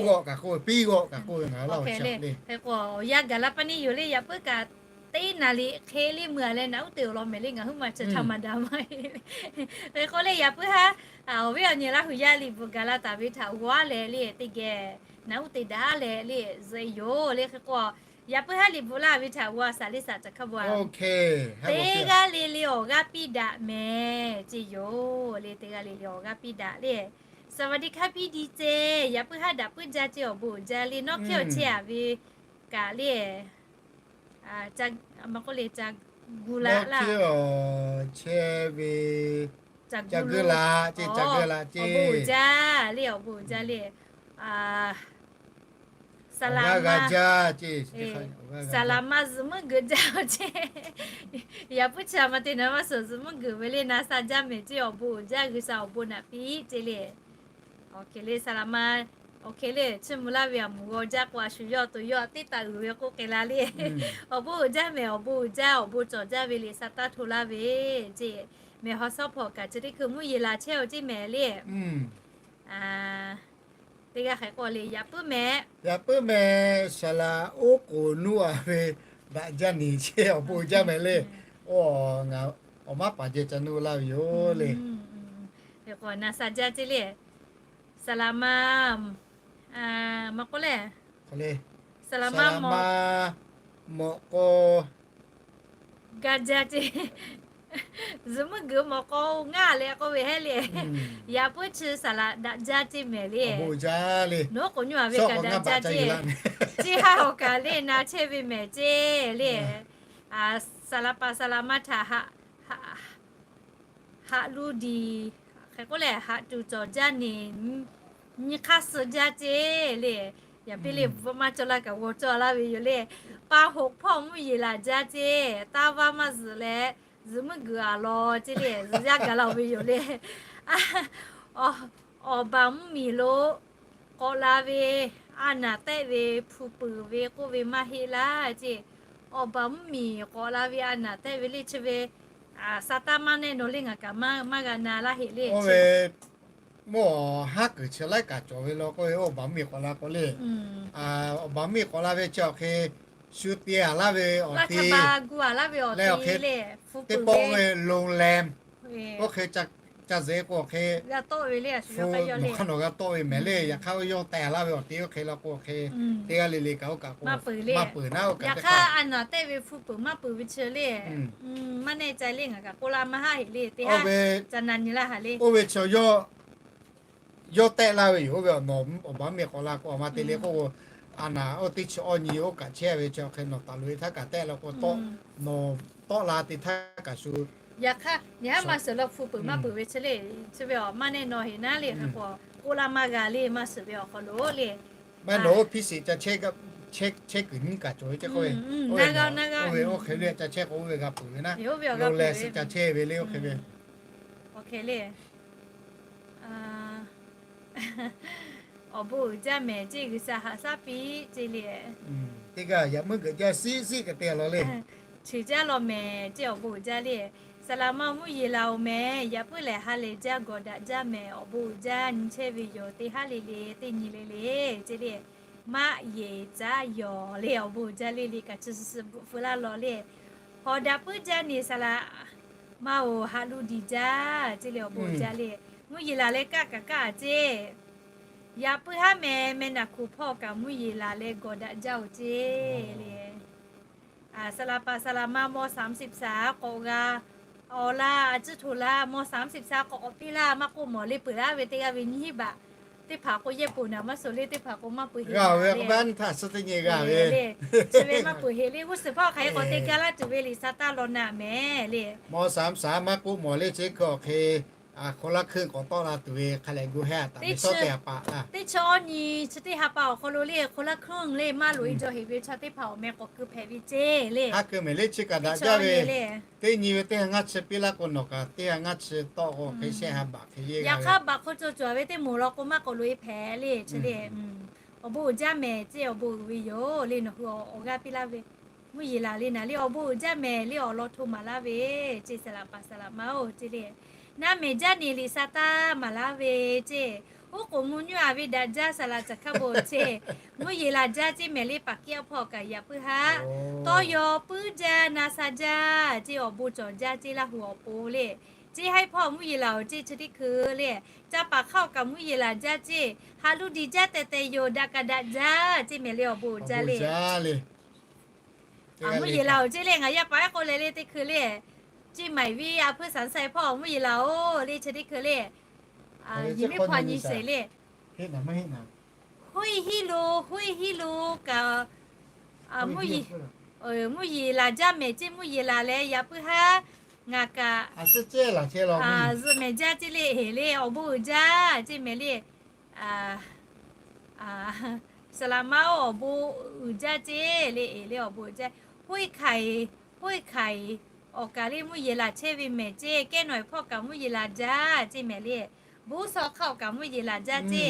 g'awˆ kaꞈ k'oˆ ve, piˇ g'awˆ kaꞈ k'oˆ ve ngaˬ hui laˇ ve chi le. Hk'e k'o awˬ yanˇ gaˬ la pa neˇ yoˬ le. Yaꞈ puiˉ kaꞈ teˇ naˍ riˍ hk'e le meuˇ a leh naꞈ uˉ te awˬ lawn mehˍ le, ngaˬ hui ma chi htaꞈ maˍ daꞈ maˇ heˆ. Hk'e k'o le yaꞈ puiˉ haˉ awˬ viˉ awˬ nyi Laˇ hu yaˇ liꞈ bvuhꞈ gaˬ la taˍ ve htaꞈ g'aw leh le teˇ geh naꞈ uˉ te daꞈ leh le zuhꞈ e yoˬ le. Hk'e k'o yaꞈ puiˉ haˉ liꞈ bvuhꞈ laˇ ve htaꞈ g'aw shaˍ le shaˍ caˬ hkaˇ bvuhꞈ a. Teˇ g'aˇ le le awˬ g'aˇ piˇ daꞈ mehˍ ce yoˬ le. Teˇ g'aˇ le le awˬ g'aˇ piˇ daꞈ le. สวัสดีค่ะพี่ดีเจ yaꞈ puiˉ haˉ daꞈ puiˉ jaˇ ce awˬ bon uiˍ jaˇ le. Nawˇ hkiˇ awˬ chehˇ a ve kaꞈ le, ma k'oˆ le ca gu la laˇ, chehˇ ve ca gu la, awˬ bon uiˍ jaˇ le, awˬ bon uiˍ jaˇ le. Saˍ laˍ ma, saˍ laˍ ma zuhꞈ meuˇ geuꞈ jaˇ ce. Yaꞈ puiˉ chi a ma te na maˇ suhˍ zuhꞈ meuˇ geuꞈ ve le. Na sha jaˇ mehˍ ce awˬ bon uiˍ jaˇ, G'uiˬsha awˬ bon naꞈ piˇ ce le. Awˬ hk'e le saˍ laˍ ma, awˬ hk'e le chiˇ mvuh laˇ ve a mvuhˬ g'aw jaˇ k'o a shu yawˇ to yawˇ teˇ taꞈ uiˍ ve k'oˆ k'ai la le. Awˬ bon uiˍ jaˇ mehˍ, awˬ bon uiˍ jaˇ, awˬ bon cawˬ jaˇ ve le sa taˇ hto laˇ ve ce. Mehˬ haw shawˉ hpawnˬ kaꞈ chi teˇ hkui mvuhˇ yeˬ laˬ chehˇ aˬ ce mehˍ le. Teˇ g'aˇ hk'e k'o le yaꞈ puiˉ mehˍ, yaꞈ puiˉ mehˍ saˍ laˍ oˉ k'oˍ nuˇ a ve daꞈ jaˇ neˬ ce awˬ bon uiˍ jaˇ mehˍ le. Oˇ, ngaˬ awˬ maˉ paˍ jehˬ ca nuˇ laˇ ve yoˬ le. Hk'e k'o na sha jaˇ ce le. Saˍ laˍ ma, ma k'oˆ le, saˍ laˍ ma mawꞈ k'aw ga jaˇ ce. Zuhꞈ meuˇ geuꞈ mawꞈ k'aw ngaˇ leh k'oˆ ve heˆ le. Yaꞈ puiˉ chi saˍ laˍ daꞈ jaˇ ce mehˍ le. Nawˉ k'oꞈ nyi a ve kaꞈ daꞈ jaˇ ce. Chi haˉ awˬ kaꞈ le na chehˇ ve mehˍ ce le. Saˍ laˍ paˍ saˍ laˍ ma htaꞈ haꞈ lu diˬ hk'e k'oˆ leh haꞈ tuˬ cawˬ jaˇ neˬ, nyi hk'aˇ suh jaˇ ce le. Yaꞈ piˇ le bvuhꞈ maˇ cawˬ laˇ kaꞈ g'aw cawˬ laˇ ve yoˬ le. Pa hoꞈ hpawˇ mvuhˇ yeˬ laˬ jaˇ ce. Taˇ vaˇ maˇ zuhꞈ leh zuhꞈ meuˇ geuꞈ a law ce le. Zuhꞈ yaˇ gaˬ la ve yoˬ le. Awˬ baˬ mvuhˇ miˬ lo k'awꞈ la ve a naˍ tehˆ ve hpu peuˬ ve k'oˆ ve maˇ heˆ laˇ ce. Awˬ baˬ mvuhˇ miˬ k'awꞈ la ve a naˍ tehˆ ve le chi ve, sa taˇ maˇ nehˆ nawˬ le ngaˬ kaꞈ maˇ g'a na laˇ heˆ le. Mvuhˇ haˉ kuiˬ chi laiˉ kaꞈ cawˬ ve law k'oˆ ve awˬ baˬ mvuhˇ miˬ k'awꞈ la k'o le, awˬ baˬ mvuhˇ miˬ k'awꞈ la ve chi awˬ hk'e shu te a laˇ ve awˬ te, gu a laˇ ve awˬ te le, teˇ pawˆ ve โรงแรม oˇ hk'e ca zeꞈ k'o awˬ hk'e, nawˬ hk'aˇ nawˬ g'a tawˆ ve mehˍ le. Yaꞈ hk'aˇ oˇ yawˇ te a laˇ ve awˬ te oˇ hk'e la k'o awˬ hk'e, teˇ g'aˇ le le kaꞈ oˇ kaꞈ k'o maˇ peuˬ le. Maˇ peuˬ naˉ oˇ kaꞈ yaꞈ hk'aˇ a naˍ tehˆ ve hpu peuˬ maˇ peuˬ ve chi le, maˇ nehˆ ca le ngaˬ kaꞈ k'oˆ laˇ maˇ haˆ heˆ le. Teˇ haˉ ca na nyi laˇ haˍ le. Oˇ ve chi yawˇ yawˇ tehˆ laˇ ve yoˬ. Oˇ ve awˬ baˬ mvuhˇ miˬ k'awꞈ la k'o a ma te le k'oˆ k'o, a naˍ oˇ teˇ chi awˇ nyi oˇ kaꞈ chehˇ ve chi awˬ hk'e nawˬ taˍ loꞈ e htaˇ kaꞈ tehˆ la k'o, nawˬ tawˆ la te htaˇ kaꞈ shu yaꞈ hk'aˇ nyi haˉ maˇ suhˍ la hpu peuˬ maˇ peuˬ ve chi le, chi ve awˬ maˇ nehˆ nawˬ heˍ naˉ le hk'e k'o, k'oˆ laˇ maˇ g'a le maˇ suhˍ ve awˬ hk'aw lo le. Maˇ nawˬ oˇ hpiˇ shiˍ ca chehˇ kuiˬ nyiˇ kaꞈ cawˬ ve ceˇ k'oˆ ve, oˇ hk'e le ca chehˇ k'o oˇ ve g'a peuˬ ve naˉ, oˇ ve awˬ g'a peuˬ ve, ca chehˇ ve le oˇ hk'e ve. Awˬ hk'e le. Awˬ bon uiˍ jaˇ mehˍ ce G'uiˬsha haꞈ shaˉ piˇ ce le. Teˇ g'aˇ yaꞈ meuˇ geuꞈ jaˇ siˉ siˉ kaꞈ te a law le. Cheˬ jaˇ law mehˍ ce awˬ bon uiˍ jaˇ le. Saˍ laˍ ma mvuhˇ yeˬ la oˬ mehˍ, yaꞈ puiˉ lehˬ ha lehˬ jaˇ gawˬ daꞈ jaˇ mehˍ, awˬ bon uiˍ jaˇ nyi chehˇ ve yoˬ, teˇ haˉ le le teˇ nyi le le ce le. maˆ yeˬ caˉ yawˬ le awˬ bon uiˍ jaˇ le le kaꞈ chi suh suh bvuhꞈ feu laˇ law le. Hawˍ daꞈ puiˉ jaˇ ni saˍ laꞈ ma-oˬ, haꞈ lu diˬ jaˇ ce le awˬ bon uiˍ jaˇ le. Mvuhˇ yeˬ laˬ leh kaˆ kaꞈ kaˆ ce. Yaꞈ puiˉ haˉ meh meh naˬ hkuˬ hpawˇ kaꞈ mvuhˇ yeˬ laˬ leh gawˬ daꞈ jaˇ-oˬ ce le. Saˍ laꞈ paˍ saˍ laꞈ ma ม.สามสิบสาม k'awꞈ g'a awˬ laˇ, a ciˉ htoꞈ laˇ, ม.สามสิบสาม k'awꞈ k'awꞈ piˇ laˇ, maˇ k'oˆ mawˬ le peuˬ laˇ ve teˇ g'aˇ ve nyiˇ hinˉ baꞈ teˇ hpaˍ k'o yehˇ poˬ naˍ maˇ suh le teˇ hpaˍ k'o maˇ peuˬ heˆ ve, chi ve maˇ peuˬ heˆ le. G'uˇ suhˍ hpawˇ hk'aˬ hk'e k'awꞈ te gaˇ laˇ tuˬ ve liꞈ sa taˇ law naꞈ mehˍ le. ม.สามสิบสาม maˇ k'oˆ mawˬ le chi hk'e awˬ hk'e hk'aw laˇ hkeuˆ k'awꞈ tawˆ la tuˬ ve hk'a lehˬ gu hehˉ taˍ ve teˇ chi awˇ nyi chi teˇ ha pa awˬ hk'aw lo le hk'aw laˇ hkeuˆ le maˇ loꞈ e jaw heꞈ ve chaw teˇ hpaˍ awˬ meh k'awꞈ keu hpehꞈ ve ce le. Hk'a keu mehˍ le chi kaꞈ daꞈ jaˇ ve. Teˇ nyi ve teˇ ha ngaˇ chi piˇ laˇ k'o nawˬ kaꞈ teˇ ha ngaˇ chi tawˆ k'o hk'e shehˆ ha baꞈ hk'e yeˇ g'a ve. Yaꞈ hk'aˇ baꞈ hk'aw cawˬ cawˬ ve teˇ moˍ law k'o maˇ k'awꞈ loꞈ e hpehꞈ le chi le. Awˬ bon uiˍ jaˇ mehˍ ce awˬ bon uiˍ ve yoˬ le nawˬ hui awˬ g'aˇ piˇ laˇ ve. Mvuhˇ yeˬ laˬ le naˍ le awˬ bon uiˍ jaˇ mehˍ le awˬ lawn hto maˍ laˇ ve ce saˍ laꞈ paˍ saˍ laꞈ ma-oˬ ce le. Naˆ mehˍ jaˇ ni liꞈ sa taˇ maˍ laˇ ve ce. Oˉ k'oˍ mvuhˇ nyi a ve daꞈ jaˇ saˍ laꞈ caˬ hkaˇ bon ce. Mvuhˇ yeˬ laˬ jaˇ ce mehˍ le paˍ kiˇ awˬ hpawˇ kaꞈ yaꞈ puiˉ haˉ tawˇ yaw puiˉ jaˇ na sa jaˇ ce awˬ bon cawˬ jaˇ ce Laˇ huˍ awˬ pon le. Ce haiˉ hpawˇ mvuhˇ yeˬ laˬ-oˬ ce chi teˇ hkui le. Ca paˍ hk'aˇ awˬ kaꞈ mvuhˇ yeˬ laˬ jaˇ ce. Haꞈ lu diˬ jaˇ tehˬ tehˬ yoˬ daꞈ kaꞈ daꞈ jaˇ ce mehˍ le awˬ bon uiˍ jaˇ le. Mvuhˇ yeˬ laˬ-oˬ ce le ngaˬ yaˇ paˍ ehˉ k'oˆ leh le teˇ hkui le. Ceˇ maiˍ viˉ a hpuiˇ saˍ sai hpawˇ mvuhˇ yeˬ laˬ-oˬ le chi teˇ hkui le. Nyi miˉ hpaw nyi shehˍ le. Hoˉ-e hiˉ lo, hoˉ-e hiˉ lo kaꞈ, mvuhˇ yeˬ laˬ jaˇ mehˍ ce mvuhˇ yeˬ laˬ leh yaꞈ puiˉ haˉ ngaˬ kaꞈ zuhꞈ mehˍ jaˇ ce le heˍ le awˬ bon uiˍ jaˇ ce mehˍ le. Saˍ laꞈ ma-oˬ awˬ bon uiˍ jaˇ ce le heˍ le awˬ bon uiˍ jaˇ. Hoˉ-e hkaiˍ, hoˉ-e hkaiˍ awˬ kaˍ le mvuhˇ yeˬ laˬ chehˇ ve mehˍ ce kehˉ nawˬ e hpawˇ kaꞈ mvuhˇ yeˬ laˬ jaˇ ce mehˍ le. Bon saw hk'aˇ awˬ kaꞈ mvuhˇ yeˬ laˬ jaˇ ce.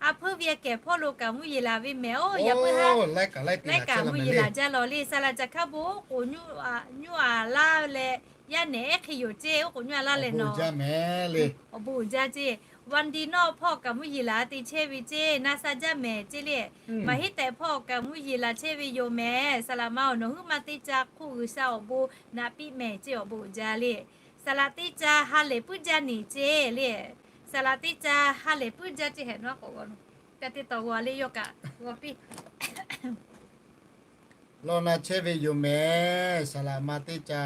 A hpuiˇ ve kehˬ hpawˇ lo kaꞈ mvuhˇ yeˬ laˬ ve mehˍ-oˬ yaꞈ puiˉ haˉ laiˉ kaꞈ mvuhˇ yeˬ laˬ jaˇ law le. Saˍ laꞈ caˬ hkaˇ bon k'oˍ nyuˇ a laˇ leh yaˇ nehˬ ehˉ hk'e yoˬ ce oˉ k'oˍ nyuˇ a laˇ leh nawˬ awˬ bon uiˍ jaˇ ce. Vaˇ diˇ nawˇ hpawˇ kaꞈ mvuhˇ yeˬ laˬ te chehˇ ve ce na sa jaˇ mehˍ ce le. Maˍ hiˉ tehꞈ hpawˇ kaꞈ mvuhˇ yeˬ laˬ chehˇ ve yoˬ mehˍ. Saˍ laꞈ ma-oˬ nawˬ huiˉ ma teˇ ca hk'oˆ G'uiˬsha awˬ bon naꞈ piˇ mehˍ ce awˬ bon uiˍ jaˇ le. Saˍ laꞈ teˇ ca ha lehˬ puiˉ jaˇ neˬ ce le. Saˍ laꞈ teˇ ca ha lehˬ puiˉ jaˇ ce hehꞈ nawˉ k'awꞈ g'aw, ca teˇ tawˍ g'aw le yawˇ kaꞈ g'aw piˇ law na chehˇ ve yoˬ mehˍ. Saˍ laꞈ ma teˇ ca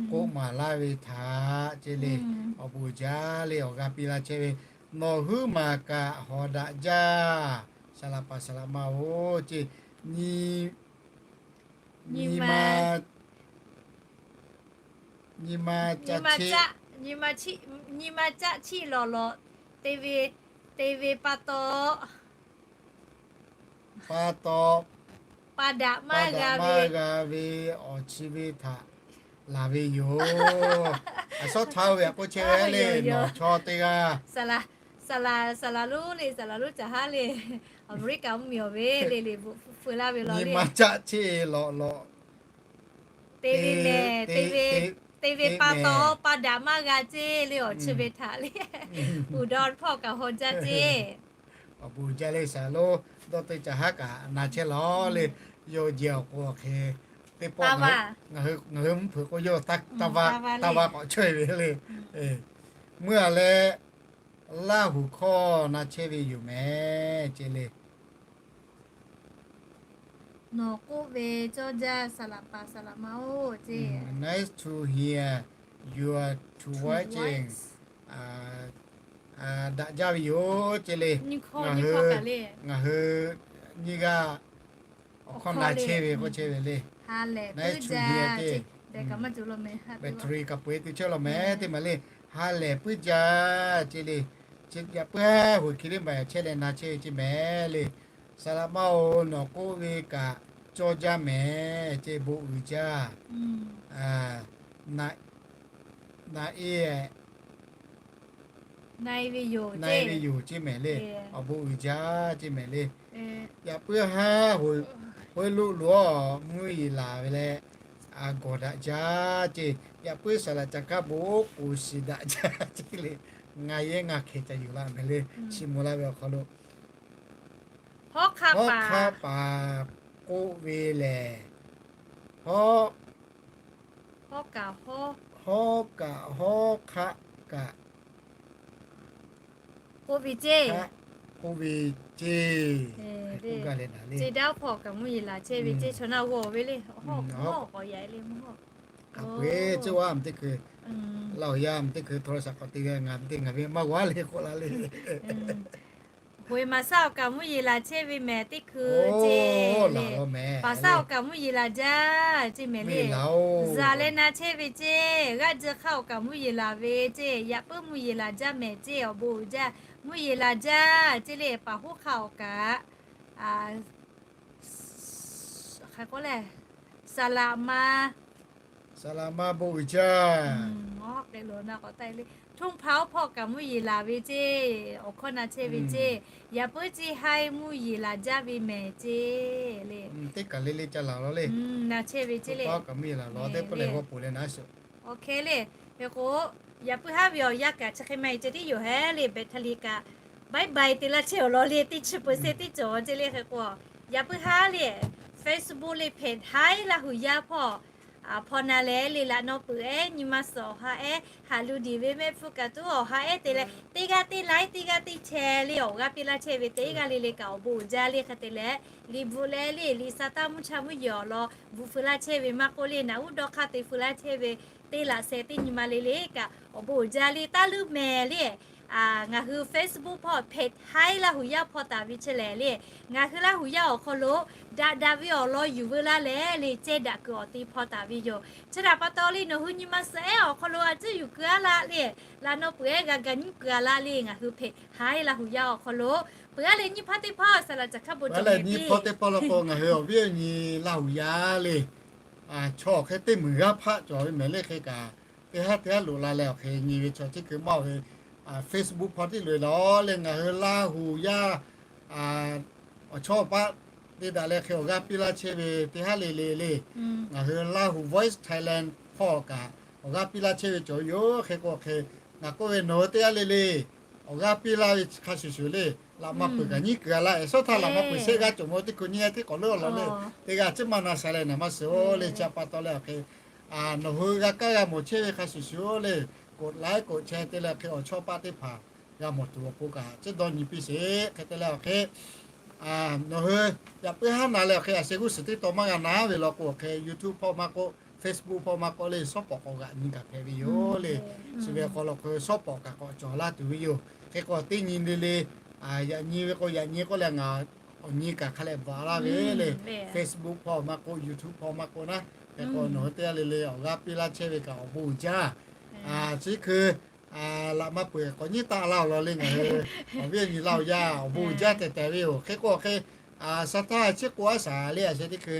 k'oˆ maˍ laˇ ve htaꞈ ce le. Awˬ bon uiˍ jaˇ le awˬ g'aˇ piˇ laˇ chehˇ ve nawˬ huiˉ maˬ kaꞈ hawˍ daꞈ jaˇ. Saˍ laꞈ paˍ saˍ laꞈ ma-oˬ ce nyi nyi ma nyi ma caˆ chiˆ lawˬ lawꞈ te ve, te ve pa taw, pa taw, pa daꞈ maˇ g'a ve awˬ chi ve htaꞈ laˬ ve yoˬ. A shawˉ htaˇ ve a k'oˆ chehˇ ve le nawˬ chaw teˇ g'aˇ Saˍ laꞈ lonˉ le, saˍ laꞈ lonˉ caˬ haˉ le, Aˍmeˍriˆkaˍ mvuhˇ miˬ awˬ ve le le bvuhꞈ feu laˇ ve law le. Nyi ma caˆ chiˆ lawꞈ lawꞈ te ve mehˍ, te ve pa taw pa daꞈ maˇ g'a ce le awˬ chi ve htaꞈ le uˍ daw hpawˇ kaꞈ haw jaˇ ce. Awˬ bon uiˍ jaˇ le saˍ laꞈ lonˉ dawˇ teˇ caˬ haˉ kaꞈ na chehˇ lawˬ le. Yawˇ jehˬ awˬ k'o awˬ hk'e teˇ pawˆ ngaˬ hui mvuhˇ hpeuꞈ k'o yawˇ taˇ va k'awꞈ chaweh ve le. Meuˇ a leh Laˇ huˍ hkawˇ na chehˇ ve yoˬ mehˍ ce le. Nawˬ k'oˆ ve cawˇ jaˇ saˍ laꞈ paˍ saˍ laꞈ ma-oˬ ce. Nice to hear your two voice ce. Daꞈ jaˇ ve yoˬ ce le. Ngaˬ hui, ngaˬ hui nyiˇ g'aˇ awˬ hkawˇ na chehˇ ve k'oˆ chehˇ ve le. Nice to hear ce. Battery kaꞈ peu-eˬ te chehˇ law mehˍ teˇ maˬ le. Ha lehˬ puiˉ jaˇ ce le. Yaꞈ puiˉ hoꞈ hki teˇ maˬ chehˇ leh na chehˇ ve ce mehˍ le. Saˍ laꞈ ma-oˬ nawˬ k'oˆ ve kaꞈ cawˇ jaˇ mehˍ ce bon uiˍ jaˇ. Na e na e ve yoˬ ce mehˍ le. Awˬ bon uiˍ jaˇ ce mehˍ le. Yaꞈ puiˉ haˉ hoꞈ loˆ loꞈ-awˬ mvuhˇ yeˬ laˬ ve leh, a gawˬ daꞈ jaˇ ce. Yaꞈ puiˉ saˍ laꞈ caˬ hkaˇ bon k'oˍ shiˍ daꞈ jaˇ ce le. Ngaˬ yehˇ ngaˬ hkeh ca yuˬ la mehˍ le. Chi mvuh laˇ ve awˬ hk'aw lo Hawˉ hk'aˆ paˍ k'oˆ ve lehˬ, hawˉ, hawˉ kaꞈ hawˉ hk'aˆ kaꞈ k'oˆ ve ceˇ. K'oˆ ve ceˇ. Ceˇ daˇ hpawˇ kaꞈ mvuhˇ yeˬ laˬ chehˇ ve ceˇ. Chaw naˇ g'awˬ ve le, hawˉ k'awꞈ yaꞈ le mvuhˇ hawˉ. Aˬ peuˬ ceˇ, awˬ a mvuhˇ teˇ hkui, Laˇ huˍ yaˇ mvuhˇ teˇ hkui htaw shaˍ k'awꞈ te ve, ngaˬ ve teˇ ngaˬ ve maˇ g'aw le k'oˆ la le. Hoꞈ e maˍ shaˉ awˬ kaꞈ mvuhˇ yeˬ laˬ chehˇ ve mehˍ teˇ hkui ceˇ le. Paˍ shaˉ awˬ kaꞈ mvuhˇ yeˬ laˬ jaˇ ceˇ mehˍ le. Zaˍ leh na chehˇ ve ceˇ. G'aˇ jeu hk'aˇ awˬ kaꞈ mvuhˇ yeˬ laˬ ve ceˇ. Yaꞈ puiˉ mvuhˇ yeˬ laˬ jaˇ mehˍ ceˇ. Awˬ bon uiˍ jaˇ, mvuhˇ yeˬ laˬ jaˇ ceˇ le. Paˍ hoˉ hk'aˇ awˬ kaꞈ, hk'aˬ k'o lehˬ, saˍ laꞈ ma, saˍ laꞈ ma bon uiˍ jaˇ. Htunˇ hpaˍ oˇ hpawˇ kaꞈ mvuhˇ yeˬ laˬ ve ceˇ. Awˬ hkawˇ na chehˇ ve ceˇ. Yaꞈ puiˉ ceˇ haiˉ mvuhˇ yeˬ laˬ jaˇ ve mehˍ ceˇ le. Teˇ kaˬ le le ca laˬ la le. Na chehˇ ve ceˇ le. Awˬ hkawˇ lehˬ, g'awˇ poˬ leh naˉ sheˍ. Awˬ hk'e le. Hk'e k'o, yaꞈ puiˉ haˉ ve awˬ yanˇ kaꞈ chi hk'e maˇ heˆ ceh tiˉ yoˬ hehˉ le. Baˬ htaˇ liꞈ kaꞈ baiˉ baiˬ te laˇ chehˇ awˬ lawn le, teˇ chi peuˬ sehˇ teˇ cawˬ ceˇ le. Hk'e k'o, yaꞈ puiˉ haˉ le, Facebook le hpehꞈ haiˉ Laˇ huˍ yaˇ hpawˇ hpaw na leh le, laꞈ naw peuˬ ehˉ nyi ma suhˍ awˬ ha ehˉ haꞈ lu diˬ ve mehˆ hpfuhˇ kaꞈ tuˉ awˬ ha ehˉ te leh, teˇ g'aˇ teˇ laiˉ teˇ g'aˇ teˇ chehˇ le awˬ g'aˇ piˇ laˇ chehˇ ve teˇ g'aˇ le le kaꞈ awˬ bon uiˍ jaˇ le. Hk'e te leh, liꞈ bvuhꞈ leh le, liꞈ sa taˇ mvuhˇ cha mvuhˇ yeˬ awˬ lawn bvuhꞈ feu laˇ chehˇ ve maˇ k'oˆ le, naꞈ uˉ dawˇ hk'aˇ te feu laˇ chehˇ ve teˇ laꞈ sheh teˇ nyi ma le le kaꞈ awˬ bon uiˍ jaˇ le. Taˇ luˇ mehˍ le. Ngaˬ hui Facebook hpawˇ hpehꞈ haiˉ Laˇ huˍ yaˇ hpaw taˍ ve chi lehˬ le, ngaˬ hui Laˇ huˍ yaˇ awˬ hk'aw lo daꞈ daꞈ ve awˬ lawn yuˬ veu laˇ leh le, cehˇ daꞈ kuiˬ awˬ te hpaw taˍ ve yoˬ. Chi htaꞈ pa taw le, nawˬ hui nyi ma suhˍ ehˉ awˬ hk'aw lo a cuˉ yuˬ keu a laˇ le, laꞈ naw peuˬ ehˉ g'a ga nyiˉ keu a laˇ le, ngaˬ hui hpehꞈ haiˉ Laˇ huˍ yaˇ awˬ hk'aw lo peuˬ a le. Nyiˇ hpaˇ teˇ hpaˇ saˍ laꞈ caˬ hk'aˇ bon cawˬ le, nyiˇ hpaˇ teˇ hpaˇ law k'o ngaˬ hui awˬ viˉ awˬ nyi Laˇ huˍ yaˇ le, chaw hk'e teˇ meunˍ g'aˇ hpaˆ cawˬ ve mehˍ le. Hk'e kaꞈ, teˇ haˉ teˇ haˉ loꞈ la leh awˬ hk'e nyi ve chaw chi hkui maˇ ve, Facebook hpawˇ tiˉ loꞈ e laˬ le. Ngaˬ hui Laˇ huˍ yaˇ awˬ chawˇ paˆ te daꞈ leh hk'e awˬ g'aˇ piˇ laˇ chehˇ ve teˇ haˉ le le le, ngaˬ hui Laˇ huˍ Voice Thailand hpawˇ kaꞈ awˬ g'aˇ piˇ laˇ chehˇ ve cawˬ ve yoˬ. Hk'e k'o hk'e, ngaˬ k'oˆ ve nawˬ hui teˇ g'aˇ le le awˬ g'aˇ piˇ laˇ ve hk'a shuˍ shuˍ le, laꞈ ma peuˬ kaꞈ nyiˉ keu a laˇ, ehˉ sawˉ htaˇ laꞈ ma peuˬ shehˆ g'aˇ cawˬ mawˬ teˇ hkui nyiˇ g'aˇ tiˉ k'awꞈ leuˉ awˬ lawn le, teˇ g'aˇ ciˉ maˇ na sha leh naˍ maˇ shiˍ oˬ le. Chi htaꞈ pa taw leh awˬ hk'e, nawˬ hui g'a kaˇ g'a mawˬ chehˇ ve hk'a shuˍ shuˍ le, กดไลค์ กดแชร์ te leh hk'e awˬ chawˇ paˆ teˇ hpaˍ g'a mawˬ tuˬ awˬ pon kaꞈ ciˉ dawˇ nyi piˇ sheˍ. Hk'e te leh awˬ hk'e, nawˬ hui yaꞈ puiˉ haˉ na leh awˬ hk'e a shu g'uˇ suhˍ teˇ taw maˇ g'a na ve law k'o awˬ hk'e YouTube hpawˇ maˇ k'oˆ, Facebook hpawˇ maˇ k'oˆ le, shawˉ pawˍ k'awꞈ g'aꞈ nyi kaꞈ hpehꞈ ve yoˬ le. Chi ve hk'aw lo hk'e shawˉ pawˍ kaꞈ k'awꞈ cawˬ laˇ tuˬ ve yoˬ. Hk'e k'o teˇ nyi le le, yaꞈ nyi ve k'o yaꞈ nyi k'oˆ leh ngaˬ awˬ nyi kaꞈ hk'a leh bvuhꞈ laˇ ve le. Facebook hpawˇ maˇ k'oˆ, YouTube hpawˇ maˇ k'oˆ naˉ, hk'e k'o nawˬ hui teˇ g'aˇ le le awˬ g'aˇ piˇ laˇ chehˇ ve kaꞈ awˬ bon uiˍ jaˇ. Chi hkui laꞈ ma peuˬ k'awꞈ nyiˉ taˆ laˇ awˬ lawn le ngaˬ hui awˬ viˉ awˬ nyi Laˇ huˍ yaˇ awˬ bon uiˍ jaˇ tehꞈ tehꞈ ve yoˬ. Hk'e k'o hk'e, shaˍ htaˇ chi k'o a shaˍ le a sheh teˇ hkui,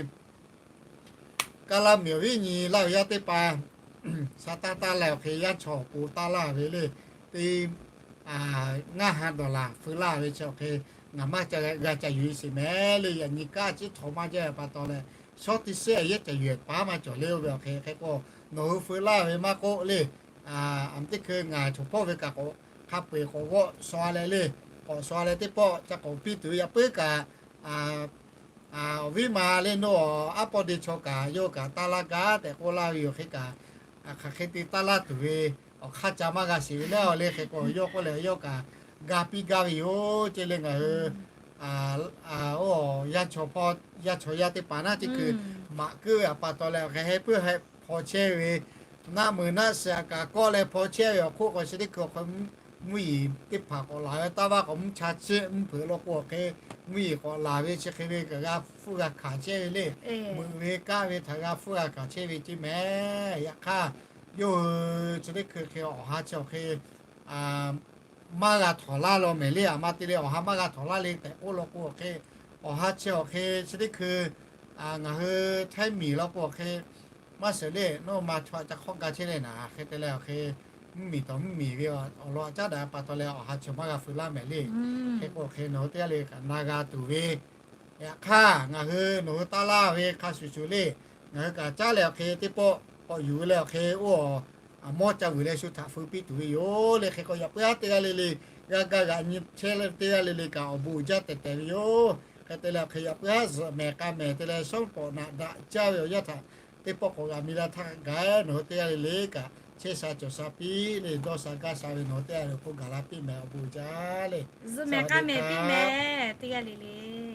kaˇ laˇ miˬ awˬ viˉ nyi Laˇ huˍ yaˇ teˇ hpaˍ shaˍ taˇ taˇ leh awˬ hk'e yaˇ chaw awˬ pon taˇ laˇ ve le, teˇ ngaˇ ha dawˬ laˬ feu laˇ ve chi awˬ hk'e ngaˬ maˇ g'a ca yuˬ e sheˍ mehˍ le. Yaꞈ nyi kaˇ ciˉ htaw maˇ jaˇ ve pa taw leh, shawˉ teˇ shehˆ yehˉ ca yuˬ pehˍ paˉ maˇ cawˬ le. Oˇ ve awˬ hk'e hk'e k'o, nawˬ hui feu laˇ ve maˇ k'oˆ le, a mvuhˇ teˇ hkui ngaˬ chaw hpawˇ ve kaꞈ k'awꞈ hk'a peu-eˬ k'awꞈ g'awˆ shaw leh le, k'awꞈ shaw leh teˇ pawˆ ca k'awꞈ piˇ tuˬ ve yaꞈ puiˉ kaꞈ, awˬ viˉ ma le nawˬ aˉ pawˇ de chaw kaꞈ yawˇ kaꞈ taˇ laˇ gaˇ tehꞈ k'oˆ laˇ ve yoˬ. Hk'e kaꞈ, hk'aˬ hk'e te taˇ laˇ tuˬ ve awˬ hk'aˇ ca maˇ g'a sheˍ ve le. Awˬ leh hk'e k'o yawˇ k'oˆ leh yawˇ kaꞈ ga piˇ gaˇ ve yoˬ. Ceˇ le ngaˬ hui oˇ yaˇ chaw hpawˇ yaˇ chaw yaˇ teˇ hpaˍ naˉ teˇ hkui maꞈ kuiˉ ve awˬ pa taw leh awˬ hk'e heh puiˉ heh hpaw chehˇ ve, naˆ meuˍ naˆ shiˍ aꞈ kaꞈ kawˆ leh hpaw chehˇ ve awˬ hk'oˆ k'o chi teˇ hkui awˬ hk'e mvuhˇ yeˬ teˇ hpaˍ k'awꞈ laˬ ve taˇ vaˇ k'awꞈ mvuhˇ cha chiˆ mvuhˇ hpeuꞈ law k'o awˬ hk'e, mvuhˇ yeˬ k'awꞈ laˬ ve chi hk'e ve kaꞈ g'a hpfuhˇ g'a hkanˍ chehˇ ve le. Meuꞈ ve kaˆ ve htaꞈ g'a hpfuhˇ g'a hkanˍ chehˇ ve ceˇ mehˍ. Yaꞈ hk'aˇ, yawˇ hui chi teˇ hkui hk'e awˬ ha chi awˬ hk'e maˇ g'a htawnˍ laˇ law mehˍ le. Aˬ ma te leh awˬ ha maˇ g'a htawnˍ laˇ le tehꞈ k'oˆ law k'o awˬ hk'e, awˬ ha chi awˬ hk'e chi teˇ hkui ngaˬ hui Htaiˇ miˬ law k'o awˬ hk'e maˇ shiˍ le. Nawˬ ma chaw ca hk'awˆ ga chehˇ leh naˍ hk'e te leh awˬ hk'e mvuhˇ miˬ tawˍ mvuhˇ miˬ ve awˬ lawn caˉ daꞈ pa taw leh awˬ ha chi maˇ g'a feu laˇ mehˍ le. Hk'e k'o awˬ hk'e nawˬ hui teˇ g'aˇ le kaꞈ na g'a tuˬ ve, yaꞈ hk'aˇ ngaˬ hui nawˬ hui taˇ laˇ ve hk'a shuˍ shuˍ le, ngaˬ hui kaꞈ caˉ leh awˬ hk'e teˇ pawˆ k'awꞈ yuˬ leh awˬ hk'e oˇ awˬ mawˇ ca vuiˬ leh shu htaꞈ feu piˇ tuˬ ve yoˬ le. Hk'e k'o yaꞈ puiˉ haˉ teˇ g'aˇ le le g'a ga g'aꞈ nyi chehˇ teˇ g'aˇ le le kaꞈ awˬ bon uiˍ jaˇ tehꞈ tehꞈ ve yoˬ. Hk'e te leh hk'e yaꞈ puiˉ haˉ zuhꞈ mehˍ k'a mehˍ te leh shawˉ pawˍ naꞈ daꞈ jaˇ ve awˬ yanˇ htaꞈ teˇ pawˆ k'awꞈ g'a mi laˇ htaˇ gaˬ-e, nawˬ hui teˇ g'aˇ le le kaꞈ chehˇ sha cawˬ sha piˇ le, dawˇ sha gaˇ sha ve nawˬ hui teˇ g'aˇ le k'o gaˬ la piˇ mehˍ, awˬ bon jaˇ le. Zuhꞈ mehˍ k'a mehˍ piˇ mehˍ teˇ g'aˇ le le.